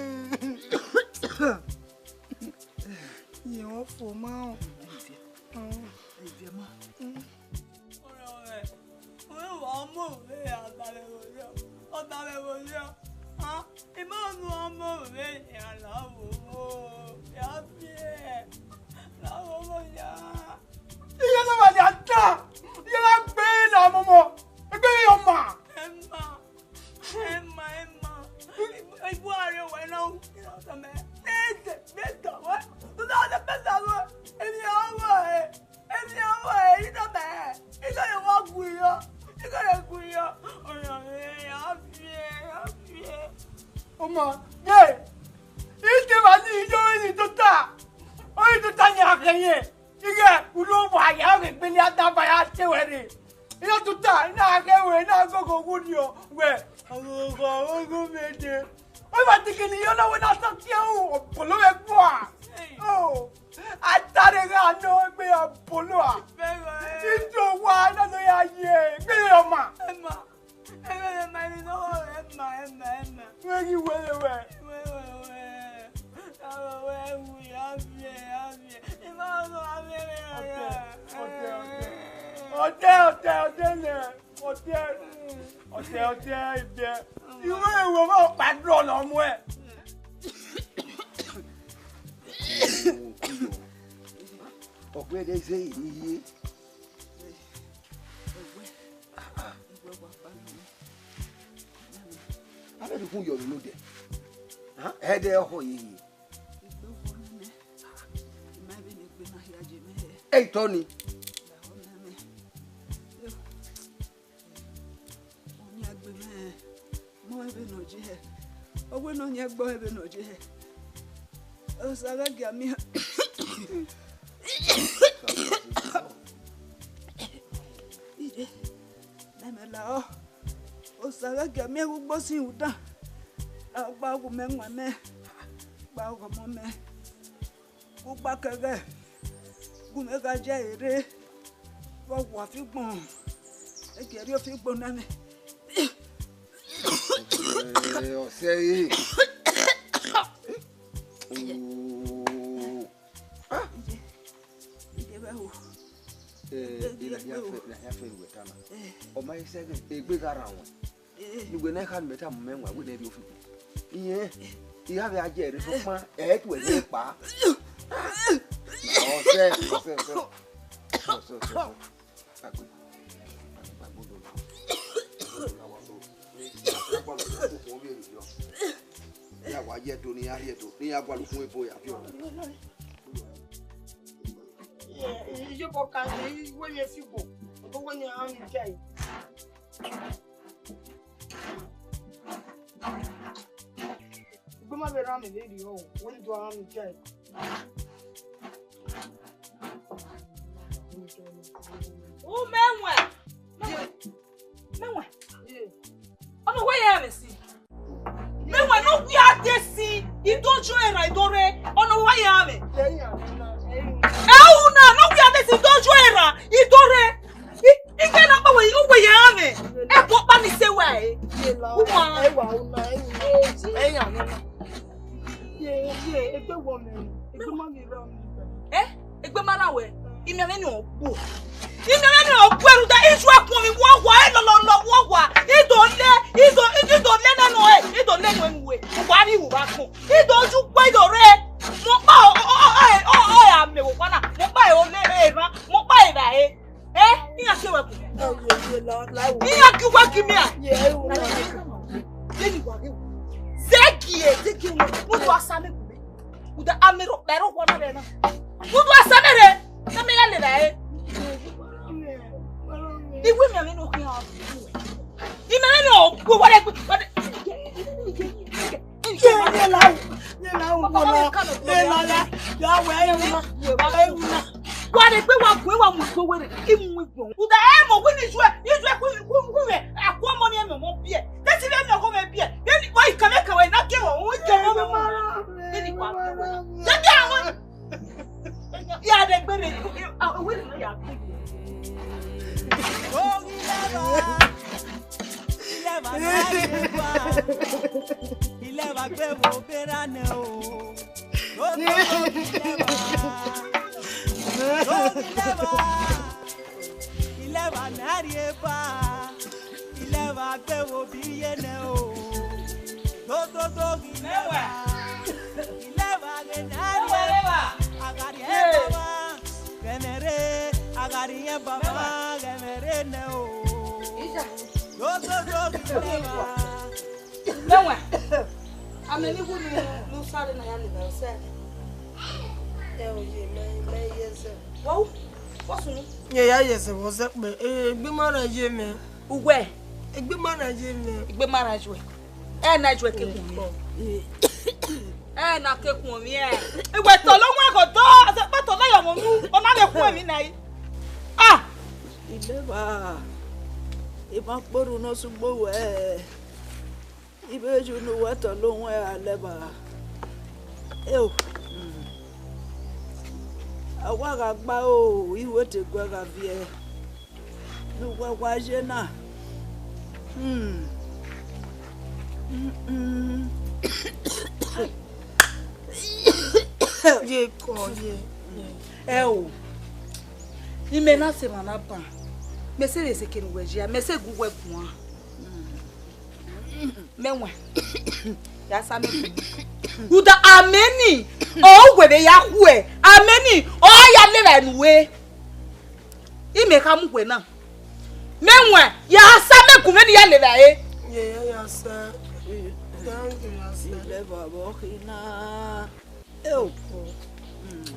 Ye wọ fo ma o. Ẹ viẹ ma. Ọmọ vbe ya dale vbe oya, ọ dale vbe oya. Ha, ima nu ọmọ vbe ya la vbe owo, ya biẹ, la vbe owo ya. Iye na ma ya da, iye na gbe na momo, egbe yo ma. Emma, Emma, Emma, ibu are wa na u, ina ta mẹ. Ede, ede wa, tu da de pesa wa, emi awa e. Emi ọmọ ẹre, I tama ẹre, I gha rhe wa gu yọ, I gha rhe gu yọ. Ọna mwẹ, a viẹ, a viẹ. Ọmọ, ye, I te wa ni, I do ni tota, ọ ni tota ni a khẹ ye. Ighẹ, u do wa ya, ọ ghe gbele a da ba ya te wẹ rre. I na tota, I na khẹ wẹ, I na gogo wu ni ọ, wẹ, ọgho, ọgho, ọgho mẹ dee. Ọ ma teke ne I ya na wẹ na sọ tie ru, ọ bolo vbe ẹguae. Hey. Oh. A tare gha nọ egbe ya bolo a. Vbe ẹguae. I do wa na nọ ya ye egbe ya ọma. Emma. Emma, Emma, Emma, Emma, Emma. Wẹ ghi wẹrẹ wẹ. Wẹ, wẹ, wẹ. Aro wẹ wu ya viẹ, ya viẹ. I ma nọ a viẹ vbe ya. Ọtẹ, ọtẹ, ọtẹ. Ọtẹ, ọtẹ, ọtẹ nẹ. Ọtẹ, ọtẹ, ọtẹ, ibiẹ. Iwe ewe ọmọ ọkpa dọ nọ mu ẹ. Ọgbẹdẹ zẹ iri ye. Abẹ dukun yọ nínú dẹ. Ẹdẹ ọhọ yeye. Egbe vọ nẹ mẹ, I ma vbe ne egbe na hia ye mẹ hẹ. Ẹ tọ ni. Lahọ nẹ mẹ. Ọni egbe mẹ, mọ ẹvbo ne ọ ye hẹ. Ọ wẹ ne ọ yan ẹgbọ ẹvbo ne ọ ye hẹ. Osa ghẹ gia miẹn. Ire, mẹ mẹ lahọ. Osa ghẹ gia miẹn ghe ugbo sin udan. Lahọ gba gu mẹ wan mẹ, gba gu ọmọ mẹ. Gu gba kẹghẹ, gu mẹ gha ye ẹre rre, vbe ọ wa fi gbọn, ẹgie rhie fi gbọn na nẹ. Ẹ, ọsẹ ẹre. Oo. Ah. Ide, ide vbe ho. Ẹ, ide, ide vbe ho. Lahia fẹ, lahia fẹ ruẹ ta na. Ẹ. Ọ ma sẹ egbe gha ra wọn. Ẹ. Ne uwẹ na kha ne mẹ tama mẹ wan, wẹ ne ẹ rhie fi. Iyẹn, I gha vbe a ye ẹre sokpan, ẹ i tuẹ ye kpa. Ọsẹ, ọsẹ, ọsẹ. Ọsẹ, ọsẹ, ọsẹ. Agbe. Agbe, agbe, do. Ya wa ye do, ne iran rhie do, ne iran gualọ ukun ebo ya viọ. Iyobọ ka ne iwe ye fi gbo, obo wẹ ne iran rhie. Egbe ma vbe rran mẹ vberriọ o, wẹ ne I do rran mẹ itai. U mẹ wẹn, mẹ wẹn, mẹ wẹn. Ọnọ wẹ ya mwẹ si. Mẹ wẹn ne ọ wia de si, I do yo erhan I do rre, ọnọ wẹ ya mwẹ. Ẹ u na, ne ọ wia de si, I do yo erhan I do rre. I, I ghe na kpa wẹ, uwẹ ya mwẹ. Ẹ bu ọkpa ni sẹ wẹ ẹre. Uma. Ẹ wa, una, ẹ una. Ẹ ya mwẹ na. Ye, ye, egbe wọ mẹ, egbe ma ghi rran mẹ. Ẹ? Egbe ma rran wẹ? Imian mwẹ ni ọ gbo. Imian mwẹ ni ọ gbo, ẹrhu da, isu ẹkun mi wọ wa, ẹ lọlọlọ wọ wa. I do le, I do, I do le nẹ nọ ẹ, I do le nọ ẹ nu wẹ. Wa ni ru wa kpọn. I do ju gbe, I do rre. Mo kpa ọ, ọ, ọ, ọ, ọ, ọ, a mẹ vbe owa na. Mo kpa e ole erhan. Mo kpa e vba e. Eh, iran ke wẹ gu. Iran ke wẹ gi mẹ a. Ye ni wa ge. Zẹgiẹ, zẹgiẹ, mo do asa mẹ gu mẹ. Uda a mẹ ro, bẹrẹ owa na rẹ na. Mo do asa mẹ rẹ. Na mẹ ya le vba e. Iwe mi a mẹ no khian. Imẹ ne ọ gbe wẹrẹ gbe. Ye, ye la, ye la, wọ la, ye la, ya, ya wẹ ẹwu na, ẹwu na. Wa rẹ gbe wa gu wa mu igbo wẹrẹ, I mu igbo. Uda ẹ mọ wẹ ni ju ẹ, ni ju ẹ ku ku ku wẹ, a ku ọmọ ni ẹ mẹ ọmọ biẹ. Tẹsi vẹ mẹ ọgọ mẹ biẹ. Ye ni wa ikẹmẹ kẹwẹ na kẹwẹ, o ikẹmẹ ọmọ. Ye ni wa kẹwẹ. Ye bi àwọn. Ya de gbere, a, wẹ ni ya. Ileva na ye ba, ileva gbe vbe obera nẹ o. Ileva, ileva na ye ba, ileva gbe vbe obirre nẹ o. Dododo ileva, ileva ghe na ye ba, a gha rrie baba. Ghẹmwẹ rre, a gha rrie baba, ghẹmwẹ rre nẹ o. Dododo ileva. Mẹwẹ, a mẹ ni wu ni, ne u sare na ya lele ọsẹ. Ẹ o ye mẹ, mẹ ye zẹ. Wa u, wa sunu. Ye ya ye zẹ vbe ọzẹ kpẹ, egbe ma na ye mẹ. Uwẹ? Egbe ma na ye mẹ. Egbe ma na ye uwẹ. Ẹ na ye uwẹ ke khuọnmwi. Ẹ na ke khuọnmwi ẹ. Iwẹ tọ lọ wọn ẹghọ dọ, ọzọ kpẹtọ na ya ọmọ nu, ọ na vbe khuọnmwi na yi. Ah! Ileva, I ma kpe orhu ne ọ sẹ ugbo wẹ, I vbe ye unu wẹ tọ lọ wọn ẹre a lẹ ba. Eo. A wa gha gba o, I wẹ te guẹ gha viẹ. Ne uwa wa ye na. Hmm. Mm-mm. Ye kọ, ye, ye. Ẹ o. Imẹ na sẹ emwa na ban. Mẹ sẹ vbe sẹ ekene uwẹ ye, mẹ sẹ gu uwẹ guan. Mẹ wẹn, ya sa mẹ gu. Uda amẹ ni, ọ wẹ vbe ya khuẹ, amẹ ni, ọ ya levba ne uwẹ. Imẹ kha mu uwẹ na. Mẹ wẹn, ya sa mẹ gu mwẹ ni ya levba ẹre. Ye, ya, ya sa. Thank you, ya sa. Ileva vbe ọ khin na. Eo.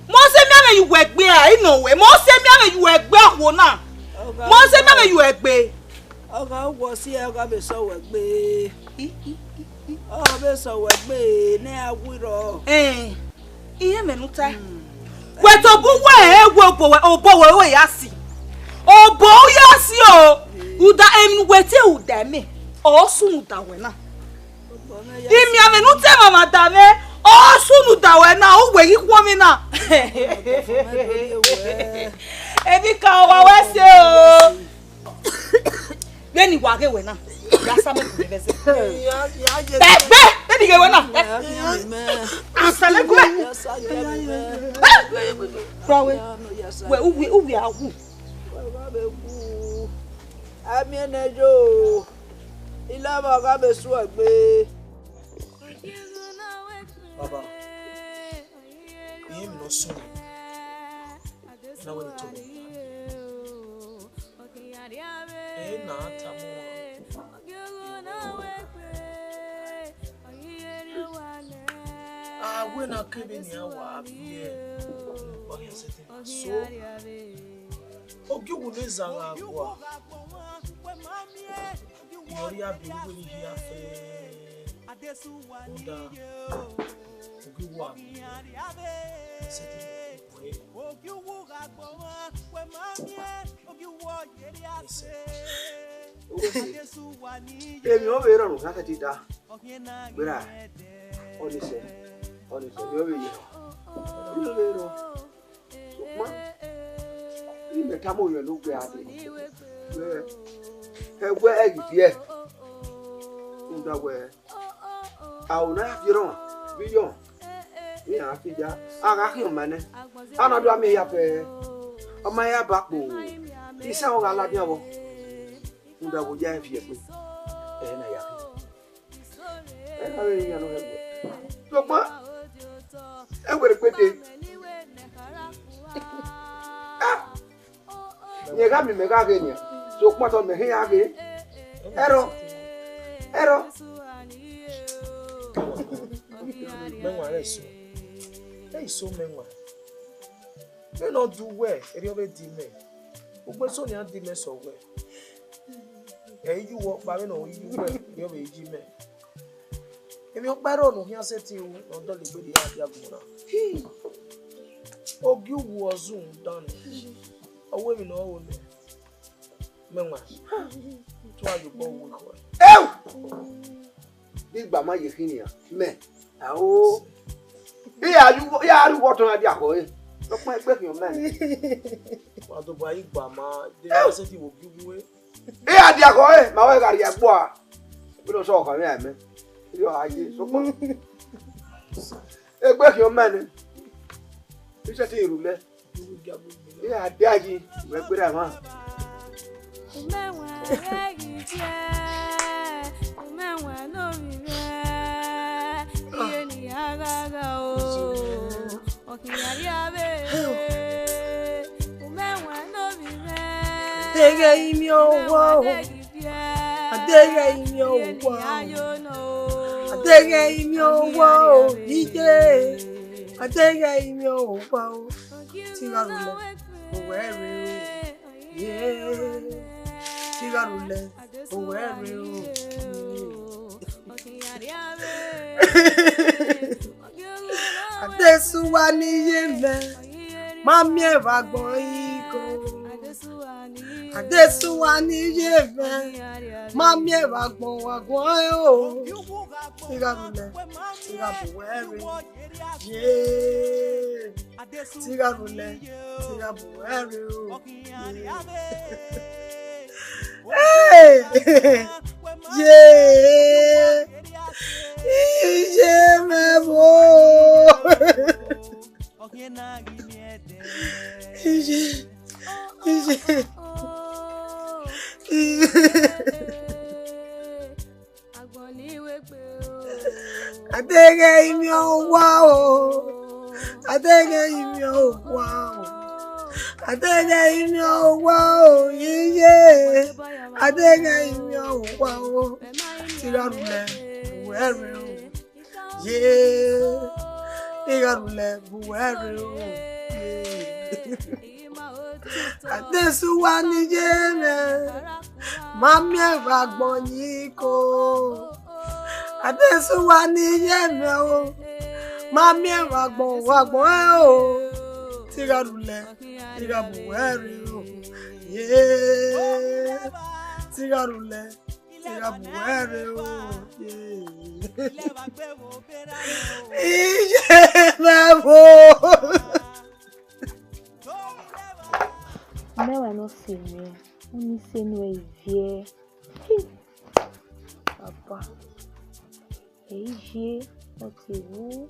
Mose mianmwẹ ye uwẹ egbe a, I nọ wẹ. Mose mianmwẹ ye uwẹ egbe okhuo na. Mose mianmwẹ ye uwẹ egbe. Ọ gha wọ si ẹ, ọ gha vbe sẹ wẹ egbe. Ọ vbe sẹ wẹ egbe ne a wirọ. Ẹn, irẹn mẹ ne u tae. Wẹ tobọ uwẹ ẹ wẹ obọ wẹ, obọ wẹ ẹ ya si. Obọ u ya si o. Uda emwi ne uwẹ tie uda ẹmẹ, ọ sunu da wẹ na. Imianmwẹ ne u te mwamwa da mwẹ, ọ sunu da wẹ na, u wẹ ghi khuọnmwi na. Emwi ka wa wẹ sẹ o. Vbene I wa ghe wẹ na, ya sa mẹ gu vbe ẹzẹ. Ẹgbẹ, vbene I ghe wẹ na. Asa mẹ gu vbe. Kura wẹ, wẹ, u wi, u wi a wu. Amiẹn nẹ yo, I love ọ gha vbe suẹ egbe. Baba, irẹn emwi ne ọ sunu, na wẹ ne I tobọ. Ẹ na tama uwa. A wẹ ne a kevbe eni a wa viẹ, ọkpa khian sẹtin na so. Ogiuwu ne zagha gua. Iyọrria be uwẹ ni hia fẹ. Oda, ogiuwu a sẹtin wẹ. Ẹsẹ. Emwi ọ vbe rrọọ ne u khian sẹtin da. Gberra, ọnii sẹ, ọnii sẹ, emwi ọ vbe ye rrọọ. Emwi ọ vbe rrọọ. Sokpan, imẹ tama orhiọn ne ugbẹn a dee. Wẹ, ẹwẹ ẹ ghi viẹ. Rhunmwuda wẹ, aro ne a ya viẹ ọmwa, vbe iyọmwa, iran gha fi ya, a gha khian ọma nẹ. A na do a miẹn ya fẹ, ọ ma ya ba kpo, isan ọ gha ladian vbọ. Rhunmwuda wẹ ọ ya fi ẹkpe, ẹ na ya khian. Ẹ na vbe iran nọ hẹn wẹ. Sokpan, kperekpete. Rẹn gha miẹn mẹ gha ghe nian, sokpan tọ mẹ hia ghe. Ẹrọ, ẹrọ. Mẹ wan rẹ eso. Ẹ eso mẹ wan. Vbene ọ do uwẹ, erriọ vbe di mẹ. Ugbeso nian di mẹ sẹ wẹ. Ẹ i ye uwẹ ọkpa vbene ọ i ye uwẹ, erriọ vbe i ye mẹ. Emwi ọkpa ẹrọ ne u khian sẹtin ru ne ọ dọlegbe rhie a dia agbọn na. Ogie uwu ọ zun dan nẹ, ọ wẹ emwi ne ọ ho nẹ. Mẹ wan, te u gha ye obọ ru ekhọe. Ẹu! Igba ma ye khin nian, mẹ. Ao. Iran ru, iran ru wọ tọn na dia khọe. Sokpan egbe khian mẹ. Wa do ba igba ma, de ya sẹtin vbe ogie uwu ẹre. Iran dia khọe, ma wẹ gha rhie ẹgbua. Vbene ọ sẹ ọkhan mwẹ a mẹ. Erriọ a ye, sokpan. Egbe khian mẹ nẹ. I sẹtin ru mẹ. Iran dia yi, wẹ gberra emwa. Umẹwaẹn ghi viẹ, umẹwaẹn ne ovbi mwẹ, iye ne I ya gha gha o, ọ khian ya rhie avbe. Umẹwaẹn ne ovbi mwẹ, deghẹ I miẹn owa o, a deghẹ I miẹn owa o, a deghẹ I miẹn owa o, iye, a deghẹ I miẹn owa o. Te I gha rhulẹ, owẹ rre o. Ye, te I gha rhulẹ, owẹ rre o. Adesuwa ne iye mwẹ, ma miẹn vbe agbọn iko. Adesuwa ne iye mwẹ, ma miẹn vbe agbọn wa guan o. Te I gha rhulẹ, te I gha bu wẹ rre. Ye, te I gha rhulẹ, te I gha bu wẹ rre o. Hey! Ye, iye mwẹ vbo. Iye, iye, iye. A deghẹ I miẹn owa o, a deghẹ I miẹn owa o, a deghẹ I miẹn owa o, iye, a deghẹ I miẹn owa o. Te I gha rhulẹ, bu wẹ rre o. Ye, te I gha rhulẹ, bu wẹ rre o. Ye. Adesuwa ne iye mwẹ, ma miẹn vbe agbọn iko. Adesuwa ne iye mwẹ o, ma miẹn vbe agbọn wa agbọn ẹn o. Te I gha rhulẹ, te I gha bu wẹ rre o. Ye, te I gha rhulẹ, te I gha bu wẹ rre o. Ye. Iye mwẹ vbo. Mẹ wa nọ sẹ mwẹ, u ni sẹ ne ẹ viẹ. Hi! Baba, ẹ iye, ọ te wu.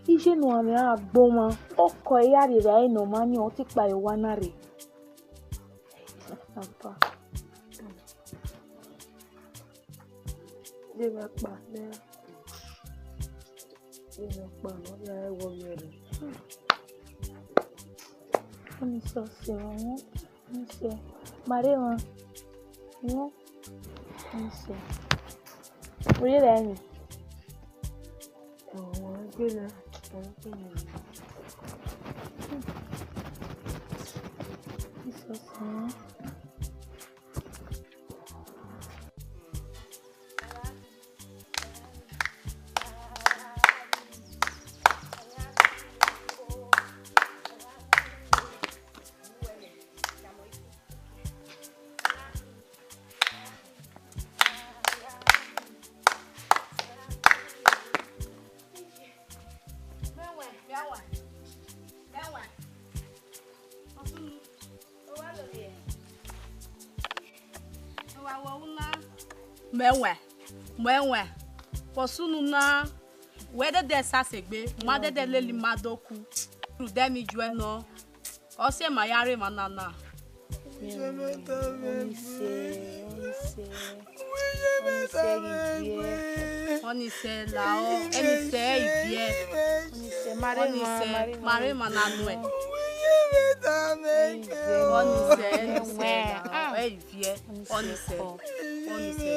Iye ne uwa mwẹ a gbe ọmwa, ọkọ ẹre a rhie vbe ẹre ne ọ ma yan, ọ te kpa ye owa na rre. Baba. Deghẹ ọkpa nẹ, deghẹ ọkpa ne ọ ya ẹghẹ ọ miẹn rre. Ọni sọse ọnrẹn, ọni sẹ, ma rre emwa, ọni sẹ. Vbe u rre ẹmwẹ? Ọ, ọ gbe nẹ, ọ gbe nẹ. Ọni sọse ọnrẹn. Mẹ wẹ, mẹ wẹ, vbe ọ sunu na, wẹ dẹdẹ sase egbe, ma dẹdẹ lele ima do ku, rhunmwuda emwi juẹ nọ, ọ si ma ya rre emwa na na. Ọnise, Ọnise, Ọnise, Ọnise ghi viẹ. Ọnise lahọ, Ọnise ghi viẹ. Ọnise, ma rre emwa, Ọnise, ma rre emwa, ma rre emwa na nuẹn. Ọnise, Ọnise lahọ, ẹ ghi viẹ. Ọnise, Ọnise.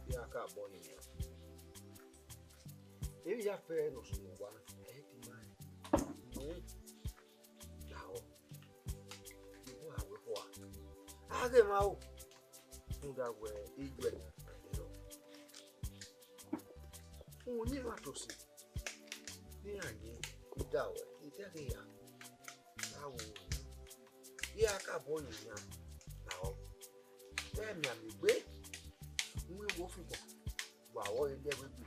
Iran ka bọ ni nian. Emwi ya fẹ ne ọ sunu owa na, ẹ i ti ma rẹn. Lahọ, I wa wẹ khua. A ghe emwa o, rhunmwuda wẹ iye na, uhunmwu ne I ma to si, ne iran yin, I da ruẹ, I ta ghe ya. Awo, iran ka bọ ni nian, lahọ. Vbe mianmian egbe, u i wo fi gbọn, wa vbe ọre lẹ vbe gbe gbe.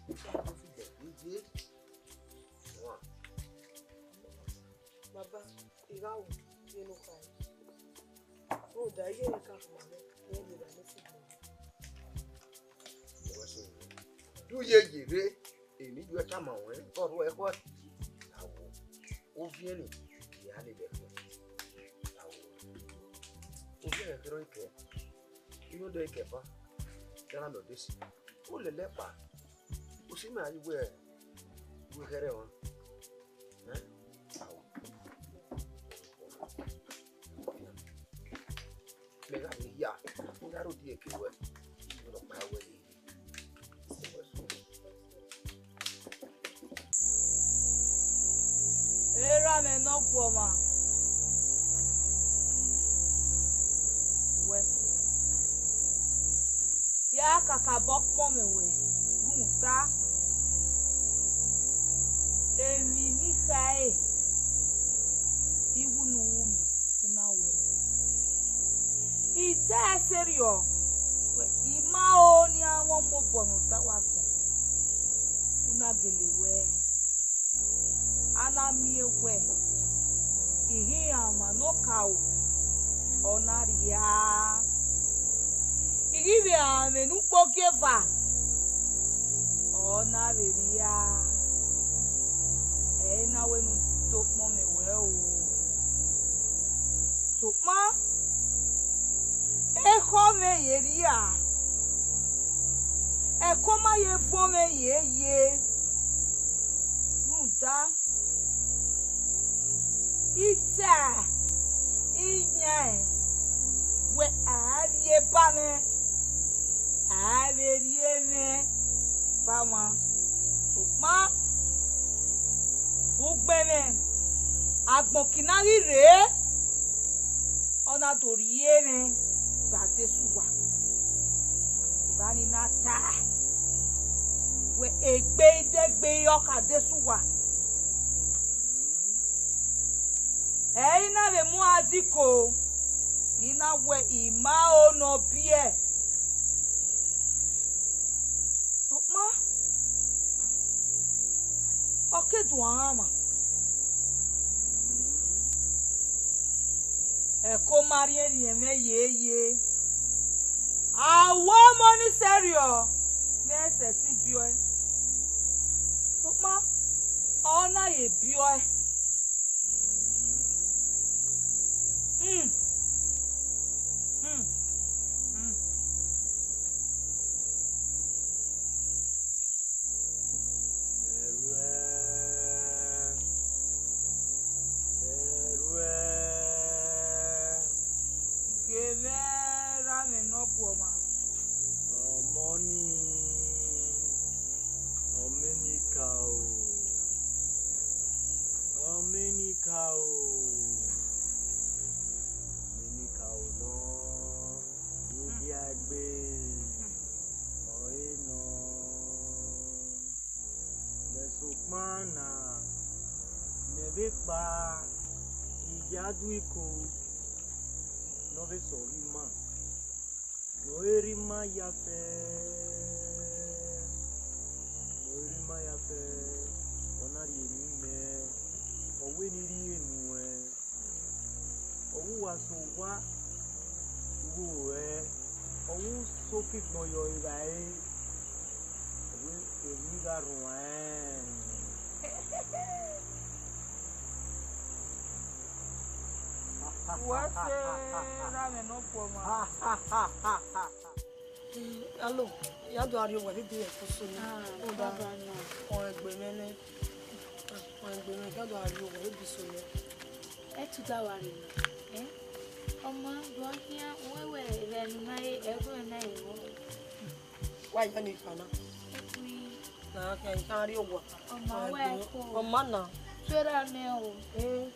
Wa vbe fi gbọn gbe. Wa. Baba, I gha ru vbene u khare. Rhunmwuda iye mwẹ ka khuọnmwi, irẹn vbe evba ne fi gbọn. Wẹ sẹ, du ye ye rre, emwi ne I tama ruẹ, ọ rhuẹ ẹkhẹ. Awo, oviẹn ni, I ya lele ẹkhẹ. Awo, oviẹn ẹkhẹ rọ i kẹ, I rhunmwuda ẹre kẹ eva, te a na mẹ odesi. U lele ẹkpa, u si ma ye wẹ, wẹ khẹrẹ ọnrẹn. Ẹ? Awo. Mẹ gha vbe hia, u gha rhie odieke ruẹ, u nọ kpa ruẹ ye. Erha mwẹ ne ọ guọmwa, wẹ sẹ, ya kakabọ kpọnmwẹ wẹ, rhunmwuda emwi ne I khare, iwu ne u ru mẹ, u na ru ẹmwẹ. I ta ẹe sẹrriọ, wẹ, I ma ho ne iran mwẹ ọmọ obọ ne ọ da uwa agbọn, u na gele wẹ, a na miẹn wẹ, I ghi rhan ọmwa ne okaro, ọ na rhia. I ghi vbe rhan mwẹ ne ukpogieva, ọ na vbe rhia. Ẹ i na wẹ ne u do kpọnmwẹ wẹ o. Sokpan, ekhọe mwẹ ye rhia, ẹko ma ye vuọn mwẹ ye ye, rhunmwuda I ta iran wẹ a rhie ba mwẹ, a vbe rhie mwẹ ba mwa. Sokpan ugbẹn mwẹ agbọn kin na ghi rre, ọ na do rhie mwẹ gha adesẹ uwa. Evba ni na ta wẹ egbe idẹgbe ọ kha adesẹ uwa. Ẹ i na vbe mu adiko, I na wẹ I ma ho ne ọ biẹ. Sokpan, ọ ke do a mwa. Ẹko ma rhiẹnrhiẹn mwẹ yeye. A wẹ ọmọ ni sẹrriọ, ne ẹ sẹtin biẹ ọe. Sokpan, ọ na ye biẹ ọe. Hmm. Hmm. Hmm. Ẹruẹ, ẹruẹ, gie mwẹ ra mwẹ ne ọ guọmwa. Ọmọ ni, ọmọ enikaro, ọmọ enikaro, ọmọ enikaro nọ, ugiagbe ọre nọ. Vbe sokpan na, mẹ vbe kpa, I ya du iko ne ọ vbe sẹ ọghe ima, ne ọ rre ima ya fẹ, ne ọ rre ima ya fẹ, ọ na rhie emwi mẹ, ọ wẹ ne I rhie nuẹn. Ọ wu uwa sẹ owa, ugho ruẹ, ọ wu sẹ ofigbọn yọ evbare, ọ Ruẹn. Wẹ se ra mwẹ ne ọ guọmwa. Alo, ya do arriọ wẹ vbe ebe ẹko so nẹ. Ah, baba na. Ọ egbe mwẹ nẹ. Ọ egbe mwẹ, ya do arriọ wẹ vbe ebe so nẹ. Ẹ tu da wa rre nẹ. Eh? Ọma, do a khian, wẹ wẹ, vbe ne u na re, ẹgwẹ na re wọ. Wa ya ni fana. Ekui. Na khian, I khian arriọ wẹ. Ọma, wẹ ko. Ọma na. Tuẹ ra mẹ o. Eh.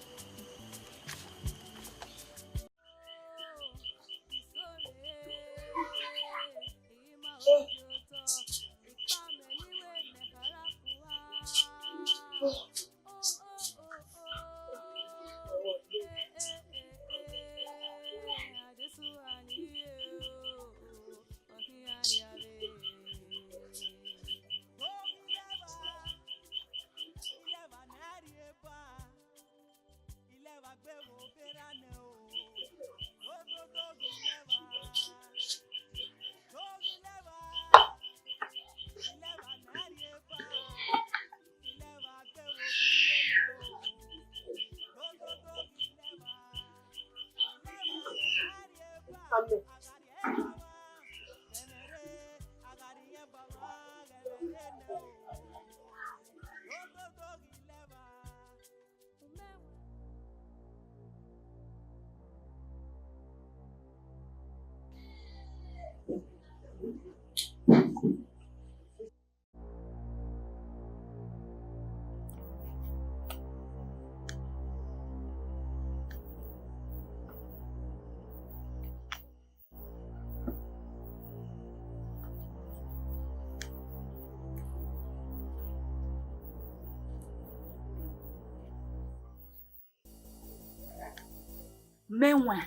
Mẹ wan,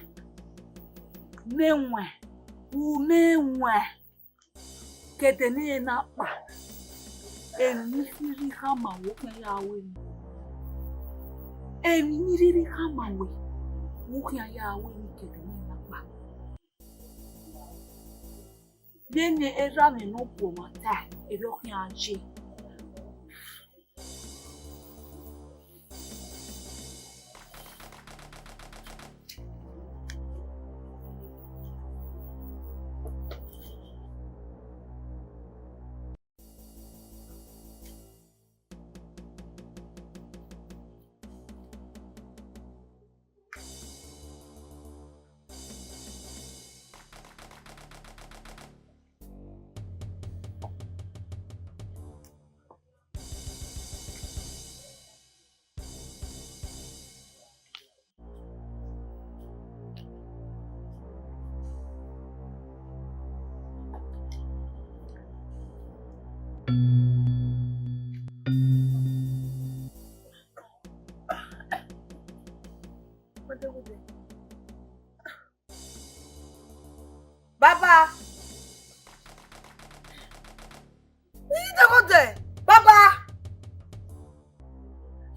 mẹ wan, u mẹ wan. Kẹdẹ ne na kpa, emwi ne I rhirhi khama wẹ okhian ya ru emwi. Emwi ne I rhirhi khama wẹ okhian ya ru emwi kẹdẹ ne na kpa. Vbene erha mwẹ ne ọ guọmwa ta, erriọ khian ye. Baba. I ma deghẹ odẹ. Baba.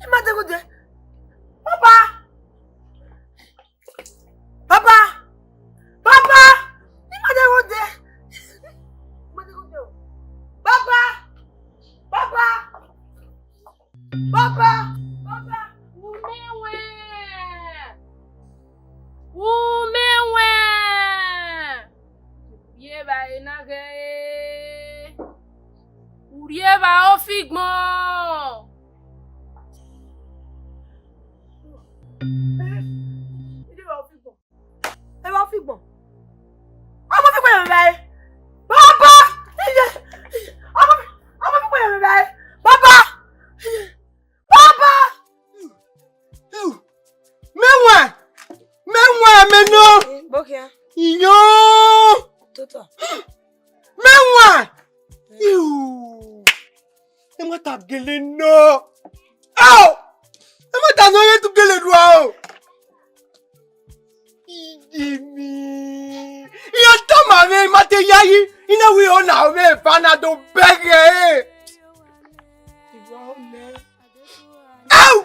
I ma deghẹ odẹ. Baba. Baba. Baba. I ma deghẹ odẹ. I ma deghẹ odẹ o. Baba. Baba. Baba, baba, u mẹ wẹn, u mẹ wẹn, u rhie evba ena ghẹ re, u rhie evba ofigbọn. Evba ofigbọn. Evba ofigbọn. Ọmọ fi pẹyẹ mẹ báyìí. Baba! Iye! Ọmọ fi, ọmọ fi pẹyẹ mẹ báyìí. Baba! Iye! Baba! Mẹ wan! Mẹ wan mẹ nọ! Bokia. Iyọn! Tota. Mẹ wan! Iu! Ẹmwata gele nọ. Ao! Ẹmwata nọ ye tu gele rua o. Iyemi. Iran tama mwẹ, I ma te yayi. I na wẹẹ ọ na mwẹ eva na do bẹghe. Ao!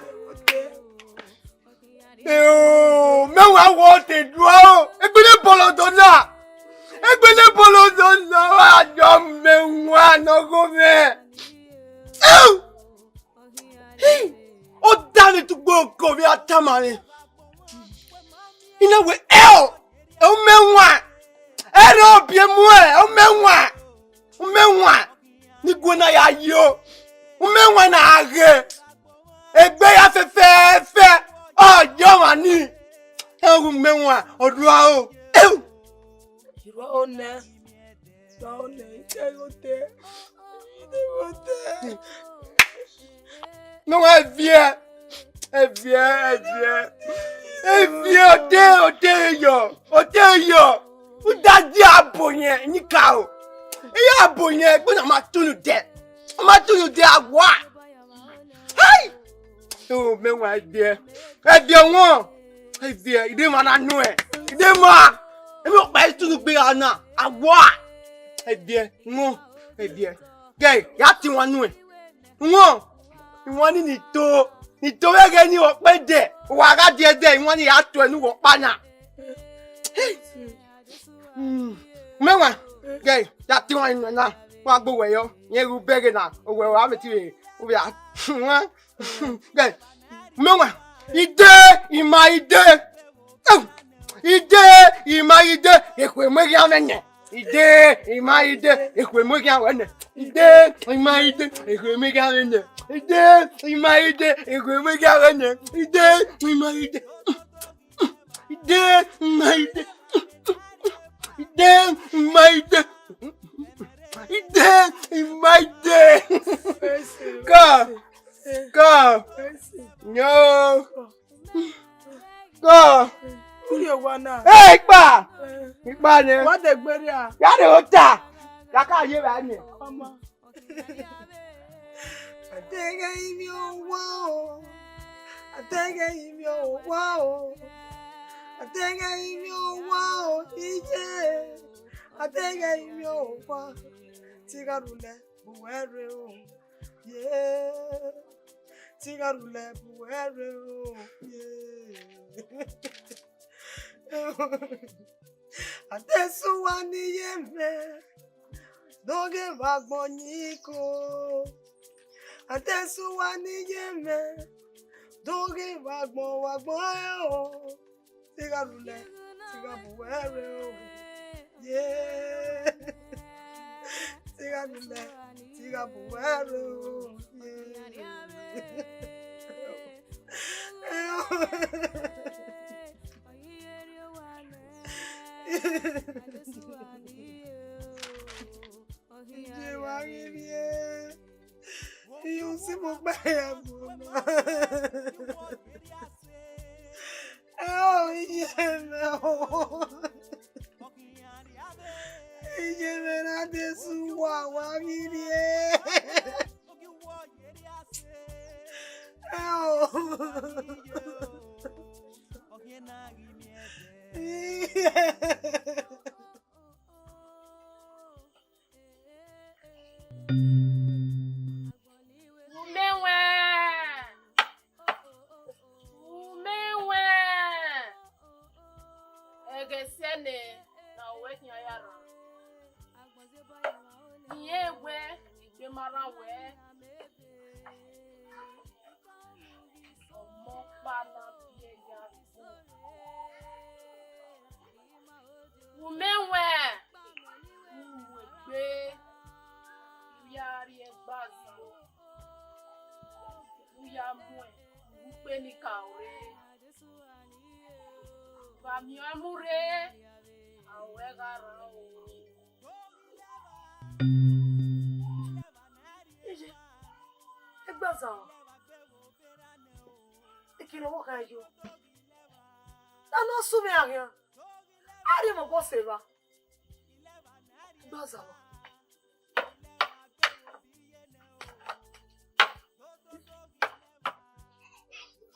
Eo, mẹ wa wọ te dua o. Egbe ne bọlọdọ na. Egbe ne bọlọdọ na. Wa jọ mẹ wa nọ gho mẹ. Ina wẹ, ẹo, ẹmwẹ wan, ẹre obiẹ muẹn, ẹmwẹ wan, ẹmwẹ wan, ne I gu na ya yo, ẹmwẹ wan na ghe, egbe ya fẹfẹfẹ, ọ yọ ọmwa ni, ẹmwẹ wan, ọ rua o, ẹu. Irua o nẹ, irua o nẹ, I te gho te, I te gho te. Ne wa viẹ, ẹviẹ, ẹviẹ, ẹviẹ, ọte, ọte yọ, ọte yọ. Uda di abo yẹn, ni ka o. Iya abo yẹn, ẹgbẹ na ma tunu dẹ. Ọ ma tunu dẹ awa. Hai! O, mẹ wa ẹviẹ. Ẹviẹ wọn. Ẹviẹ, I de ma na nuẹn. I de ma. Emwi ọkpa i tunu gbe gha na. Awa. Ẹviẹ, wọn. Ẹviẹ. Gẹ, ya ti wan nuẹn. Wọn, iwan ni ni to, ni to vbe ẹghẹ ni ọkpa dẹ, wa gha die dẹ, iwan ni ya tuẹ ne uwẹ ọkpa na. Hmm, mẹ wan, gẹ, ya te iwan nuẹn na, wa gbe owẹ yọ, yẹn ghe ubẹghe na, owẹ wa mẹ ti vbe, u vbe a, gẹ, mẹ wan, I de, I ma I de. Ide, I ma I de, ekhue mu eghian mwẹ nẹ. Ide, I ma I de, ekhue mu eghian mwẹ nẹ. Ide, I ma I de, ekhue mu eghian mwẹ nẹ. Ide, I ma I de, ekhue mu eghian mwẹ nẹ. Ide, I ma I de. Ide, I ma I de. Ide, I ma I de. Ide, I ma I de. Come, come. No. Go. Uri owa na. Hey, ikpa. Eh. Ikpa nẹ. Wa de gbere a. Ya de ota. Ya ka ye ba ni. Ọmọ. Adẹghẹ imi owa o. Adẹghẹ imi owa o. Adẹghẹ imi owa o. Iye. Adẹghẹ imi owa. Tigha rhulẹ bu ẹre o. Ye. Tigha rhulẹ bu ẹre o. Ye. Adesuwa ne iye mwẹ, do ghe vbe agbọn yin iko. Adesuwa ne iye mwẹ, do ghe vbe agbọn, vbe agbọn ẹre o. Tigha rhulẹ, tigha bu ẹre o. Ye. Tigha rhulẹ, tigha bu ẹre o. Ye. Iye wa ghi rrie. Iye usi mo gba ya bu na. Ẹ o, iye mwẹ o. Iye mwẹ ne Adesuwa, wa ghi rrie. Ẹ o. Umẹwẹn! Umẹwẹn! Ẹghẹ sẹ nẹ, ne uwẹ khian ya rran. Irẹn wẹ egbe ma rran wẹ. Ọmọ ọkpa na biẹ ya. Umẹwẹn, u mu egbe, u ya rrie ẹgbaza, u ya muẹn ukpe ni ka ore. Wa miẹn ọẹn mu rre, a ru ẹe gha rran o. Iye, ẹgbaza, ekirọvbọ kha yo. Ta ne ọ sunu mwẹ khian? A rhie mwẹ obọ sẹ evba. Ẹgbaza wa.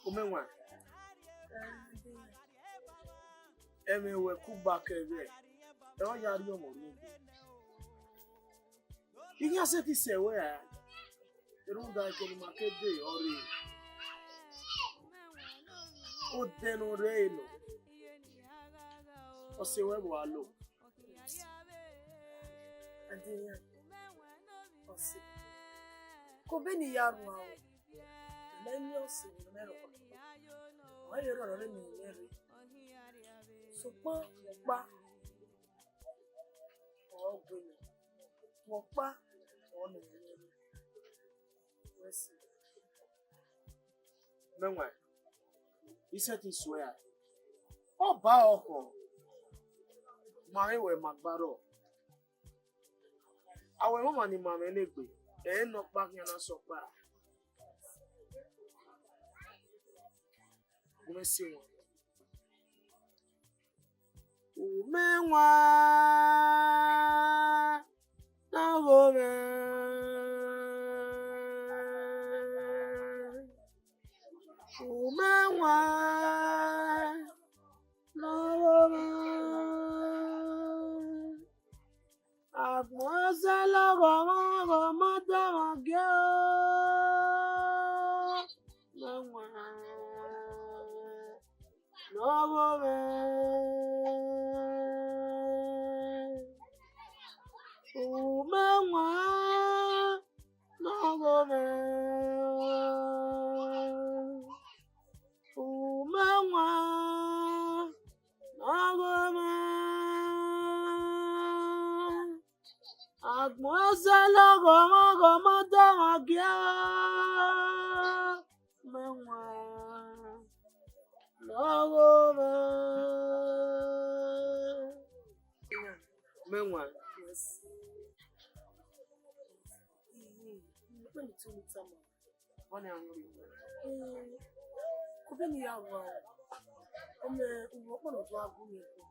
Umẹwẹn. Ẹmwẹ wẹ ku gba kẹ vbe, ẹ ọ ya rhie ọmọ rhie egbe. I khian sẹtin sẹ wẹ ra, rhunmwuda eko ne ima ke dee ọrọre. Odẹ ne ọ rre ẹre nọ, ọ sẹ wẹ vbe a lo. Adẹn iran, ọ sẹ. Ke obọ ne I ya rua o, mẹ miẹn ọse ne mẹ rhọkpa. Ọ ye rrọọ ne imẹ rre. Sokpan ọkpa ọre ọ gu mwẹ, ọkpa ọre ọ nọ mwẹ. Wẹ si. Mẹ wan, I sẹtin suẹn ra. Ọba ọkhọ, ma rẹn wẹ ma gba rrọọ. A wẹ mwẹ ọmwa ne ima mwẹ ne egbe, ẹ i nọkpa khian na sẹ ọkpa. Gu mwẹ sẹ wan. U mẹ wan, ne ọ gho mwẹ. U mẹ wan, ne ọ gho mwẹ. Agbọn ẹzẹ lọghọ mwa, ọghọ ma da mwa gie o. Mẹ wan, ne ọ gho mwẹ. U mẹ wan, ne ọ gho mwẹ. U mẹ wan, ne ọ gho mwẹ. Agbọn ẹzẹ lọghọ mwa, ọghọ ma da mwa gie o. Mẹ wan, ne ọ gho mwẹ. Mẹ wan. Ọnii a nọ. Kuvbe ne I ya wa, ọ mẹ uwẹ ọkpọnọ do a gu mwẹ ẹko.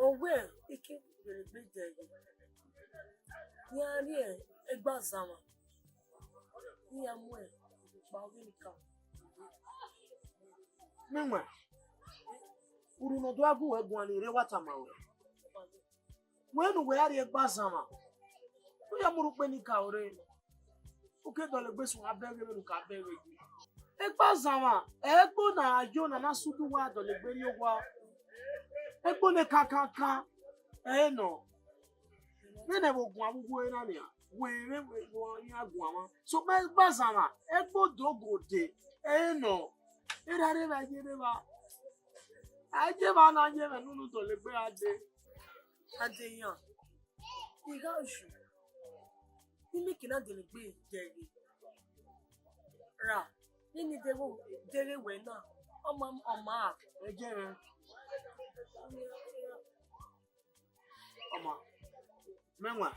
Ọ wẹ eke vbe egbe dẹghe, iran rrie egbe azamwa, iran mu ẹkpa ọghe Enikaro. Mẹ wan, urhu ne ọ do a gu wẹ guan ni rre wa tama ruẹ. Wẹ ne uwẹ gha rrie egbe azamwa, u ya mu urhu kpe Enikaro rre, u ke dọlegbe suẹn abẹghe vbene u ka bẹghe yi. Egbe azamwa, ẹgbo ne a yo ne a na sẹ udu uwa dọlegbe rrie owa. Ẹgbo ne kankankan, ẹre nọ. Vbene ẹvbo guan vbe uwu ẹre na nian, wẹ vbe iran guan mwa. Sokpan egbe azamwa, ẹgbo do gode, ẹre nọ. Erha rre evba ye rre evba. A ye evba na ye mwẹ ne unu dọlegbe ra dee. A de yan, I gha yu, ne I miẹn eke na dọlegbe dẹghe. Ra, ne I deghẹ, deghẹ wẹ na, ọ ma, ọ ma. Ẹ jẹ mwẹ. Ọ ma, mẹ wan,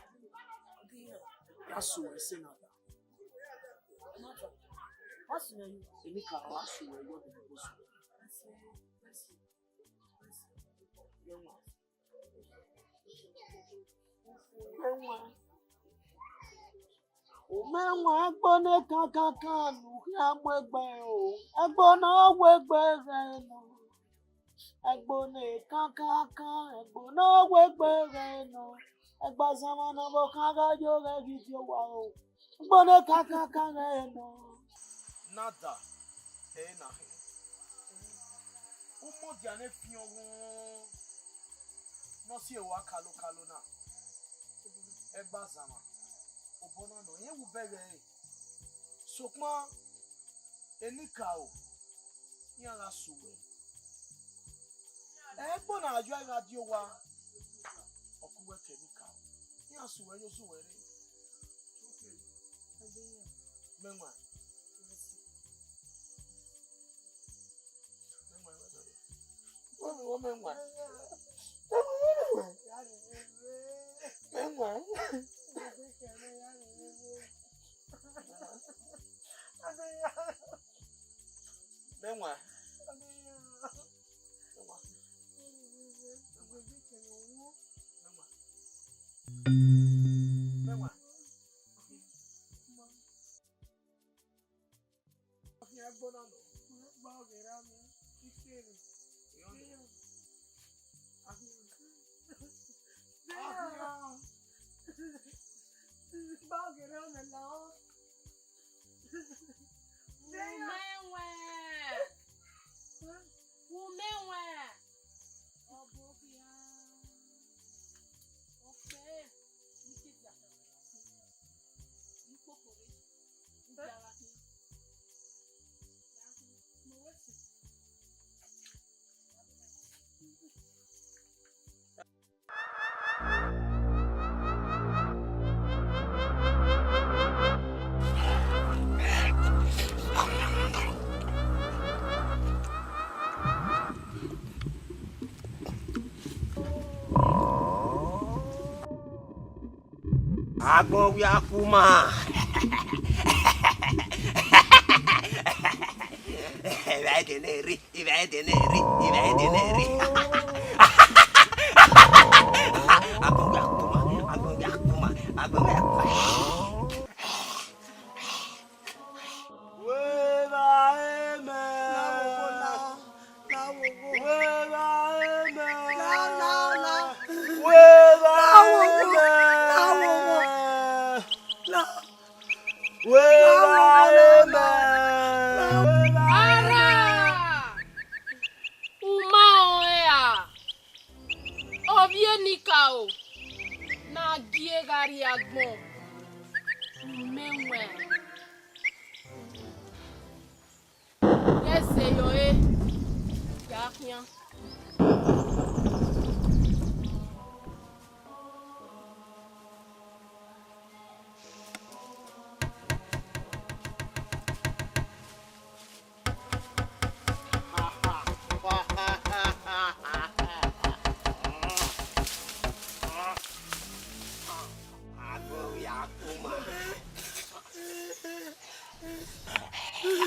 ya sẹ uwẹ ẹse na da. Enikaro, a sẹ uwẹ ẹyọ dede vbe osu. Mẹ wan. Mẹ wan. U mẹ wan, ẹgbo ne kankankan ne u khian mu egbe o, ẹgbo ne ọ wegbe ghẹ nọ. Ẹgbo ne kankankan, ẹgbo ne ọ wegbe ghẹ nọ. Egbe azamwa ne ọvbokhan gha yo ghẹ ghi die owa o. Ẹgbo ne kankankan ghẹ nọ. Na da ẹre na khin. Umọdia ne fian ọghọn ne ọ si ẹre kalokalo na. Egbe azamwa, obọ na nọ, irẹn wu bẹghe ẹre. Sokpan Enikaro, iran gha sẹ uwẹ. Ẹgbo ne a ya gha die owa, ọ ku uwẹ ke Enikaro. Iran sẹ uwẹ yo sẹ uwẹ rre. Mẹ wan. Mẹ wan, mẹ wan. Mẹ wan. Mẹ wan. Mẹ wan. Mẹ wan. Mẹ wan. Umẹwaẹn. Umẹwaẹn. Agbọn wia kuma. Ivẹ ẹdẹ ne rri, ivẹ ẹdẹ ne rri, ivẹ ẹdẹ ne rri. Agbọn wia kuma, agbọn wia kuma, agbọn wia kuma. Weva emẹ. Weva emẹ. Weva emẹ. Weva emẹ. Ara! U ma rẹn a? Ovbi enikaro ne a gie gha rrie agbọn, u mẹ wẹẹ. Ye ẹse ye ọre, ya khian.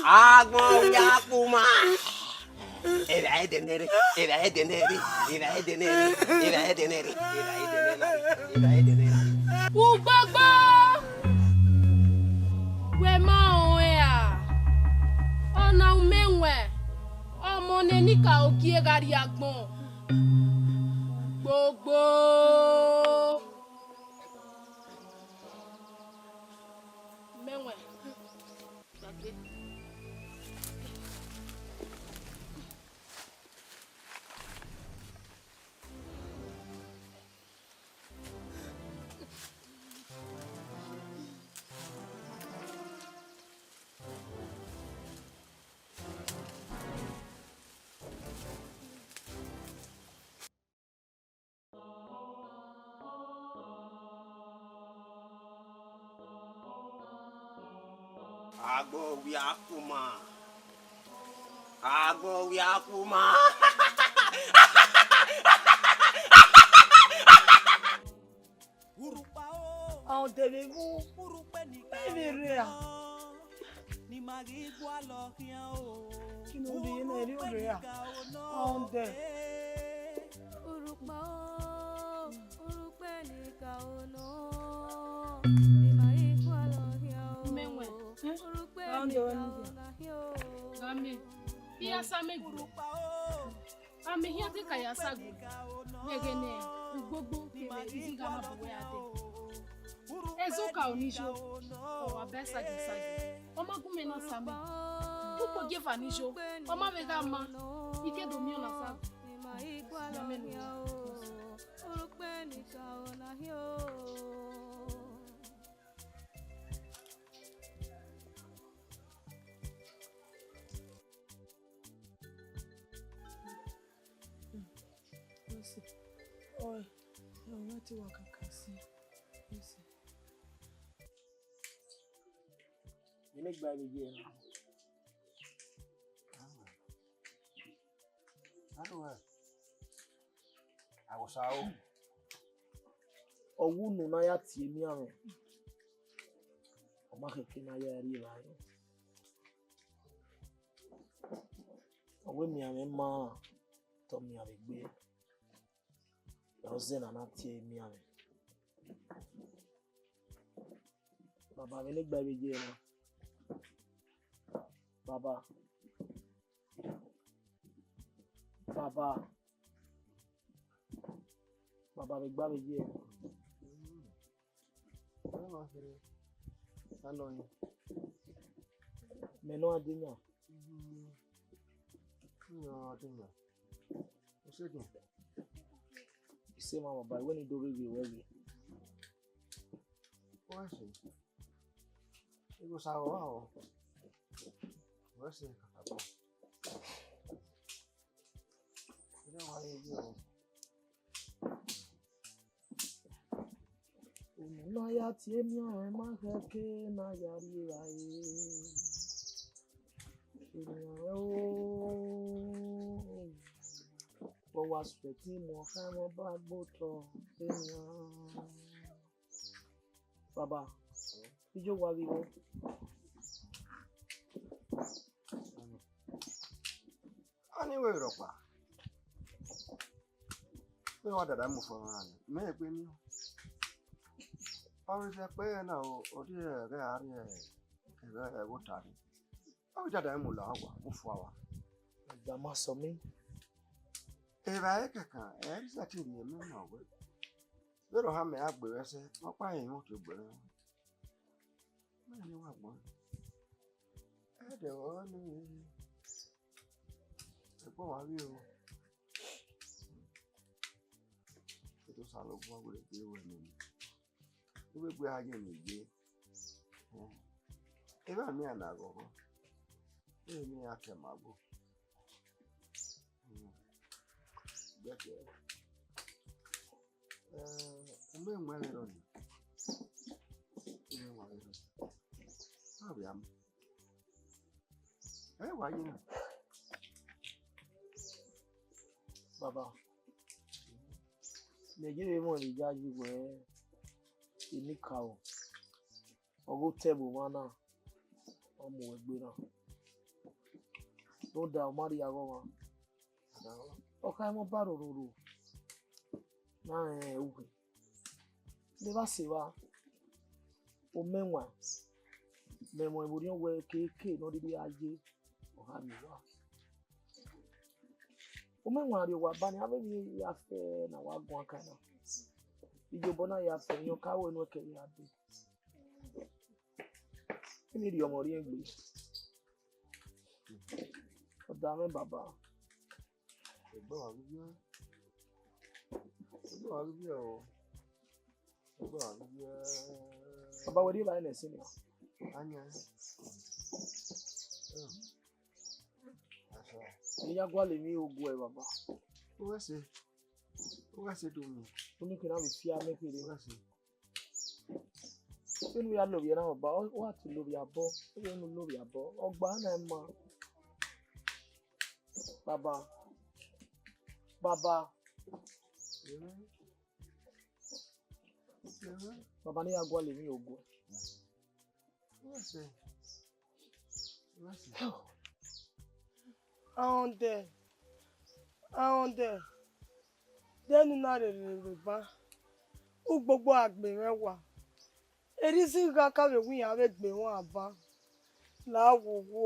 Agbọn wia kuma. Evba ẹdẹ nẹrẹ, evba ẹdẹ nẹrẹ, evba ẹdẹ nẹrẹ, evba ẹdẹ nẹrẹ, evba ẹdẹ nẹrẹ, evba ẹdẹ nẹrẹ. Ugbogbo! Wẹ ma rẹn a? Ọna u mẹ wẹẹ, ọmọ ne enikaro gie gha rrie agbọn. Ugbogbo! Mẹ wẹẹ. Agbọn wia kuma. Agbọn wia kuma. Aunde vbe wu, mẹ vbe rre a. Kí ló dé yẹn náà, eré òde a? Aunde. Urhukpa o, urhukpa enikaro nọ, ne ima ghi gualọ khian o. Mẹ wẹẹ, urhukpa enikaro na khian o. Gha miẹn, iran sa mẹ gbe. Amẹ hian te ka ya sa gbe, vbe ẹghẹ ne ugbogbo kevbe izighama bu wẹ a dee. Ẹzọ ka oniyo, ọ wa ba ẹsagiẹn sagiẹn, ọ ma gu mwẹ na sa mẹ. Ukpo gie eva niyo, ọ ma vbe gha ma, I ke do miẹn ọna sa gbe. Yan mẹ ne u Mercy. Oi, ẹ wẹ te wa kaka si. Mercy. Vbene gba vbe ye na. Aro ẹ. Aghọsa o. Ọ wu unu ne a ya tie emianmwẹ. Ọ ma khẹke ne a ya rri evbare. Ọ wẹ emianmwẹ ma tọ mianmwẹ egbe. Ọ zẹ ne a na tie emianmwẹ. Baba, vbene gba vbe ye na. Baba. Baba. Baba, vbe gba vbe ye. Mẹ ne ọ denia. Ise ma baba, wẹ ne I do rhie wẹ ghe. Wẹ se. Igho sa rọ, rọ. Wẹ se kakabọ. Ẹ wa ye ye o. Unu na ya tie emianmwẹ ma khẹke ne a ya rri evbare. Emianmwẹ o, vbe ọ wa suẹtin mu ọkhan mwẹ ọba gbe otọ emianmwẹ. Baba, ijo wa ghi vbo? Ani wẹ rhọkpa. Mẹ wa dada mu fo ọmwa na, mẹ egbe ni. Ọ vbe sẹ ẹkpẹn na o, ọ di ẹghẹ a rrie ẹghẹ ẹvbo ta rre. Ọ vbe dada mu la owa, mu fua owa. Ẹgbama sọ mẹ. Evbare kẹkan, ẹ i sẹtin rhie mẹ ma wẹ. Vbene ọ ha mẹ a gbe vbe ẹsẹ, ọkpa rẹn imwoto gbe rẹn. Mẹ ne wa gbọn. Ẹdẹ ọre ne ẹgbọn wa vbe o. Ẹdẹ Osanobua wẹ gbe ruẹ nene. Uwegbe a ye ne ye. Evba miẹn na ghọghọ. Ẹ ne a kẹ ma gbo. Gbẹkẹ. Eh, u mẹ wan vberriọ ni. U mẹ wan vberriọ. A vbe a mu. Ẹ wa ye na. Baba, mẹ ye vbe mọ ne I ya yi wẹ, enikaro, ọ ghe otọ ẹvbo mwa na, ọ mu wẹ gbe na. Rhunmwuda ọ ma rhie aghọmwa. Ọ kha mwẹ ọba rororo ne a rẹn uwẹ. Ne evba sẹ evba, u mẹ wan, mẹ mu ẹvbo orhiọn wẹ keke ne ọ rhirhi gha ye, ọ gha miẹn uwa. U mẹ wan rrie owa ba ni, avbe emwi ya fẹ ne a wa guan kan na. Iyobọ na ya fẹ, irẹn ka wẹ ne u kẹ ya dee. Eni rhie ọmọ rhiẹn egbe. Ọ da mwẹ baba. Egbe wa ghi viẹ. Egbe wa ghi viẹ o. Egbe wa ghi viẹ. Baba, wẹ rhie evbare nẹ ẹse nian? Ayan. Asa. Ne I ya gualọ emwi oguẹ, baba. Uwẹ ẹse. Uwẹ ẹse do mi. Unu kina vbe fia mẹ kherhe. Uwẹ ẹse. Vbene u ya lovbiẹ na, baba, ọ, wa te lovbiẹ abọ, vbene u lovbiẹ abọ, ọ gba na ma. Baba, baba, baba, ne I ya gualọ emwi oguẹ. Rhunmwuda, rhunmwuda, de ne u na rherhe vbe eba, ugbogbo a gbe mwẹ wa. Erha izigha ka vbe wẹ iran vbe gbe ruan ban, la wowo,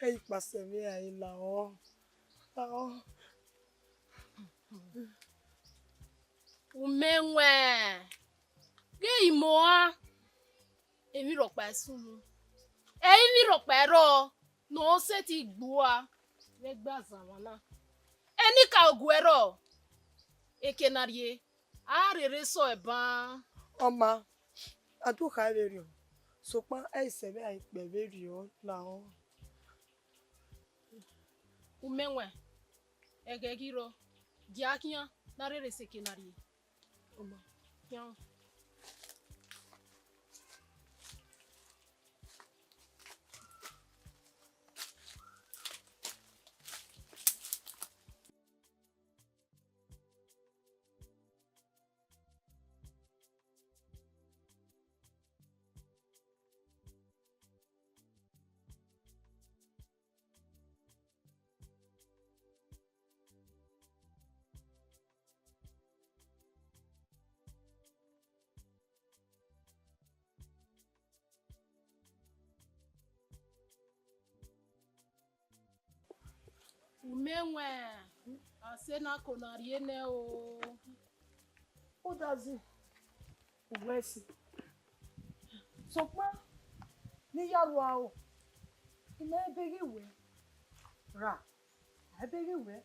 ẹ i kpasẹ mwẹ iran lahọ, lahọ. U mẹ wan, ghe imo a, emwi rhọkpa i sunu, ẹ i emwi rhọkpa i rrọọ ne ọ sẹtin gbe ua vbe ẹgbẹe azamwa na. Enikaro guẹ rrọọ, eke ne a rhie, a rherhe sẹ ọe ban. Ọ ma, a do kha vberriọ, sokpan ẹ i sẹ vbe a i kpẹ vberriọ lahọ. U mẹ wan, ẹghẹ ghi rrọọ, gie a khian ne a rherhe sẹ eke ne a rhie. Ọ ma, khian. U mẹ wan, a sẹ ne a ko na rhie nẹ o. Udazi, uwẹ ẹse. Sokpan ne I ya rua o, I ma ebe ghi wẹ ra, a ebe ghi wẹ.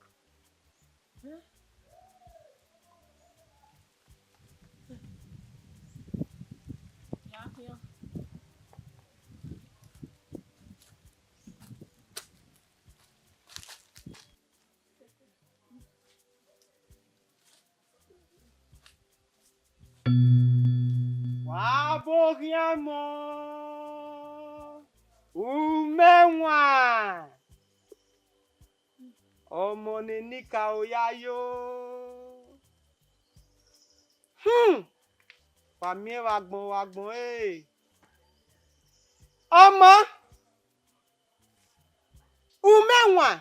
Wa vbe oghian mọ, u mẹ wan, ọmọ ne enikaro ya yo. Hmm. Wa miẹn vbe agbọn, vbe agbọn, ee. Ọma, umẹwaẹn,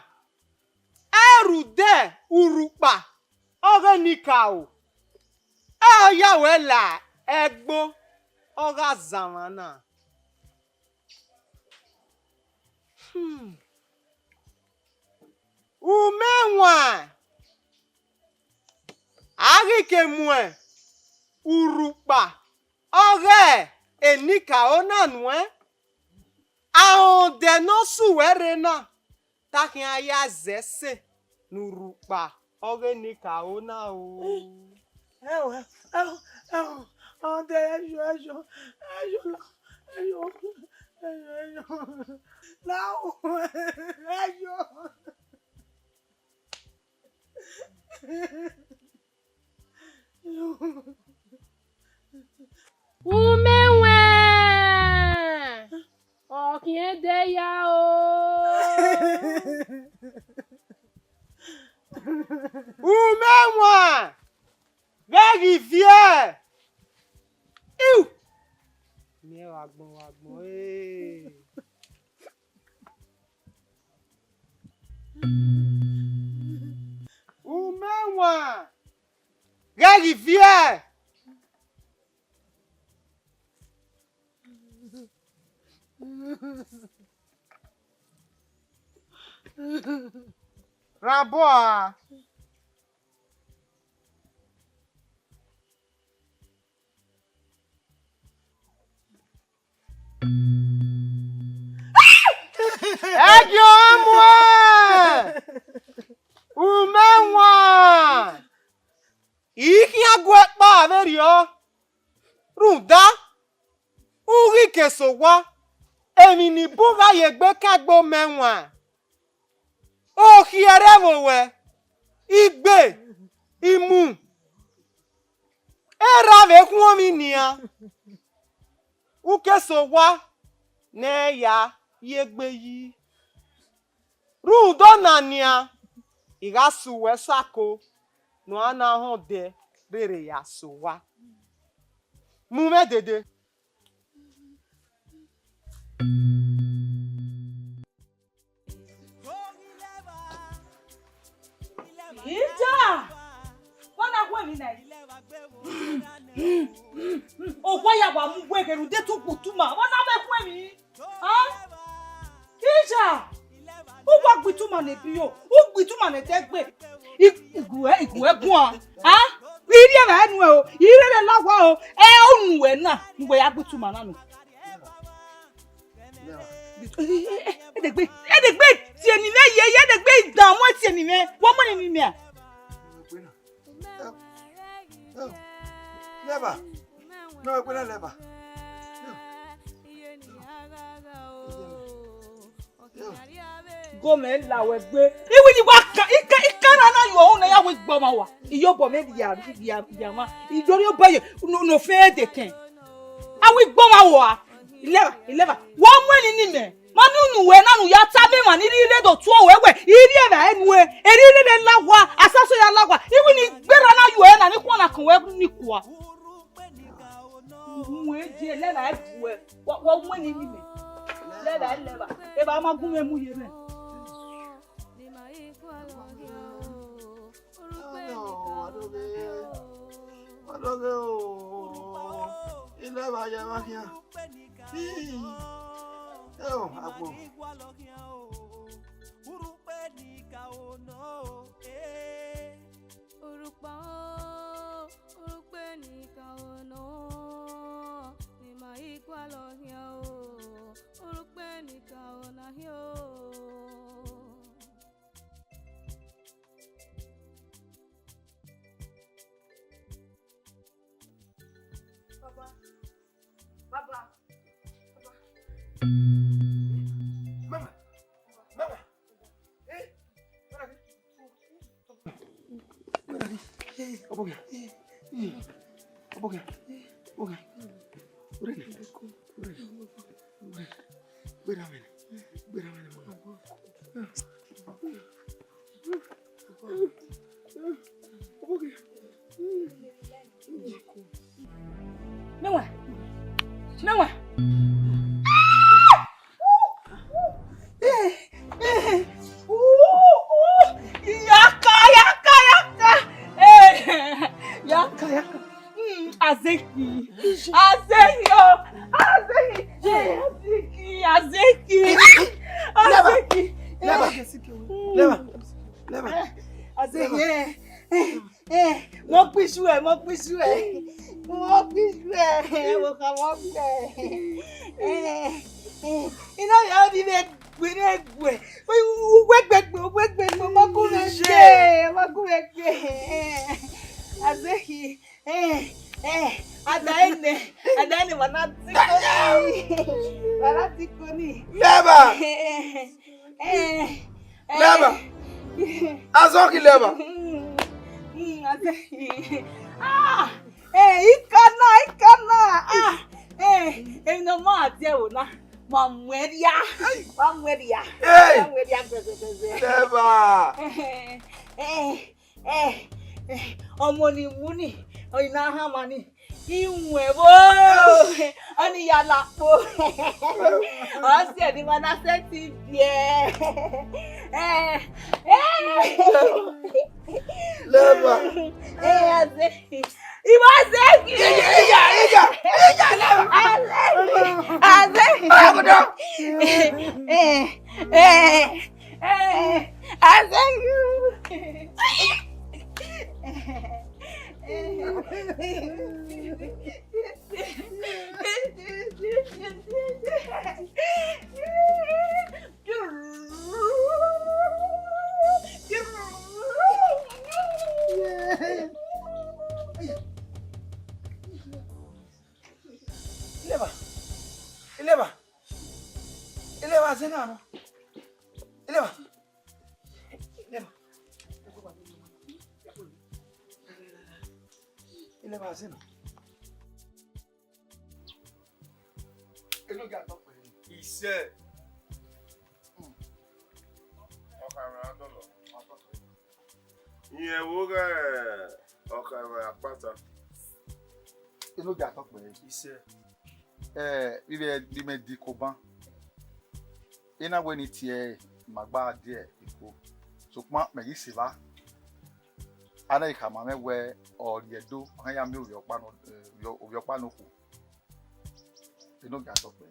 ẹ i rhunmwuda urhukpa ọghe enikaro, ẹ i ya wẹ la ẹgbo ọghe azamwa na. Hmm. Umẹwaẹn, a ghi ke mu urhukpa ọghe enikaro na nuẹn, a rẹn odẹ ne ọ sẹ uwẹ rre na, te a khian ya zẹ ẹse ne urhukpa ọghe enikaro na o. Ẹo, ẹo, ẹo, ọdẹ, ẹyọ, ẹyọ, ẹyọ, ẹyọ, ẹyọ, ẹyọ, la o, ẹyọ. Umẹwaẹn, ọ khian ẹdẹ ya o. Umẹwaẹn, ghẹ ghi viẹ. Iu! Miẹn vbe agbọn, vbe agbọn, ee. Umẹwaẹn, ghẹ ghi viẹ. Rhan obọ a. Ẹgiọ muẹn, umẹwaẹn, I khian gu ẹkpa vberriọ, rhunmwuda u ghi ke sẹ owa, emwi ni bun gha ye egbe ka egbe umẹwaẹn. Okhiẹrẹ vbe owẹ, igbe, imu, erha vbe khuọnmwi nian, u ke sẹ owa ne ẹ ya ye egbe yi. Rhunmwuda ọna nian, I gha sẹ uwẹ sẹ ako ne uan na họn odẹ rere ya sẹ owa. Mu mwẹ dede. Ija! Vbọ na khu emwi na? Owa ya wa mu wẹ ghe rhunmwuda etu gbe utuma, vbọ na vbe khu emwi? A? Ija! U wa gbe ituma ne ebi yo, u gbe ituma ne ẹdẹgbe. I, I gu ẹ, I gu ẹ guan. A? I rhie evbare nuẹn o, I rhie evbare la owa o, ẹ, unu wẹ na, ne uwẹ ya gbe ituma na nọ. Edegbe, edegbe tie ne imẹ ye, edegbe dan mu tie ne imẹ, wa mu ne imẹ. Leva. No, ekpena leva. Gomẹ la wẹ gbe. Iwinna wa kan, I kan, I kan ra na yo, na ya wẹ gbe ọmwa wa. Iyobọ mwẹ ya, ya, ya ma. Iyori obọ ye, no, no fe de kẹn. A wẹ gbe ọmwa wa. Ileva, ileva. Wa mu ẹni ni mẹ. Ma ne unu wẹ na ne u ya tama emwa ni rhie do tuẹ wẹ wẹ, I rhie evbare nuẹn, erriọ I rhie la owa, asaso ya la owa, iwinna gberra na yuẹ na ni khuan na kan wẹ ni kua. Mu e je, lẹvba e buẹ, wa, wa mu ẹni ni mẹ. Lẹvba, lẹvba, evba ma gu mwẹ mu ye mwẹ. Alo, adoghe, adoghe o, ilẹvba ye emwa khian. Ii, eo, agbọn. Urhukpa o, urhukpa enikaro nọ, ne ima i gualọ khian o, urhukpa enikaro na khian o. Baba. Baba. Baba. Mama. Mama. Eh, what are you? What are you? Eh, Obogia. Eh, Obogia. Obogia. Urena. Urena. Urena. Wait a minute. Wait a minute, mama. Obogia. Obogia. Obogia. Azeki. Leba. Azeki. Leba. Leba. Leba. Azeki. Eh, eh, mo kpishu ẹ, mo kpishu ẹ. Mo kpishu ẹ. Mo ka mo kpishu ẹ. Eh, eh. Ina ya di ne gbe ne gbe. Uwẹ gbegbe, uwẹ gbegbe, mo ku vbe gbe, mo ku vbe gbe. Azeki. Eh, eh, ada ene, ada ene, wa na tiko ni, wa na tiko ni. Leba. Eh, eh, eh. Leba. Azọki leba. Mm, mm, ase-, ah, eh, ikana, ikana. Ah, eh, emwi ne ọ ma die ẹvbo na, ma muẹn rria, ma muẹn rria, hey, ma muẹn rria gbẹzẹgbẹzẹ. Leba. Eh, eh. Eh, eh, ọmọ ni mu ni, ọni na hama ni, iwẹn vbo, ọni ya la kpo. Ọ si ẹdin ma na sẹtin biẹ. Eh, eh. Leba. Eh, Aze. Iwẹ Aze. Iya, iya, iya, iya, Leba. Aze. Aze. Abudu. Eh, eh. Eh, I thank you. Ileba, ileba, ileba, zena no. Ileba. Ileba. Ileba, zena. Enogie atọkpẹ. Isẹ. Ọkhaemwen a dọlọ. Irẹn vbe oghẹ ọkhaemwen akpata. Enogie atọkpẹ. Isẹ. Eh, vbe imẹ, vbe imẹ di Koban. I na wẹ ne I tie ẹre, ma gba die ikhuo. Sokpan mẹ ghi sẹ evba. A na ghi khama mwẹ wẹ ọ rrie Ẹdo, ọ khian ya miẹn ovbi ọkpa nọ, eh, ovbi ọkpa nọ okhuo. Enogie atọkpẹ.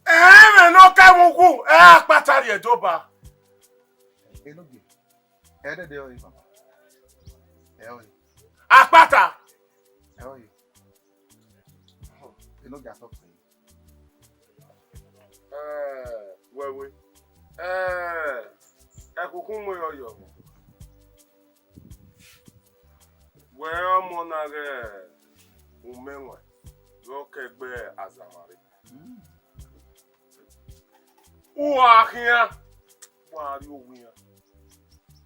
Ẹmwẹ ne ọ ka ẹmwẹ ukhu, ẹ akpata rrie Ẹdo ba. Enogie. Ẹdẹdẹ ọre, baba. Ẹ ọre. Akpata. Ẹ ọre. Enogie atọkpẹ. Eh, wẹ we. Eh, ẹkhukhun mu yọ yọ. Wẹ ọmọ na ghẹ umẹwaẹn, vbe ọ ke gbe azamwa rre. Uwa khian, wa rrie owa iran.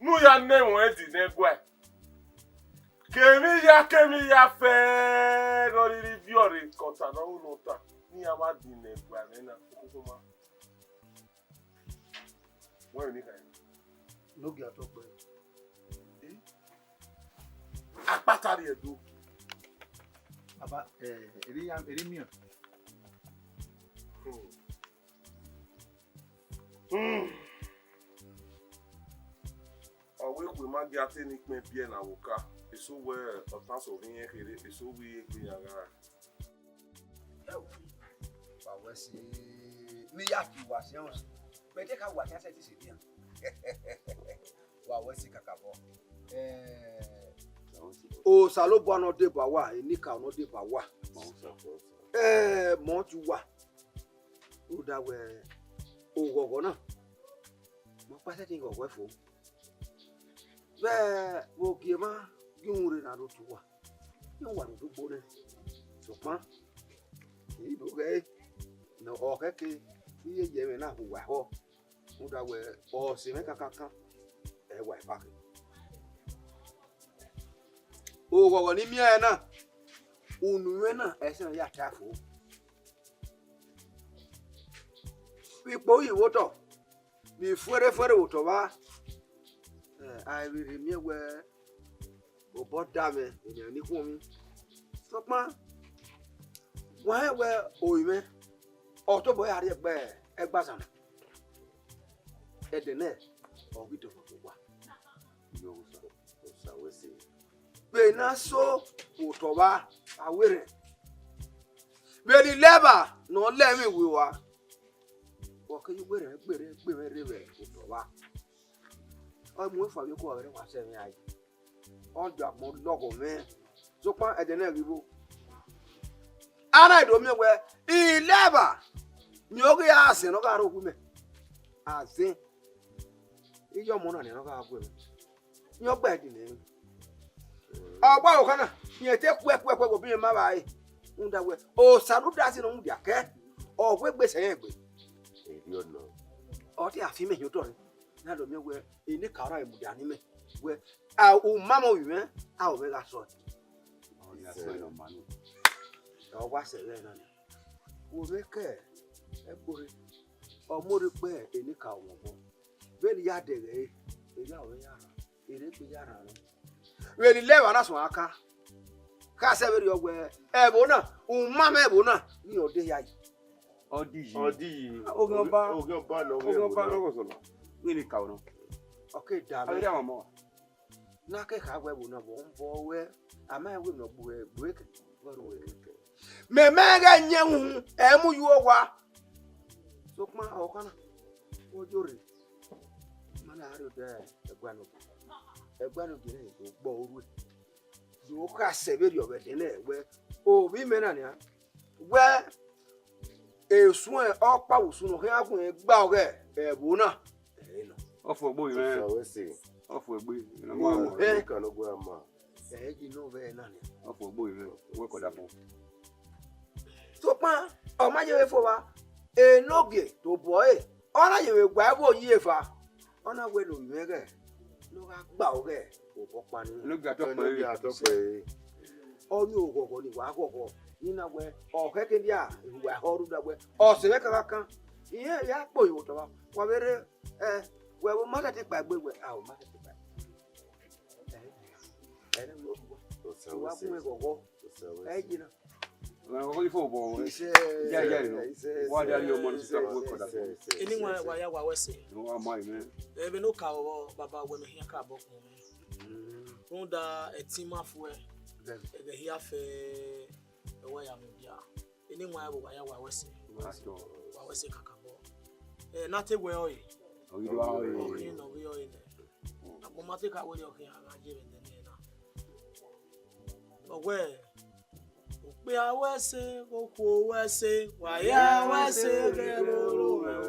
Ne u ya ne ẹmwẹ ẹdẹ ne ẹguae. Kevbe iya, kevbe iya fẹẹrẹ ne ọ rhirhi viọ rre ke ọta ne ọ ru ne ọ ta, ne iran wa di ne ẹguae mwẹ na, okhukhunmwu. Wẹ vbe ne I khare? Enogie atọkpẹ. Eh? Akpata rrie Ẹdo. Baba, eh, erha iran, erha imian. Hmm. Hmm. Ọ wẹ ekhue ma gie a te ne ikpẹn biẹ ne aro ka, eso wẹ ọ tan sẹ ovbi irẹn kherhe, eso wẹ egbe iran gha ra. Wa wẹ ẹse, ne I ya tie uwa siẹn ọse, mẹ te ka wa khian sẹtin sẹ edian. Wa wẹ ẹse kakabọ. Eh, Osanobua ne ọ deba uwa, enikaro ne ọ deba uwa. Eh, mẹ ọ tie uwa. Rhunmwuda wẹ oghọghọ na, mẹ ọkpa sẹtin ghọghọ ẹre fo. Vbe vbe ogie emwa ghi uhunmwu rre ne a rre otu uwa, iran wa rre odugbo nẹ. Sokpan, I do ghẹ ẹre ne ọ khẹke, I ye ye ẹmwẹ na hu uwa ehọ, rhunmwuda wẹ ọ sẹ mwẹ kankankan, ẹ wa eva khin. Oghọghọ ne I miẹn ẹre na, unu mwẹ na, ẹsẹ na ya ta fo. Vbe ikpo uyi vbe otọ, vbe ifuẹrre ifuẹrre vbe otọ vba, eh, a i vbe rhe miẹn wẹ obọ da mwẹ, enian ni khuọnmwi. Sokpan, wa rẹn wẹ orinmwẹ, ọ tobọ ya rrie ẹgba ẹgbazan na. Ẹdẹ nẹ, ọ ghi dọbọ vbe owa. Osa wẹ ẹse. Vbe ne a so otọ vba, a werriẹ. Vbene Ileba ne ọ lẹ ẹmwẹ iwe ua, Wa ke ye uwẹ rẹn gberẹ gbe mwẹ rre vbe otọ vba. Ọ mu efa vbe oko ọvbẹrẹ wa sẹ mwẹ a yi. Ọ dia agbọn lọghọ mwẹ. Sokpan ẹdẹ nẹ ghi vbo. A na do miẹn wẹ, ilẹvba, miẹn oghe azẹn ne ọ gha rre owu mẹ. Azẹn. Iye ọmọ na nian ne ọ gha gu mwẹ. Iye ọgba ẹdin nẹ. Ọgba ọkhan na, rẹn te kuẹkuẹkuẹ vbe obọ irẹn ma vba re. Rhunmwuda wẹ, Osa ne u da sẹ ne ọ mudia kẹ, ọ wegbe sẹ rẹn egbe. Erriọ nọ. Ọ te a fi mẹ hin otọ nẹ. Na do miẹn wẹ, enikaro mudia ne imẹ. Wẹ, a, u ma mọ ovbi mwẹ, a, u mwẹ gha sọe. Ọ ya sọe ne ọ ma nẹ. Ọ wa sẹ vbe na nia. Wo mwẹ kẹ, ẹgborre. Ọ mu rre kpẹ enikaro mwẹ obọ. Vbene I ya dẹghe ẹre, erha ọre ya rhan, erha egbe ya rhan nẹ. Vbene ilẹvba na suẹn aka, kha sẹ vberriọ wẹ, ẹvbo na, u ma mwẹ ẹvbo na, ne ọ de hia yi. Ọ di yi. Ọ di yi. Oghian ọba. Oghian ọba nọ, oghian ọba nọ. Vbene ka nọ. Ọ ke da mwẹ. Avbe erha mwẹ ọmọ. Ne a ke kha wẹ ẹvbo na vbọ, vbọ wẹ, a ma wẹ ne ọ gbe uẹ, gbe uẹ ke, vbọ ru uẹ ke. Mẹ, mẹ ghẹ yẹn uhunmwu, ẹ mu ye owa. Sokpan ọkhan na, ọ yo rre. Ma na rrie odẹ ẹguae ne ọ gbe. Ẹguae ne ọ gbe rre, do gbe ọre rre. Do kha sẹ vberriọ vbe ẹdẹ nẹ wẹ, ovbi mwẹ na nian. Wẹ, esuẹn ọkpa vbe usun ne ọ khian gu rẹn gba ọghẹ ẹvbo na. Ẹ i nọ. Ọ fo egbe mwẹ. Osa wẹ sẹ. Ọ fo egbe. Ẹ i nọ. Ẹ i nọ vbe na nian. Ọ fo egbe mwẹ. Wẹ kọ da fo. Sokpan, ọ ma ye vbe fo vba, enogie tobọ ẹre, ọ na ye vbe gua ẹvbo yi eva. Ọ na wẹ ne ovbi mwẹ ghẹ, ne ọ gha gba ọghẹ obọ ọkpa ni. Ne ọ gha tọ kpẹre. Ne ọ gha tọ kpẹre. Ọ ni oghọghọ ni wa ghọghọ. Ni na wẹ, ọ khẹke dia, wa họ rhunmwuda wẹ, ọ sẹ mwẹ kankankan. Irẹn ya kpo ye otọ vba. Wa vbe rre, ẹ, wẹ vbe ma sẹtin kpaegbe wẹ, a, u ma sẹtin kpaegbe. Ẹ, ẹ, ne wa gu mwẹ ghọghọ. Ẹ, jina. Ọmwa ọghe ifo vbọ wẹ. Isẹ. Ya, ya, you know. Isẹ, isẹ. Wa da rhie ọmọ ne sisa kue kọda fo. Eni wan wa ya wa wẹ sẹ. No, wa ma amen. Ẹmwẹ ne okaro vbọ, baba wẹ mẹ khian ka bọ kun mwẹ. Mm. Rhunmwuda ẹtin ma fuẹ. Bẹẹni. Ẹghẹ hia fẹ, ẹwẹ ya mudia. Eni wan vbe wa ya wa wẹ sẹ. Pastor. Wa wẹ sẹ kakabọ. Ẹ, na te wẹ ọre. Ọ ghi do aro re. Ọ ghi nọ vbe ọre nẹ. Agbọn ma te ka wẹ ọre ọ khian gha ye vbe ẹdẹ nẹ na. Ọ wẹ, okpia wẹ sẹ, okhuo wẹ sẹ, wa ya wẹ sẹ ghẹ vbe oro mwẹ o.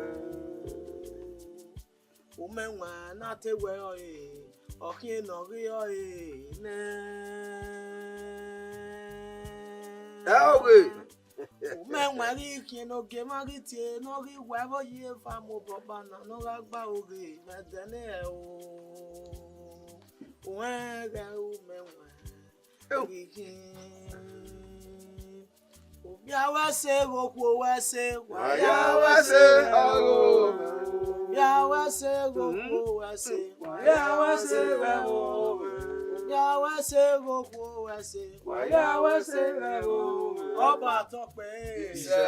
Umẹ wan na te wẹ ọre, ọ khian nọ ghi ọre nẹ. Ẹ oghe. Umẹ wan ghi khian ne ogie mwa ghi tie ne ọ ghi wa ẹvbo yi eva mu obọ ọkpa na ne ọ gha gba oghe vbe ẹdẹ nẹ o. Uẹn ghẹ umẹ wan. Ghi khin. Okpia wẹ sẹ, okhuo wẹ sẹ, wa ya wẹ sẹ, ọgho. Okpia wẹ sẹ, okhuo wẹ sẹ, wa ya wẹ sẹ, ọgho. Okpia wẹ sẹ, okhuo wẹ sẹ, wa ya wẹ sẹ, ọgho. Ọba tọkpẹ. Isẹ.